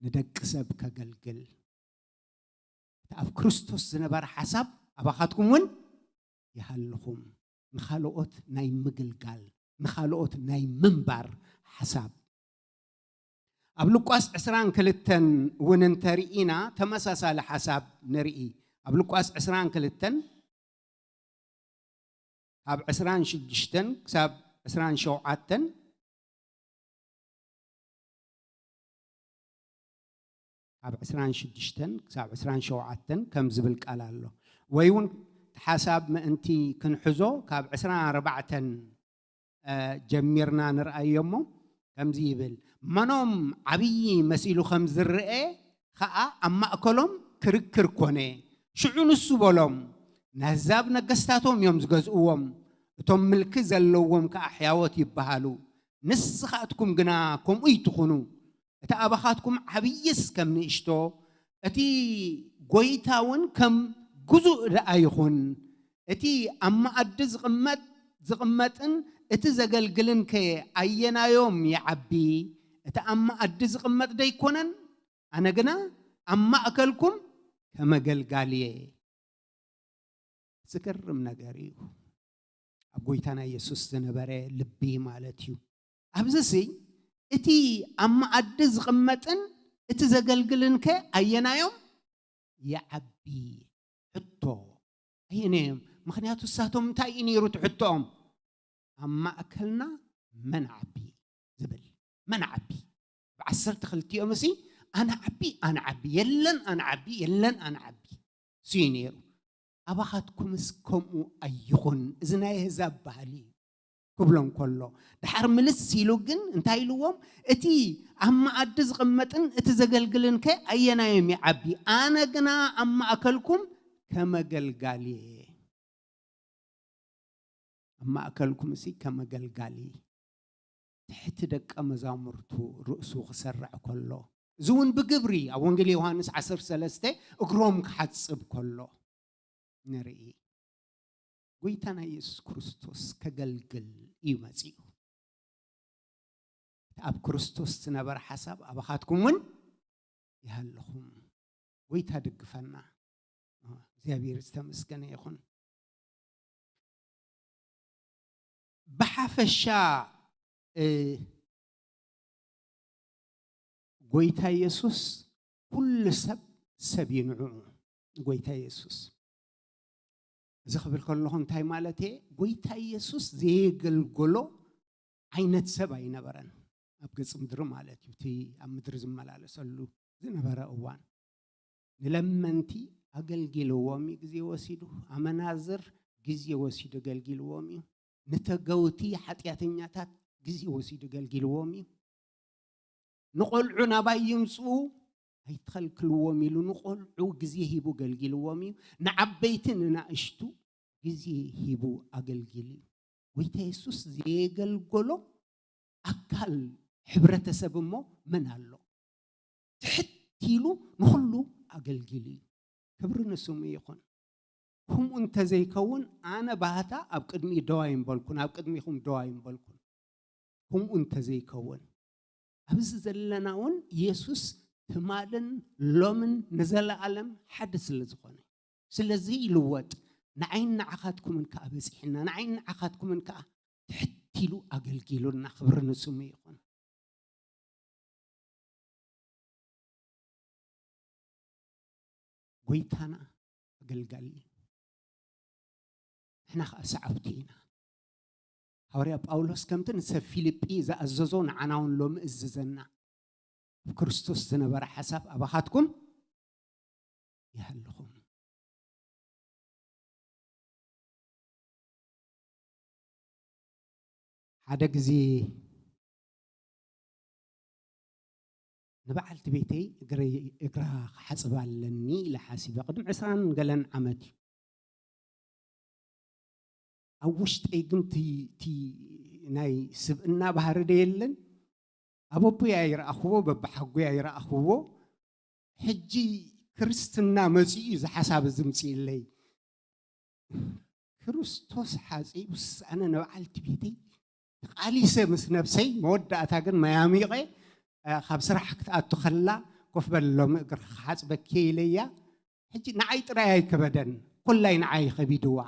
ንደቂ ሰብ ከገልግል። እቲ ኣብ ክርስቶስ ዝነበረ ሓሳብ ኣባኻትኩም እውን ይሃልኹም። ንኻልኦት ናይ ምግልጋል፣ ንኻልኦት ናይ ምንባር ሓሳብ። ኣብ ሉቃስ ዕስራን ክልተን እውን እንተርኢና ተመሳሳሊ ሓሳብ ንርኢ። ኣብ ሉቃስ ዕስራን ክልተን ካብ ዕስራን ሽዱሽተን ክሳብ ዕስራን ሸውዓተን፣ ካብ ዕስራን ሽዱሽተን ክሳብ ዕስራን ሸውዓተን ከም ዝብል ቃል ኣሎ። ወይ እውን እቲ ሓሳብ ምእንቲ ክንሕዞ ካብ ዕስራን ኣርባዕተን እ፣ ጀሚርና ንርኣዮ እሞ ከምዚ ይብል፣ "መኖም ዓብዪ መሲሉ ከም ዝረአ ኸኣ ኣብ ማእከሎም ክርክር ኮነ። ሽዑ ንሱ በሎም፣ ነህዛብ ነገስታቶም እዮም ዝገዝእዎም፣ እቶም ምልኪ ዘለዎም ከኣ ሕያዎት ይበሃሉ። ንስኻትኩም ግና ከምኡ ይትኹኑ። እቲ ኣባኻትኩም ዓብይስ ከም ንእሽቶ፣ እቲ ጎይታ እውን ከም ግዙእ ደኣ ይኹን። እቲ ኣብ መኣዲ ዝቕመጥ፣ ዝቕመጥን እቲ ዘገልግልን ከ ኣየናዮም ይዓቢ? እቲ ኣብ መኣዲ ዝቕመጥ ደይኮነን? ኣነ ግና ኣብ ማእከልኩም ከም ኣገልጋሊ እየ።" ዝገርም ነገር እዩ። ኣብ ጎይታና የሱስ ዝነበረ ልቢ ማለት እዩ። ኣብዚሲ እቲ ኣብ መኣዲ ዝቕመጥን እቲ ዘገልግልን ከ ኣየናዮም ይዓቢ? ሕቶ፣ ኣየናዮም? ምኽንያቱ ንሳቶም እንታይ እዩ ነይሩ እቲ ሕቶኦም? "ኣብ ማእከልና መን ዓቢ?" ዝብል። መን ዓቢ? ብዓሰርተ ክልቲኦም እሲ ኣነ ዓቢ፣ ኣነ ዓቢ፣ የለን ኣነ ዓቢ፣ የለን ኣነ ዓቢ። እሱ እዩ ነይሩ። ኣባኻትኩምስ ከምኡ ኣይኹን፣ እዚ ናይ ኣህዛብ ባህሊ እዩ ክብሎም ከሎ፣ ድሓር ምልስ ኢሉ ግን እንታይ ኢልዎም? እቲ ኣብ መኣዲ ዝቕመጥን እቲ ዘገልግልን ከ ኣየናዮም ይዓቢ? ኣነ ግና ኣብ ማእከልኩም ከም ኣገልጋሊ እየ። ኣብ ማእከልኩም እሲ ከም ኣገልጋሊ ትሕቲ ደቀ መዛሙርቱ ርእሱ ክሰርዕ ከሎ፣ እዚ እውን ብግብሪ ኣብ ወንጌል ዮሃንስ ዓሰርተ ሰለስተ እግሮም ክሓጽብ ከሎ ንርኢ። ጎይታና የሱስ ክርስቶስ ከገልግል እዩ መጺኡ። እቲ ኣብ ክርስቶስ ዝነበረ ሓሳብ ኣባኻትኩም እውን ይሃልኹም። ጎይታ ደግፈና። እግዚኣብሔር ዝተመስገነ ይኹን። ብሓፈሻ፣ እ፣ ጎይታ የሱስ ኩሉ ሰብ፣ ሰብ እዩ ንዕኡ። ጎይታ የሱስ፣ እዚ ክብል ከለኹ እንታይ ማለት እየ? ጎይታ የሱስ ዘየገልገሎ ዓይነት ሰብ ኣይነበረን ኣብ ገጽ ምድሪ ማለት እዩ። እቲ ኣብ ምድሪ ዝመላለሰሉ ዝነበረ እዋን ንለመንቲ ኣገልጊልዎም እዩ ግዜ ወሲዱ። ኣመናዝር ግዜ ወሲዱ ኣገልጊልዎም እዩ። ንተገውቲ ሓጢኣተኛታት ግዜ ወሲዱ ኣገልጊልዎም እዩ። ንቆልዑ ናባይ ይምጽኡ ኣይትኸልክልዎም ኢሉ ንቆልዑ ግዜ ሂቡ ኣገልጊልዎም እዩ። ንዓበይቲ ንናእሽቱ ግዜ ሂቡ ኣገልጊሉ እዩ። ጎይታ የሱስ ዘየገልገሎ ኣካል ሕብረተሰብ እሞ መን ኣሎ? ትሕት ኢሉ ንኹሉ ኣገልጊሉ እዩ። ክብሪ ንስሙ ይኹን። ከምኡ እንተዘይከውን ኣነ ባህታ ኣብ ቅድሚኡ ደው ኣይምበልኩን፣ ኣብ ቅድሚኹም ደው ኣይምበልኩን። ከምኡ እንተዘይከውን ኣብዚ ዘለና እውን የሱስ ትማልን ሎምን ንዘለኣለም ሓደ ስለ ዝኾነ፣ ስለ ዘይልወጥ ንዓይን ንዓኻትኩምን ከኣ በጺሕና፣ ንዓይን ንዓኻትኩምን ከኣ ትሕት ኢሉ ኣገልጊሉና። ክብሪ ንስሙ ይኹን። ጎይታና ኣገልጋሊ እዩ። ንሕና ኸዓ ሰዓብቲ ኢና። ሃዋርያ ጳውሎስ ከምቲ ንሰብ ፊልጲ ዝኣዘዞ ንዓና እውን ሎሚ እዝዘና። ኣብ ክርስቶስ ዝነበረ ሓሳብ ኣባኻትኩም ይሃልኹም። ሓደ ግዜ ንበዓልቲ ቤተይ እግረይ-፣ እግራ ክሓጽባ ኣለኒ ኢለ ሓሲበ። ቅድሚ ዕስራን ገለን ዓመት እዩ። ኣብ ውሽጠይ ግን እቲ፣ እቲ ናይ ስብእና ባህሪ ዶ የለን? ኣብ ኣቦይ ኣይረኣኽዎ፣ በብሓጎይ ኣይረኣኽዎ። ሕጂ ክርስትና መጺኡ እዩ እዚ ሓሳብ እዚ ምጺእለይ። ክርስቶስ ሓጺቡስ ኣነ ንበዓልቲ ቤተይ ተቓሊሰ ምስ ነብሰይ፣ መወዳእታ ግን ማይ ኣሚቐ፣ እ፣ ካብ ስራሕ ክትኣቱ ከላ፣ "ኮፍ በል ሎሚ እግርኻ ክሓጽበኪ እየ" ኢለያ። ሕጂ ንዓይ ጥራይ ኣይከበደን፣ ኩላይ ንዓይ ከቢድዋ።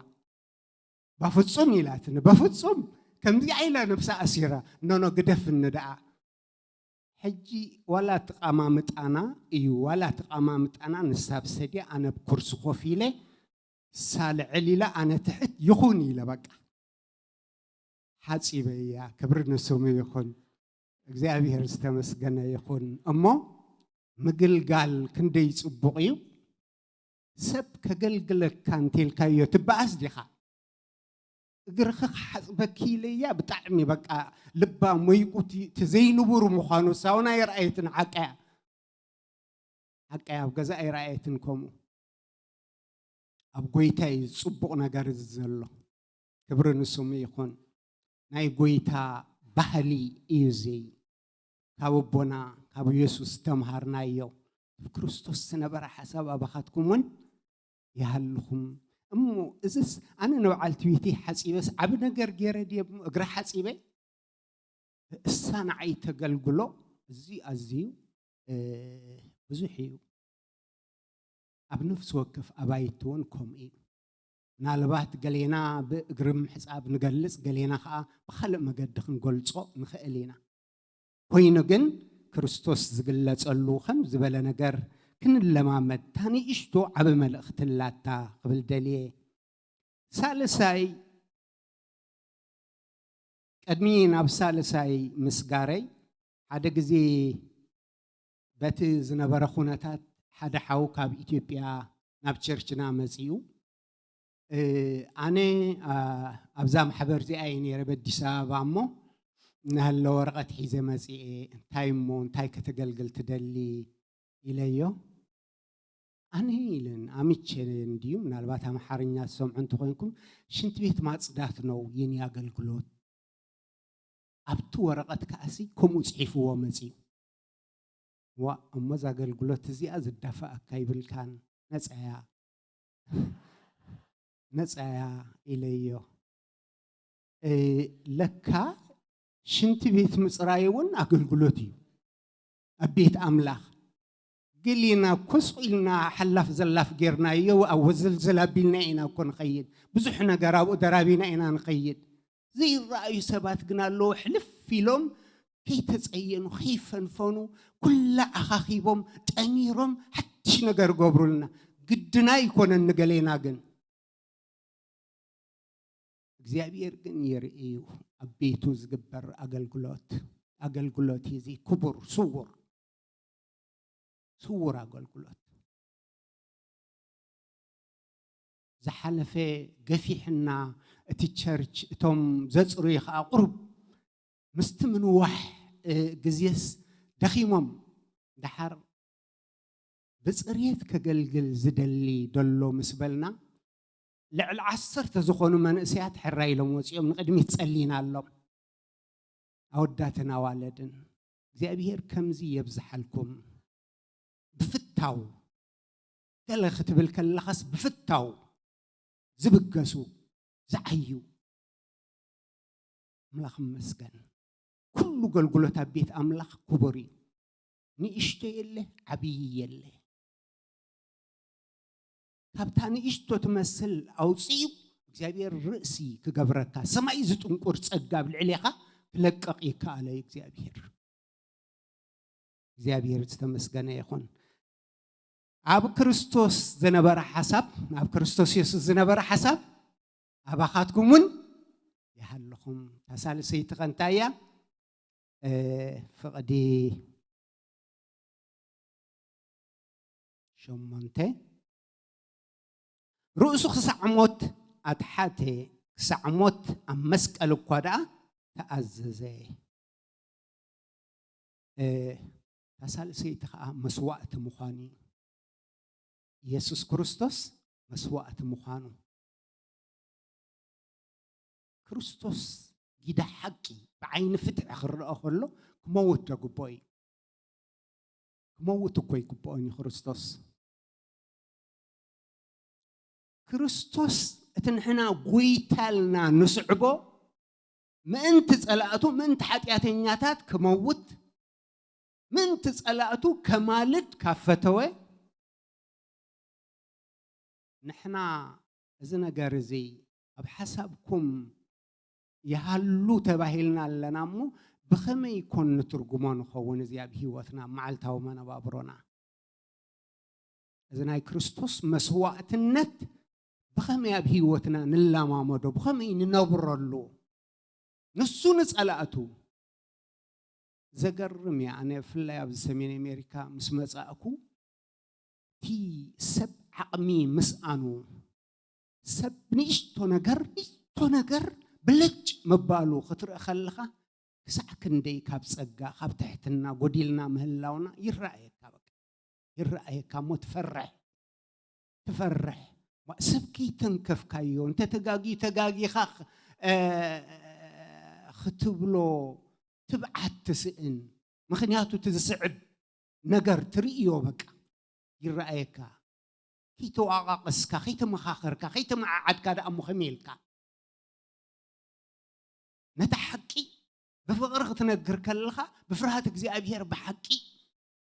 "በፍጹም" ኢላትኒ። በፍጹም ከምዚኣ ኢላ ነብሳ ኣሲራ። ኖኖ፣ ግደፍኒ ደኣ። ሕጂ ዋላ እቲ ቃማምጣና እዩ፣ ዋላ እቲ ቃማምጣና ንሳ ኣብ ሰድያ፣ ኣነ ኣብ ኩርሲ ኮፍ ኢለ፣ እሳ ልዕል ኢላ፣ ኣነ ትሕት፣ ይኹን ኢለ በቃ ሓጺበያ። ክብሪ ንስሙ ይኹን። እግዚኣብሔር ዝተመስገነ ይኹን። እሞ ምግልጋል ክንደይ ጽቡቕ እዩ። ሰብ ከገልግለካ እንተልካዮ ትበኣስ ዲኻ? "እግርኺ ክሓጽበኪ" ኢለያ። ብጣዕሚ በቃ ልባ ሞይቁ፣ እቲ፣ እቲ ዘይንቡር ምዃኑ ሳውን ኣይረኣየትን። ሓቃያ፣ ሓቃያ ኣብ ገዛ ኣይረኣየትን። ከምኡ ኣብ ጎይታ እዩ ጽቡቕ ነገር እዚ ዘሎ። ክብሪ ንስሙ ይኹን። ናይ ጎይታ ባህሊ እዩ እዚ። ካብ ኣቦና ካብ የሱስ ተምሃርናዮ። ኣብ ክርስቶስ ዝነበረ ሓሳብ ኣባኻትኩም እውን ይሃልኹም። እሞ እዝስ ኣነ ንበዓልቲ ቤተይ ሓጺበስ ዓቢ ነገር ገይረ ድየ እሞ እግራ ሓጺበ? እሳ ንዓይ ተገልግሎ። እዚ ኣዝዩ፣ እ፣ ብዙሕ እዩ። ኣብ ነፍሲ ወከፍ ኣባይቲ እውን ከምኡ እዩ። ምናልባት ገሌና ብእግሪ ምሕጻብ ንገልጽ፣ ገሌና ኸኣ ብኻልእ መገዲ ክንገልጾ ንኽእል ኢና። ኮይኑ ግን ክርስቶስ ዝግለጸሉ ከም ዝበለ ነገር ክንለማመድ፣ እታ ንእሽቶ ዓቢ መልእኽቲ ኣላታ ክብል ደልየ። ሳልሳይ፣ ቅድሚ ናብ ሳልሳይ ምስጋረይ፣ ሓደ ግዜ በቲ ዝነበረ ኩነታት ሓደ ሓው ካብ ኢትዮጵያ ናብ ቸርችና መጺኡ። እ፣ ኣነ፣ ኣ፣ ኣብዛ ማሕበር እዚኣ እየ ነይረ፣ በኣዲስ ኣበባ፣ እሞ እናሃለ ወረቐት ሒዘ መጺኤ። "እንታይ እሞ፣ እንታይ ከተገልግል ትደሊ?" ኢለዮ። ኣነ ኢለን፣ ኣምቼ እንድዩ፣ ምናልባት ኣምሓርኛ ትሰምዑ እንተኾይንኩም፣ ሽንቲ ቤት ማጽዳት ነው የኔ ኣገልግሎት። ኣብቲ ወረቐት ከኣሲ ከምኡ ጽሒፍዎ መጺኡ። "ዋእ፣ እሞ እዛ ኣገልግሎት እዚኣ ዝዳፈኣካ ይብልካን፣ ነጻ እያ፣ ነጻ እያ" ኢለዮ። እ፣ ለካ ሽንቲ ቤት ምጽራይ እውን ኣገልግሎት እዩ ኣብ ቤት ኣምላኽ። ገሊና ኮስቑ ኢልና ሓላፍ ዘላፍ ጌርናዮ፣ ኣብ ወዘልዘል ኣቢልና ኢና እኮ ንኸይድ። ብዙሕ ነገር ኣብኡ ደራቢና ኢና ንኸይድ። ዘይረኣዩ ሰባት ግን ኣለዉ፣ ሕልፍ ኢሎም ከይተጸየኑ፣ ከይፈንፈኑ፣ ኩላ ኣኻኺቦም፣ ጠሚሮም፣ ሓድሽ ነገር ገብሩልና። ግድና ኣይኮነን ንገሌና ግን። እግዚኣብሔር ግን የርእዩ ኣብ ቤቱ ዝግበር ኣገልግሎት። ኣገልግሎት እዩ እዚ ክቡር፣ ስዉር፣ ስዉር ኣገልግሎት። ዝሓለፈ ገፊሕና እቲ ቸርች፣ እቶም ዘጽርዩ ኸኣ ቁሩብ ምስቲ ምንዋሕ፣ እ፣ ግዜስ ደኺሞም። ደሓር ብጽርየት ከገልግል ዝደሊ ደሎ ምስ በልና፣ ልዕሊ ዓሰርተ ዝኾኑ መንእሰያት ሕራይ ኢሎም ወጺኦም ንቕድሚት ጸሊናሎም። ኣወዳትን ኣዋለድን፣ እግዚኣብሔር ከምዚ የብዝሓልኩም። ብፍታው፣ ገለ ክትብል ከለኻስ ብፍታው ዝብገሱ፣ ዝዓዩ። ኣምላኽ ይመስገን። ኩሉ ኣገልግሎት ኣብ ቤት ኣምላኽ ክቡር እዩ። ንእሽቶ የለ፣ ዓብዪ የለ። ካብታ ንእሽቶ ትመስል ኣውፂኡ እግዚኣብሔር ርእሲ ክገብረካ፣ ሰማይ ዝጥንቁር ጸጋ ኣብ ልዕሌኻ ክለቅቕ ይከኣሎ እዩ እግዚኣብሔር። እግዚኣብሔር ዝተመስገነ ይኹን። ኣብ ክርስቶስ ዝነበረ ሓሳብ፣ ኣብ ክርስቶስ የሱስ ዝነበረ ሓሳብ ኣባኻትኩም እውን ይሃልኹም። እታ ሳልሰይቲ ከ እንታይ እያ? እ፣ ፍቕዲ ሸሞንተ፣ ርእሱ ክሳዕ ሞት ኣትሓተ፣ ክሳዕ ሞት ኣብ መስቀል እኳ ደኣ ተኣዘዘ። እ፣ እታ ሳልሰይቲ ኸዓ መስዋእቲ ምዃኑ እዩ። የሱስ ክርስቶስ መስዋእቲ ምዃኑ። ክርስቶስ ጊዳ ሓቂ ብዓይኒ ፍትሒ ክረኣ ከሎ ክመውት ዘግብኦ እዩ። ክመውት እኮ ይግብኦ እዩ ክርስቶስ። ክርስቶስ እቲ ንሕና ጎይታልና ንስዕቦ ምእንቲ ጸላእቱ፣ ምእንቲ ሓጢኣተኛታት ክመውት፣ ምእንቲ ጸላእቱ ከማልድ ካብ ፈተወ፣ ንሕና እዚ ነገር እዚ ኣብ ሓሳብኩም ይሃሉ ተባሂልና ኣለና እሞ፣ ብኸመይ ኮን ንትርጉሞ ንኸውን? እዚ ኣብ ህይወትና፣ ኣብ መዓልታዊ መነባብሮና፣ እዚ ናይ ክርስቶስ መስዋእትነት ብኸመይ ኣብ ህይወትና ንለማመዶ? ብኸመይ ንነብረሉ? ንሱ ንጸላእቱ። ዘገርም እዩ። ኣነ ብፍላይ ኣብዚ ሰሜን ኣሜሪካ ምስ መጻእኩ፣ እቲ ሰብ ዓቕሚ ምስኣኑ፣ ሰብ ንእሽቶ ነገር፣ ንእሽቶ ነገር ብልጭ ምባሉ ክትርኢ ከለኻ፣ ክሳዕ ክንደይ ካብ ጸጋ፣ ካብ ትሕትና ጎዲልና ምህላውና ይረኣየካ። በቃ ይረኣየካ እሞ ትፈርሕ፣ ትፈርሕ። ዋ፣ ሰብ ከይተንከፍካዮ፣ እንተ ተጋግዩ ተጋጊኻ ኽ-፣ እ፣ ክትብሎ ትብዓት ትስእን። ምኽንያቱ እቲ ዝስዕብ ነገር ትርእዮ በቃ ይረኣየካ። ከይተዋቓቐስካ፣ ከይተመኻኸርካ፣ ከይተመዓዓድካ ደኣ እሞ ከመይ ኢልካ? ነታ ሓቂ ብፍቕሪ ክትነግር ከለኻ፣ ብፍርሃት እግዚኣብሄር ብሓቂ፣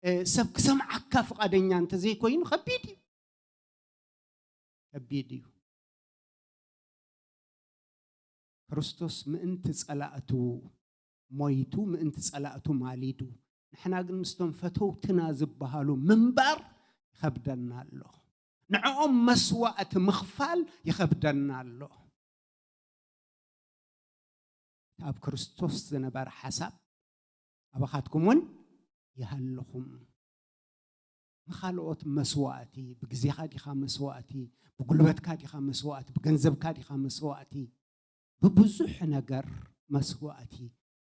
እ፣ ሰብ ክሰምዓካ ፍቓደኛ እንተዘይኮይኑ ከቢድ እዩ። ከቢድ እዩ። ክርስቶስ ምእንቲ ጸላእቱ ሞይቱ፣ ምእንቲ ጸላእቱ ማሊዱ። ንሕና ግን ምስቶም ፈተውትና ዝበሃሉ ምንባር ይኸብደና ኣሎ። ንዕኦም መስዋእቲ ምኽፋል ይኸብደና ኣሎ። ኣብ ክርስቶስ ዝነበረ ሓሳብ ኣባኻትኩም እውን ይሃልኹም። ንኻልኦት መስዋእቲ፣ ብግዜኻ ዲኻ መስዋእቲ፣ ብጉልበትካ ዲኻ መስዋእቲ፣ ብገንዘብካ ዲኻ መስዋእቲ፣ ብብዙሕ ነገር መስዋእቲ።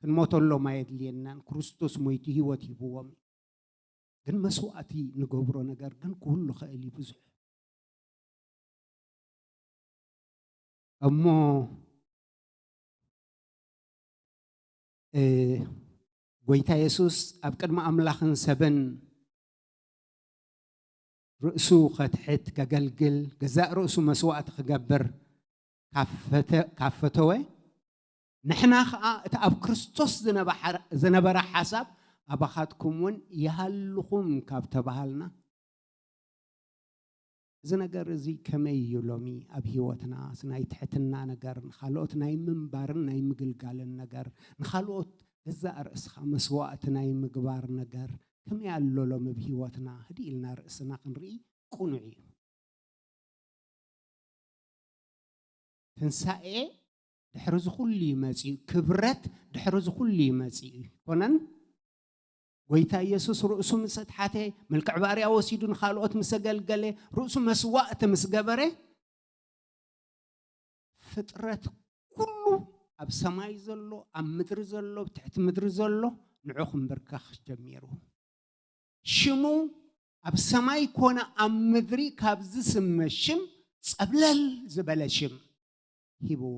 ክንሞተሎም ኣየድልየናን። ክርስቶስ ሞይቱ ህይወት ሂብዎም እዩ። ግን መስዋእቲ ንገብሮ ነገር ግን ክህሉ ኽእል እዩ ብዙሕ። እሞ፣ እ፣ ጎይታ የሱስ ኣብ ቅድሚ ኣምላኽን ሰብን ርእሱ ኸትሕት፣ ከገልግል፣ ገዛእ ርእሱ መስዋእቲ ክገብር ካብ ፈተ-፣ ካብ ፈተወ፣ ንሕና ኸኣ እቲ ኣብ ክርስቶስ ዝነበሓረ-፣ ዝነበረ ሓሳብ ኣባኻትኩም እውን ይሃልኹም ካብ ተባሃልና፣ እዚ ነገር እዚ ከመይ እዩ ሎሚ ኣብ ህይወትና? እዚ ናይ ትሕትና ነገር፣ ንኻልኦት ናይ ምንባርን ናይ ምግልጋልን ነገር፣ ንኻልኦት ገዛእ ርእስኻ መስዋእቲ ናይ ምግባር ነገር ከመይ ኣሎ ሎሚ ኣብ ህይወትና? ህድእ ኢልና ርእስና ክንርኢ ቅኑዕ እዩ። ትንሳኤ ድሕሪ እዚ ኩሉ እዩ መጺኡ። ክብረት ድሕሪ እዚ ኩሉ እዩ መጺኡ። ኣይኮነን? ጎይታ ኢየሱስ ርእሱ ምስ ኣትሓተ፣ መልክዕ ባርያ ወሲዱ ንኻልኦት ምስ ኣገልገለ፣ ርእሱ መስዋእቲ ምስ ገበረ፣ ፍጥረት ኩሉ ኣብ ሰማይ ዘሎ፣ ኣብ ምድሪ ዘሎ፣ ኣብ ትሕቲ ምድሪ ዘሎ ንዑ ክምብርከኽ ጀሚሩ። ሽሙ ኣብ ሰማይ ኮነ ኣብ ምድሪ ካብ ዝስመ ሽም ጸብለል ዝበለ ሽም ሂብዎ።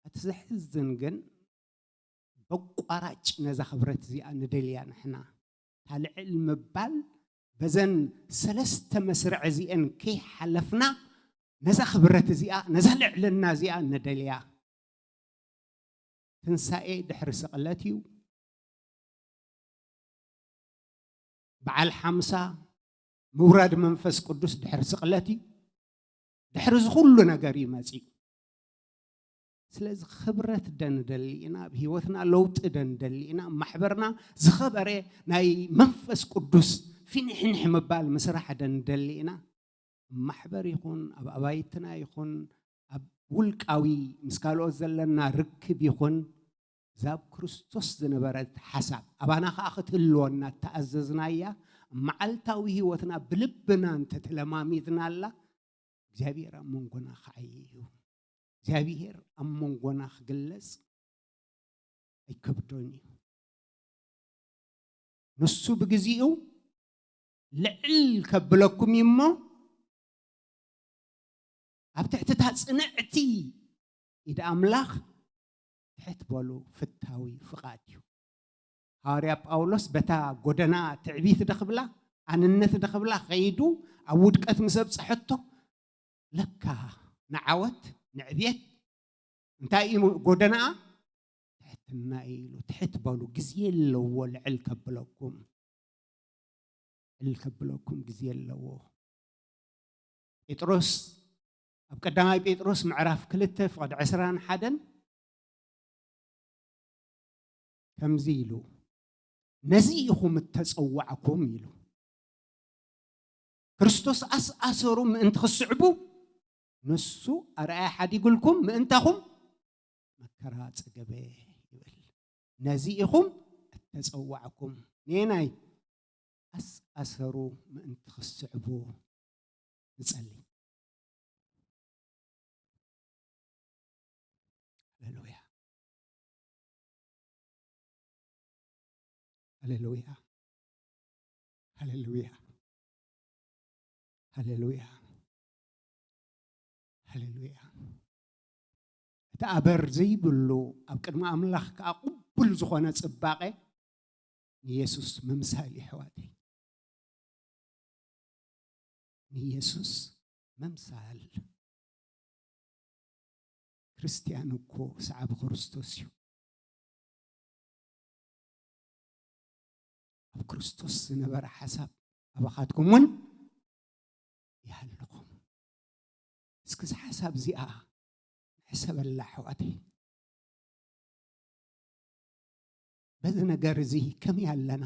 እቲ ዘሕዝን ግን በቋራጭ ነዛ ክብረት እዚኣ ንደልያ ንሕና። እታ ልዕል ምባል በዘን ሰለስተ መስርዕ እዚአን ከይሓለፍና ነዛ ክብረት እዚኣ፣ ነዛ ልዕልና እዚኣ ንደልያ። ትንሳኤ ድሕሪ ስቕለት እዩ። በዓል ሓምሳ ምውራድ መንፈስ ቅዱስ ድሕሪ ስቕለት እዩ። ድሕሪ እዚ ኩሉ ነገር እዩ መጺኡ። ስለዚ ክብረት ደንደሊ ኢና፣ ኣብ ህይወትና ለውጢ ደንደሊ ኢና፣ ኣብ ማሕበርና ዝኸበረ ናይ መንፈስ ቅዱስ ፊንሕንሕ ምባል ምስራሕ ደ ንደሊ ኢና። ኣብ ማሕበር ይኹን ኣብ ኣባይትና ይኹን ኣብ ውልቃዊ ምስ ካልኦት ዘለና ርክብ ይኹን ዛብ ክርስቶስ ዝነበረት ሓሳብ ኣባና ከዓ ክትህልወና እተኣዘዝናያ መዓልታዊ ህይወትና ብልብና እንተተለማሚድናላ እግዚኣብሔር ኣብ መንጎና ክዓይ እዩ። እግዚኣብሔር ኣብ መንጎና ክግለጽ ኣይከብዶን እዩ። ንሱ ብግዚኡ ልዕል ከብለኩም እዩ እሞ ኣብ ትሕቲ እታ ጽንዕቲ ኢድ ኣምላኽ ትሕት በሉ ፍታዊ ፍቓድ እዩ። ሃዋርያ ጳውሎስ በታ ጎደና ትዕቢት ደኽብላ ኣንነት ደኽብላ ከይዱ ኣብ ውድቀት ምስ ኣብፀሐቶ ለካ ንዓወት ንዕብየት እንታይ እዩ ጎደናኣ? ትሕትና እዩ ኢሉ። ትሕት በሉ፣ ግዜ ኣለዎ ልዕል ከብለኩም፣ ልዕል ከብለኩም ግዜ ኣለዎ። ጴጥሮስ ኣብ ቀዳማይ ጴጥሮስ ምዕራፍ ክልተ ፍቕዲ ዕስራን ሓደን ከምዚ ኢሉ፣ ነዚ ኢኹም እተጸዋዕኩም ኢሉ። ክርስቶስ ኣስኣሰሩ ምእንቲ ክስዕቡ ንሱ ኣርኣያ ሓዲጉልኩም ምእንታኹም መከራ ጸገበ ይብል። ነዚ ኢኹም እተጸዋዕኩም። ንየናይ ኣስኣሰሩ ምእንቲ ክስዕቡ ንጸሊ። ሃሌሉያ። ሃሌሉያ። ሃሌሉያ። ሃሌሉያ። ሃሌሉያ። እቲ ኣበር ዘይብሉ ኣብ ቅድሚ ኣምላኽ ከኣ ቅቡል ዝኾነ ጽባቐ ንየሱስ ምምሳል እዩ ኣሕዋተይ። ንየሱስ ምምሳል። ክርስትያን እኮ ሰዓቢ ክርስቶስ እዩ። ኣብ ክርስቶስ ዝነበረ ሓሳብ ኣባኻትኩም እውን ይሃልኹም። እስኪ እዚ ሓሳብ እዚኣ ንሕሰበላ ኣሕዋተይ። በዚ ነገር እዚ ከመይ ኣለና?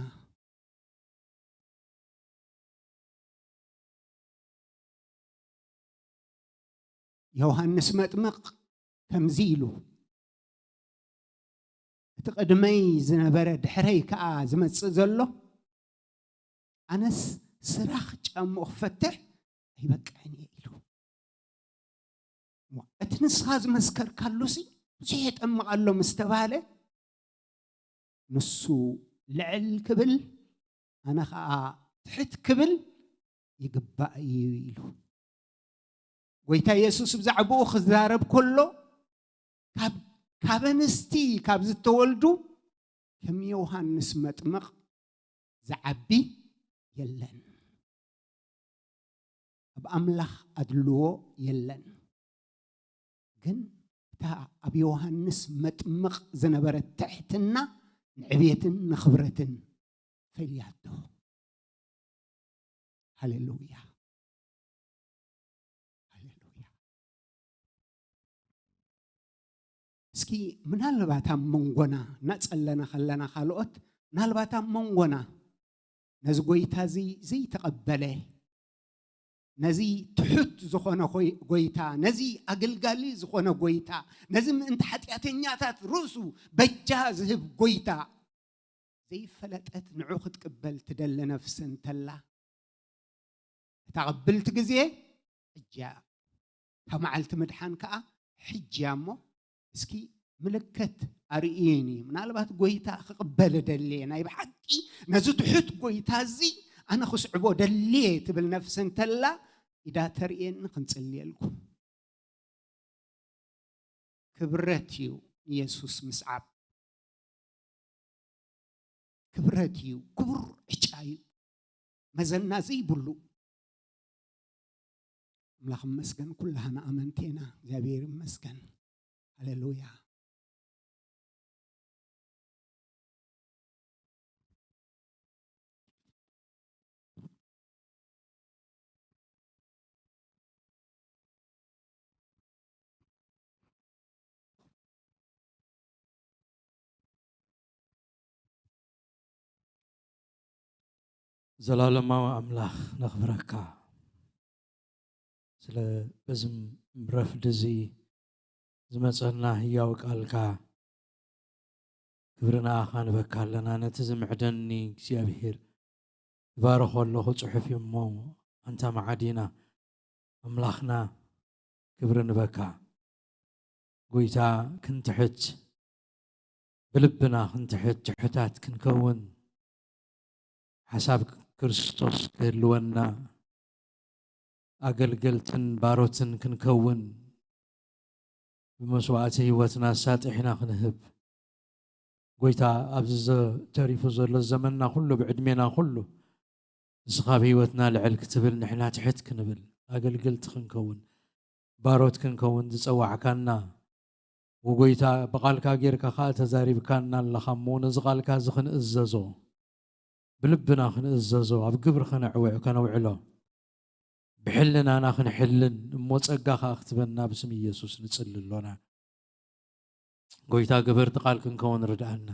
ዮሃንስ መጥምቕ ከምዚ ኢሉ፣ እቲ ቅድመይ ዝነበረ ድሕረይ ከኣ ዝመጽእ ዘሎ ኣነስ ስራኽ ጫምኡ ክፈትሕ ኣይበቅዕን እየ ኢሉ። እቲ ንስኻ ዝመስከርካሉሲ ብዙሕ የጠምቕ ኣሎ ምስ ተባህለ ንሱ ልዕል ክብል ኣነ ኸዓ ትሕት ክብል ይግባእ እዩ ኢሉ። ጎይታ የሱስ ብዛዕባኡ ክዛረብ ከሎ ካብ ኣንስቲ ካብ ዝተወልዱ ከም ዮሃንስ መጥምቕ ዝዓቢ የለን። ኣብ ኣምላኽ ኣድልዎ የለን። ግን እታ ኣብ ዮሃንስ መጥምቕ ዝነበረት ትሕትና ንዕቤትን ንኽብረትን ፈልያቶ። ሃሌሉያ። ሃሌሉያ። እስኪ ምናልባት ኣብ መንጎና እናጸለና ከለና ካልኦት ምናልባት ኣብ መንጎና ነዚ ጎይታ እዚ ዘይተቐበለ ነዚ ትሑት ዝኾነ ጎይታ ነዚ ኣገልጋሊ ዝኾነ ጎይታ ነዚ ምእንቲ ሓጢኣተኛታት ርእሱ በጃ ዝህብ ጎይታ ዘይፈለጠት ንዑ ክትቅበል ትደሊ ነፍሲ እንተላ እታ ቅብልቲ ግዜ ሕጂ እያ። እታ መዓልቲ ምድሓን ከዓ ሕጂ እያ እሞ እስኪ ምልክት ኣርእዩኒ። ምናልባት ጎይታ ክቕበል ደልየ ናይ ብሓቂ ነዚ ትሑት ጎይታ እዚ ኣነ ክስዕቦ ደልየ ትብል ነፍሲ እንተላ ኢዳ ተርእየኒ ክንጽልየልኩም። ክብረት እዩ ንየሱስ ምስዓብ። ክብረት እዩ። ክቡር ዕጫ እዩ። መዘና ዘይብሉ። ኣምላኽ ይመስገን ኩላህና ኣመንቲ ኢና። እግዚኣብሔር ይመስገን። ሃሌሉያ። ዘላለማዊ ኣምላኽ ነኽብረካ፣ ስለ በዚ ረፍዲ እዚ ዝመጸና ህያው ቃልካ። ክብሪ ንኣኻ ንበካ ኣለና። ነቲ ዝምዕደኒ እግዚኣብሔር ይባርኾ ኣለኹ። ጽሑፍ እዩ እሞ፣ ኣንታ መዓዲና ኣምላኽና፣ ክብሪ ንበካ። ጎይታ፣ ክንትሕት፣ ብልብና ክንትሕት፣ ትሑታት ክንከውን፣ ሓሳብ ክርስቶስ ክህልወና፣ ኣገልገልትን ባሮትን ክንከውን፣ ብመስዋዕቲ ህይወትና ኣሳጢሕና ክንህብ፣ ጎይታ፣ ኣብዚ ዘ-፣ ተሪፉ ዘሎ ዘመንና ኩሉ፣ ብዕድሜና ኩሉ፣ ንስኻ ኣብ ህይወትና ልዕል ክትብል፣ ንሕና ትሕት ክንብል፣ ኣገልገልቲ ክንከውን፣ ባሮት ክንከውን ዝጸዋዕካና፣ ወጎይታ፣ ብቓልካ ጌርካ ኸኣ ተዛሪብካና ኣለኻ እሞ፣ ነዚ ቃልካ እዚ ክንእዘዞ፣ ብልብና ክንእዘዞ፣ ኣብ ግብሪ ከነዕውዕ-፣ ከነውዕሎ፣ ብሕልናና ክንሕልን እሞ፣ ጸጋ ኸኣ ክትበና ብስም ኢየሱስ ንጽሊ ኣሎና። ጎይታ፣ ገበርቲ ቃል ክንከውን ርድኣና።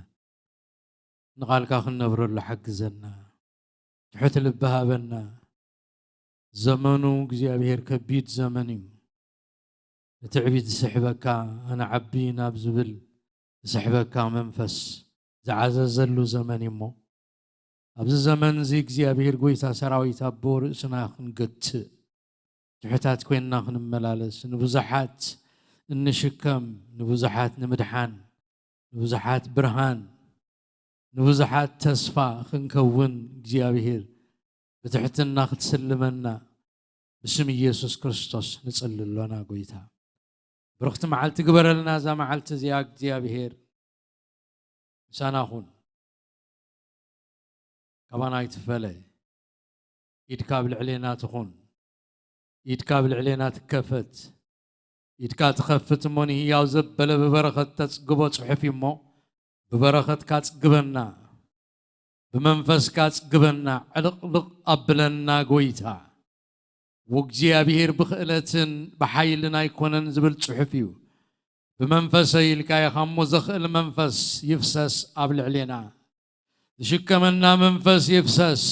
ንቓልካ ክንነብረሉ ሓግዘና። ትሑት ልቢ ሃበና። ዘመኑ እግዚኣብሔር ከቢድ ዘመን እዩ። ንትዕቢት ዝስሕበካ፣ ኣነ ዓቢ ናብ ዝብል ዝስሕበካ መንፈስ ዝዓዘዘሉ ዘመን እዩ እሞ፣ ኣብዚ ዘመን እዚ እግዚኣብሔር ጎይታ ሰራዊት ኣቦ ርእስና ክንገትእ፣ ትሑታት ኮይንና ክንመላለስ፣ ንብዙሓት እንሽከም፣ ንብዙሓት ንምድሓን፣ ንብዙሓት ብርሃን፣ ንብዙሓት ተስፋ ክንከውን እግዚኣብሔር ብትሕትና ክትስልመና ብስም ኢየሱስ ክርስቶስ ንጽሊ ኣሎና። ጎይታ፣ ብርኽቲ መዓልቲ ግበረልና። እዛ መዓልቲ እዚኣ እግዚኣብሔር ምሳና ኩን። ካባና ኣይትፈለ። ኢድካ ኣብ ልዕሌና ትኹን። ኢድካ ኣብ ልዕሌና ትከፈት። ኢድካ ትኸፍት እሞ፣ ንህያው ዘበለ ብበረኸት ተጽግቦ ጽሑፍ እዩ እሞ፣ ብበረኸትካ ጽግበና፣ ብመንፈስካ ጽግበና፣ ዕልቕልቕ ኣብለና ጎይታ። ወእግዚኣብሔር ብኽእለትን ብሓይልን ኣይኮነን ዝብል ጽሑፍ እዩ። ብመንፈሰይ ኢልካ ኢኻ እሞ፣ ዘኽእል መንፈስ ይፍሰስ ኣብ ልዕሌና። ዝሽከመና መንፈስ ይፍሰስ።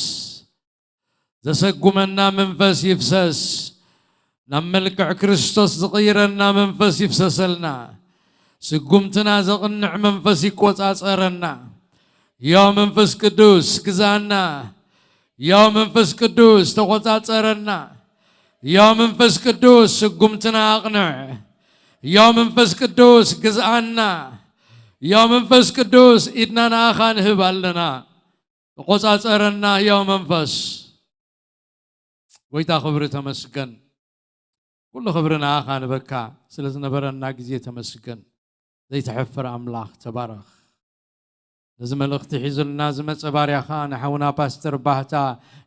ዘሰጉመና መንፈስ ይፍሰስ። ናብ መልክዕ ክርስቶስ ዝቕይረና መንፈስ ይፍሰሰልና። ስጉምትና ዘቕንዕ መንፈስ ይቆጻጸረና። ያው መንፈስ ቅዱስ ግዛና። ያው መንፈስ ቅዱስ ተቆጻጸረና። ያው መንፈስ ቅዱስ ስጉምትና ኣቕንዕ። ያው መንፈስ ቅዱስ ግዝኣና። ያው መንፈስ ቅዱስ ኢድና ንኣኻ ንህብ ኣለና። ተቆጻጸረና ያው መንፈስ። ጎይታ ክብሪ ተመስገን። ኩሉ ክብሪ ንኣኻ ንበካ። ስለ ዝነበረና ግዜ ተመስገን። ዘይትሐፍር ኣምላኽ ተባረኽ። ነዚ መልእኽቲ ሒዙልና ዝመጸ ባርያኻ ንሓውና ፓስተር ባህታ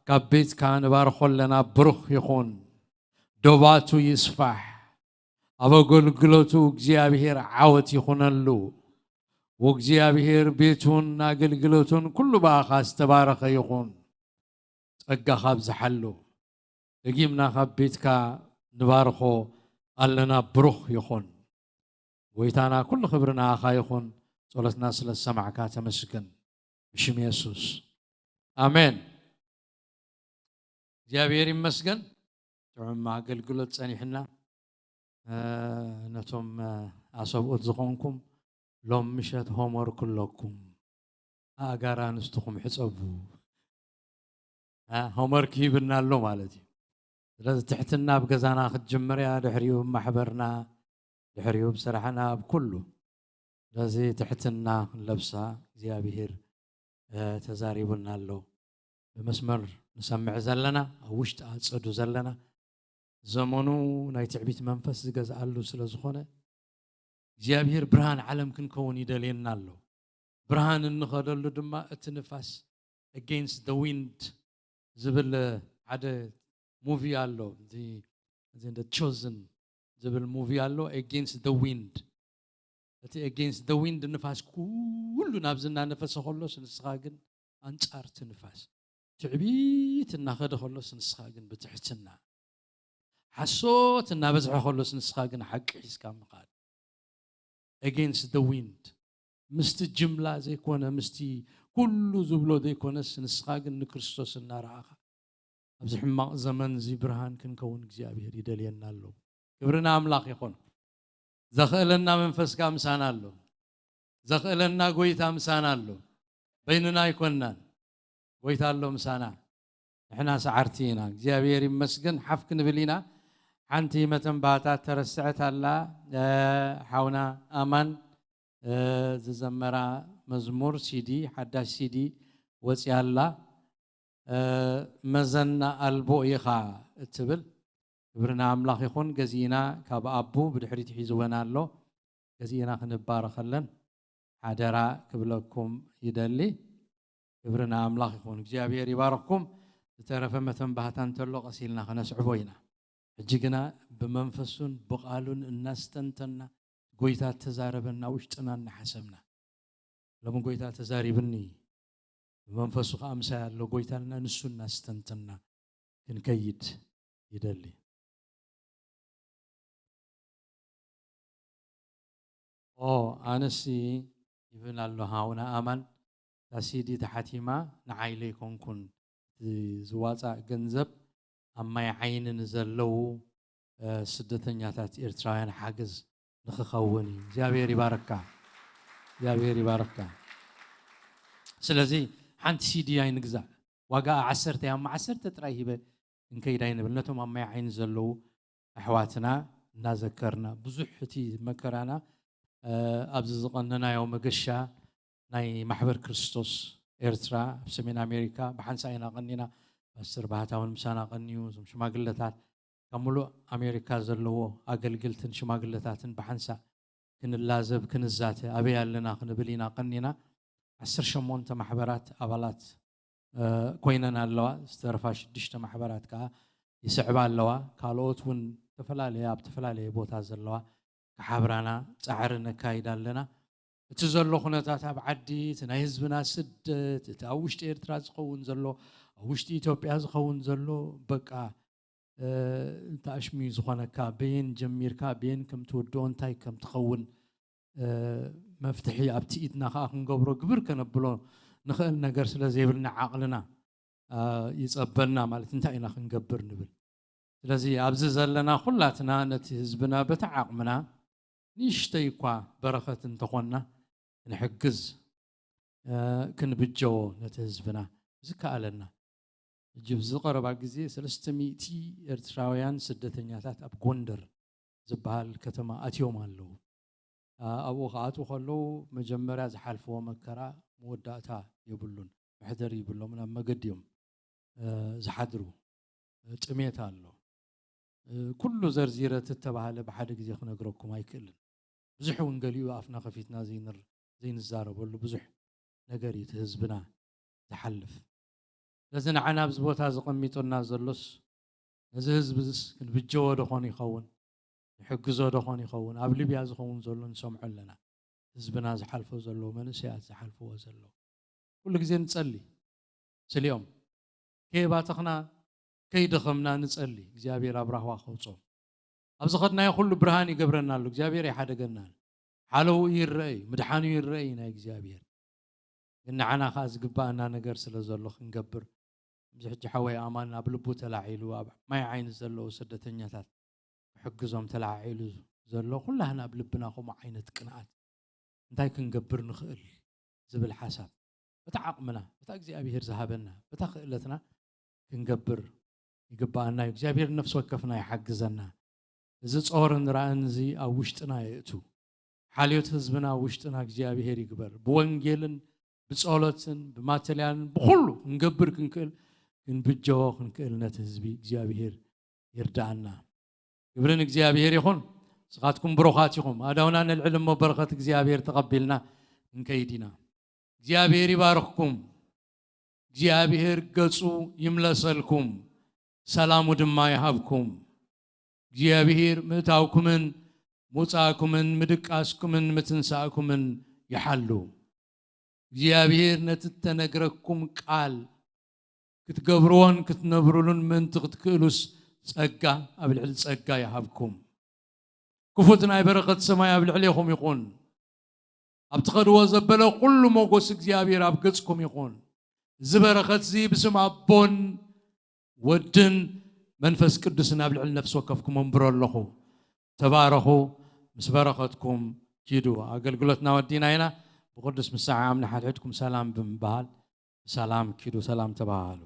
ካብ ቤትካ ንባርኾ ኣለና። ብሩኽ ይኹን። ዶባቱ ይስፋሕ። ኣብ ኣገልግሎቱ እግዚኣብሔር ዓወት ይኹነሉ። ወእግዚኣብሔር ቤቱን ኣገልግሎቱን ኩሉ ብኣኻ ዝተባረኸ ይኹን። ጸጋኻ ኣብዝሓሉ። ደጊምና ካብ ቤትካ ንባርኾ ኣለና። ብሩኽ ይኹን። ጎይታና፣ ኩሉ ክብሪ ንኣኻ ይኹን። ጸሎትና ስለ ዝሰማዕካ ተመስገን። ብሽም የሱስ። ኣሜን። እግዚኣብሔር ይመስገን። ጥዑም ኣገልግሎት ጸኒሕና። እ፣ ነቶም፣ እ፣ ኣሰብኡት ዝኾንኩም፣ ሎም ምሸት ሆምወርክ ኣለኩም። ኣእጋር ኣንስትኹም ሕጸቡ። እ፣ ሆምወርክ ሂብና ኣሎ ማለት እዩ። ስለዚ ትሕትና ኣብ ገዛና ክትጅምር እያ፣ ድሕሪኡ ኣብ ማሕበርና፣ ድሕሪኡ ኣብ ስራሕና፣ ኣብ ኩሉ። ስለዚ ትሕትና ክንለብሳ እግዚኣብሔር፣ እ፣ ተዛሪቡና ኣሎ። ብመስመር ንሰምዕ ዘለና፣ ኣብ ውሽጢ ኣጸዱ ዘለና፣ ዘመኑ ናይ ትዕቢት መንፈስ ዝገዝኣሉ ስለ ዝኾነ፣ እግዚኣብሔር ብርሃን ዓለም ክንከውን ይደልየና ኣሎ። ብርሃን እንኸደሉ ድማ እቲ ንፋስ፣ Against the Wind ዝብል ሓደ ሙቪ ኣሎ። እዚ፣ እዚ The Chosen ዝብል ሙቪ ኣሎ። Against the Wind። እቲ Against the Wind ንፋስ ኩሉ ናብዚ እናነፈሰ ከሎስ፣ ንስኻ ግን ኣንጻር እቲ ንፋስ። ትዕቢት እናኸደ ከሎስ፣ ንስኻ ግን ብትሕትና። ሓሶት እናበዝሐ ከሎስ፣ ንስኻ ግን ሓቂ ሒዝካ ምኻድ። Against the Wind። ምስቲ ጅምላ ዘይኮነ፣ ምስቲ ኩሉ ዝብሎ ዘይኮነስ፣ ንስኻ ግን ንክርስቶስ እናረኣኻ ኣብዚ ሕማቕ ዘመን እዚ ብርሃን ክንከውን እግዚኣብሔር ይደልየና ኣሎ። ክብሪ ንኣምላኽ ይኹን። ዘኽእለና መንፈስካ ምሳና ኣሎ። ዘኽእለና ጎይታ ምሳና ኣሎ። በይንና ኣይኮንናን። ጎይታ ኣሎ ምሳና። ንሕና ሰዓርቲ ኢና። እግዚኣብሔር ይመስገን። ሓፍ ክንብል ኢና። ሓንቲ መተንባታ ተረስዐት ኣላ። እ፣ ሓውና ኣማን፣ እ፣ ዝዘመራ መዝሙር ሲዲ፣ ሓዳሽ ሲዲ ወፅያ ኣላ። እ፣ መዘና ኣልቦ ኢኻ እትብል። ክብሪ ንኣምላኽ ይኹን። ገዚእና ካብ ኣቡ ብድሕሪት ሒዝወን ኣሎ። ገዚእና ክንባረኸለን ሓደራ ክብለኩም ይደሊ። ክብሪ ንኣምላኽ ይኹን። እግዚኣብሔር ይባርኽኩም። ዝተረፈ መተንባህታ እንተሎ ቀስ ኢልና ከነስዕቦ ኢና። ሕጂ ግና ብመንፈሱን ብቓሉን እናስተንተና፣ ጎይታ ተዛረበና፣ ውሽጥና እናሓሰብና፣ ሎሚ ጎይታ ተዛሪብኒ፣ ብመንፈሱ ከኣ ምሳይ ኣሎ ጎይታ ኢልና ንሱ እናስተንተና ክንከይድ ይደሊ። ኦ፣ ኣነሲ ይብል ኣሎ ሃውና ኣማን፣ እታ ሲዲ ተሓቲማ ንዓይ ለይኮንኩን፣ እቲ ዝዋጻእ ገንዘብ ኣብ ማይ ዓይኒ ንዘለዉ፣ እ፣ ስደተኛታት ኤርትራውያን ሓገዝ ንኽኸውን እዩ። እግዚኣብሔር ይባርካ። እግዚኣብሔር ይባርካ። ስለዚ ሓንቲ ሲዲ ኣይንግዛእ። ዋጋ ዓሰርተ እያ፣ እሞ ዓሰርተ ጥራይ ሂበ ክንከይድ ኣይንብል። ነቶም ኣብ ማይ ዓይኒ ዘለዉ ኣሕዋትና እናዘከርና፣ ብዙሕ እቲ መከራና፣ እ፣ ኣብዚ ዝቐነናዮ መገሻ ናይ ማሕበር ክርስቶስ ኤርትራ ኣብ ሰሜን ኣሜሪካ ብሓንሳእ ኢና ቀኒና። ፓስተር ባህታ እውን ምሳና ቀንዩ፣ እዞም ሽማግለታት ካብ ሙሉእ ኣሜሪካ ዘለዎ ኣገልግልትን ሽማግለታትን ብሓንሳእ ክንላዘብ፣ ክንዛተ፣ ኣበይ ኣለና ክንብል ኢና ቀኒና። ዓሰርተ ሸሞንተ ማሕበራት ኣባላት፣ እ፣ ኮይነን ኣለዋ። ዝተረፋ ሽዱሽተ ማሕበራት ከኣ ይስዕባ ኣለዋ። ካልኦት እውን ዝተፈላለየ፣ ኣብ ዝተፈላለየ ቦታ ዘለዋ ክሓብራና ጻዕሪ ነካይድ ኣለና። እቲ ዘሎ ኩነታት ኣብ ዓዲ፣ እቲ ናይ ህዝብና ስደት፣ እቲ ኣብ ውሽጢ ኤርትራ ዝኸውን ዘሎ፣ ኣብ ውሽጢ ኢትዮጵያ ዝኸውን ዘሎ፣ በቃ፣ እ፣ እንተ ኣሽሚ ዝኾነካ፣ በየን ጀሚርካ፣ በየን ከም ትወድኦ፣ እንታይ ከም ትኸውን፣ እ፣ መፍትሒ ኣብቲ ኢድና ከኣ ክንገብሮ፣ ግብር ከነብሎ ንኽእል ነገር ስለ ዘይብልና፣ ዓቕልና፣ እ፣ ይጸበና ማለት፣ እንታይ ኢና ክንገብር ንብል። ስለዚ ኣብዚ ዘለና ኩላትና ነቲ ህዝብና በቲ ዓቕምና ንእሽተይ እኳ በረኸት እንተኾንና ክንሕግዝ፣ እ፣ ክንብጀዎ ነቲ ህዝብና ዝከኣለና። ሕጂ ኣብዚ ቀረባ ግዜ ሰለስተ ሚእቲ ኤርትራውያን ስደተኛታት ኣብ ጎንደር ዝበሃል ከተማ ኣትዮም ኣለዉ። ኣ-፣ ኣብኡ ክኣትዉ ከለዉ መጀመርያ ዝሓልፍዎ መከራ መወዳእታ የብሉን። መሕደሪ ይብሎምን ኣብ መገዲ እዮም፣ እ፣ ዝሓድሩ። እ፣ ጥሜት ኣሎ። እ፣ ኩሉ ዘርዚረ ተተባህለ ብሓደ ግዜ ክነግረኩም ኣይክእልን። ብዙሕ እውን ገሊኡ ኣፍና ከፊትና ዘይንር-፣ ዘይንዛረበሉ ብዙሕ ነገር እዩ እቲ ህዝብና ዝሓልፍ። ስለዚ ንዓና ኣብዚ ቦታ ዘቐሚጡና ዘሎስ ነዚ ህዝብስ ክንብጀዎ ዶ ኾን ይኸውን? ንሕግዞ ዶ ኾን ይኸውን? ኣብ ሊብያ ዝኸውን ዘሎ ንሰምዖ ኣለና። ህዝብና ዝሓልፎ ዘሎ፣ መንእሰያት ዝሓልፍዎ ዘሎ። ኩሉ ግዜ ንጸሊ። ስሊኦም። ከየባተኽና፣ ከይደኸምና ንጸሊ። እግዚኣብሔር ኣብ ራህዋ ከውጽኦም። ኣብ ዝኸድናዮ ኩሉ ብርሃን ይገብረና ኣሎ። እግዚኣብሔር ይሓደገና ኣሎ። ሓለዉ ይረአ እዩ፣ ምድሓኑ ይረአ እዩ ናይ እግዚኣብሔር። ግን ንዓና ኸኣ ዝግባኣና ነገር ስለ ዘሎ ክንገብር፣ እዚ ሕጂ ሓወይ ኣማን ኣብ ልቡ ተላዒሉ፣ ኣብ ማይ ዓይኒ ዘለዉ ስደተኛታት ክሕግዞም ተላዒሉ ዘሎ፣ ኩላህና ኣብ ልብና ከምኡ ዓይነት ቅንኣት፣ እንታይ ክንገብር ንኽእል ዝብል ሓሳብ፣ በታ ዓቕምና፣ በታ እግዚኣብሄር ዝሃበና፣ በታ ክእለትና ክንገብር ይግባኣና እዩ። እግዚኣብሄር ነፍሲ ወከፍና ይሓግዘና። እዚ ጾርን ራእን እዚ ኣብ ውሽጥና የእቱ። ሓልዮት ህዝብና ኣብ ውሽጥና እግዚኣብሄር ይግበር። ብወንጌልን ብጸሎትን ብማተልያልን ብኹሉ ክንገብር ክንክእል፣ ክንብጀዎ ክንክእል ነቲ ህዝቢ እግዚኣብሄር ይርዳኣና። ክብሪ ንእግዚኣብሔር ይኹን። ንስኻትኩም ብሩኻት ኢኹም። ኣእዳውና ነልዕል እሞ በረኸት እግዚኣብሔር ተቐቢልና ክንከይድ ኢና። እግዚኣብሔር ይባርኽኩም። እግዚኣብሔር ገጹ ይምለሰልኩም፣ ሰላሙ ድማ ይሃብኩም። እግዚኣብሔር ምእታውኩምን ምውጻእኩምን ምድቃስኩምን ምትንሳእኩምን ይሓሉ። እግዚኣብሔር ነቲ እተነግረኩም ቃል ክትገብርዎን ክትነብሩሉን ምእንቲ ክትክእሉስ ጸጋ ኣብ ልዕሊ ጸጋ ይሃብኩም። ክፉት ናይ በረኸት ሰማይ ኣብ ልዕሌኹም ይኹን። ኣብ ትኸድዎ ዘበለ ኩሉ ሞጎስ እግዚኣብሔር ኣብ ገጽኩም ይኹን። እዚ በረኸት እዚ ብስም ኣቦን ወድን መንፈስ ቅዱስን ኣብ ልዕሊ ነፍሲ ወከፍኩም እምብሮ ኣለኹ። ተባረኹ። ምስ በረኸትኩም ኪዱ። ኣገልግሎትና ወዲና ኢና። ብቅዱስ ምሳሕ ኣምኒ ሓድሕድኩም ሰላም ብምባል ብሰላም ኪዱ፣ ሰላም ተባሃሉ።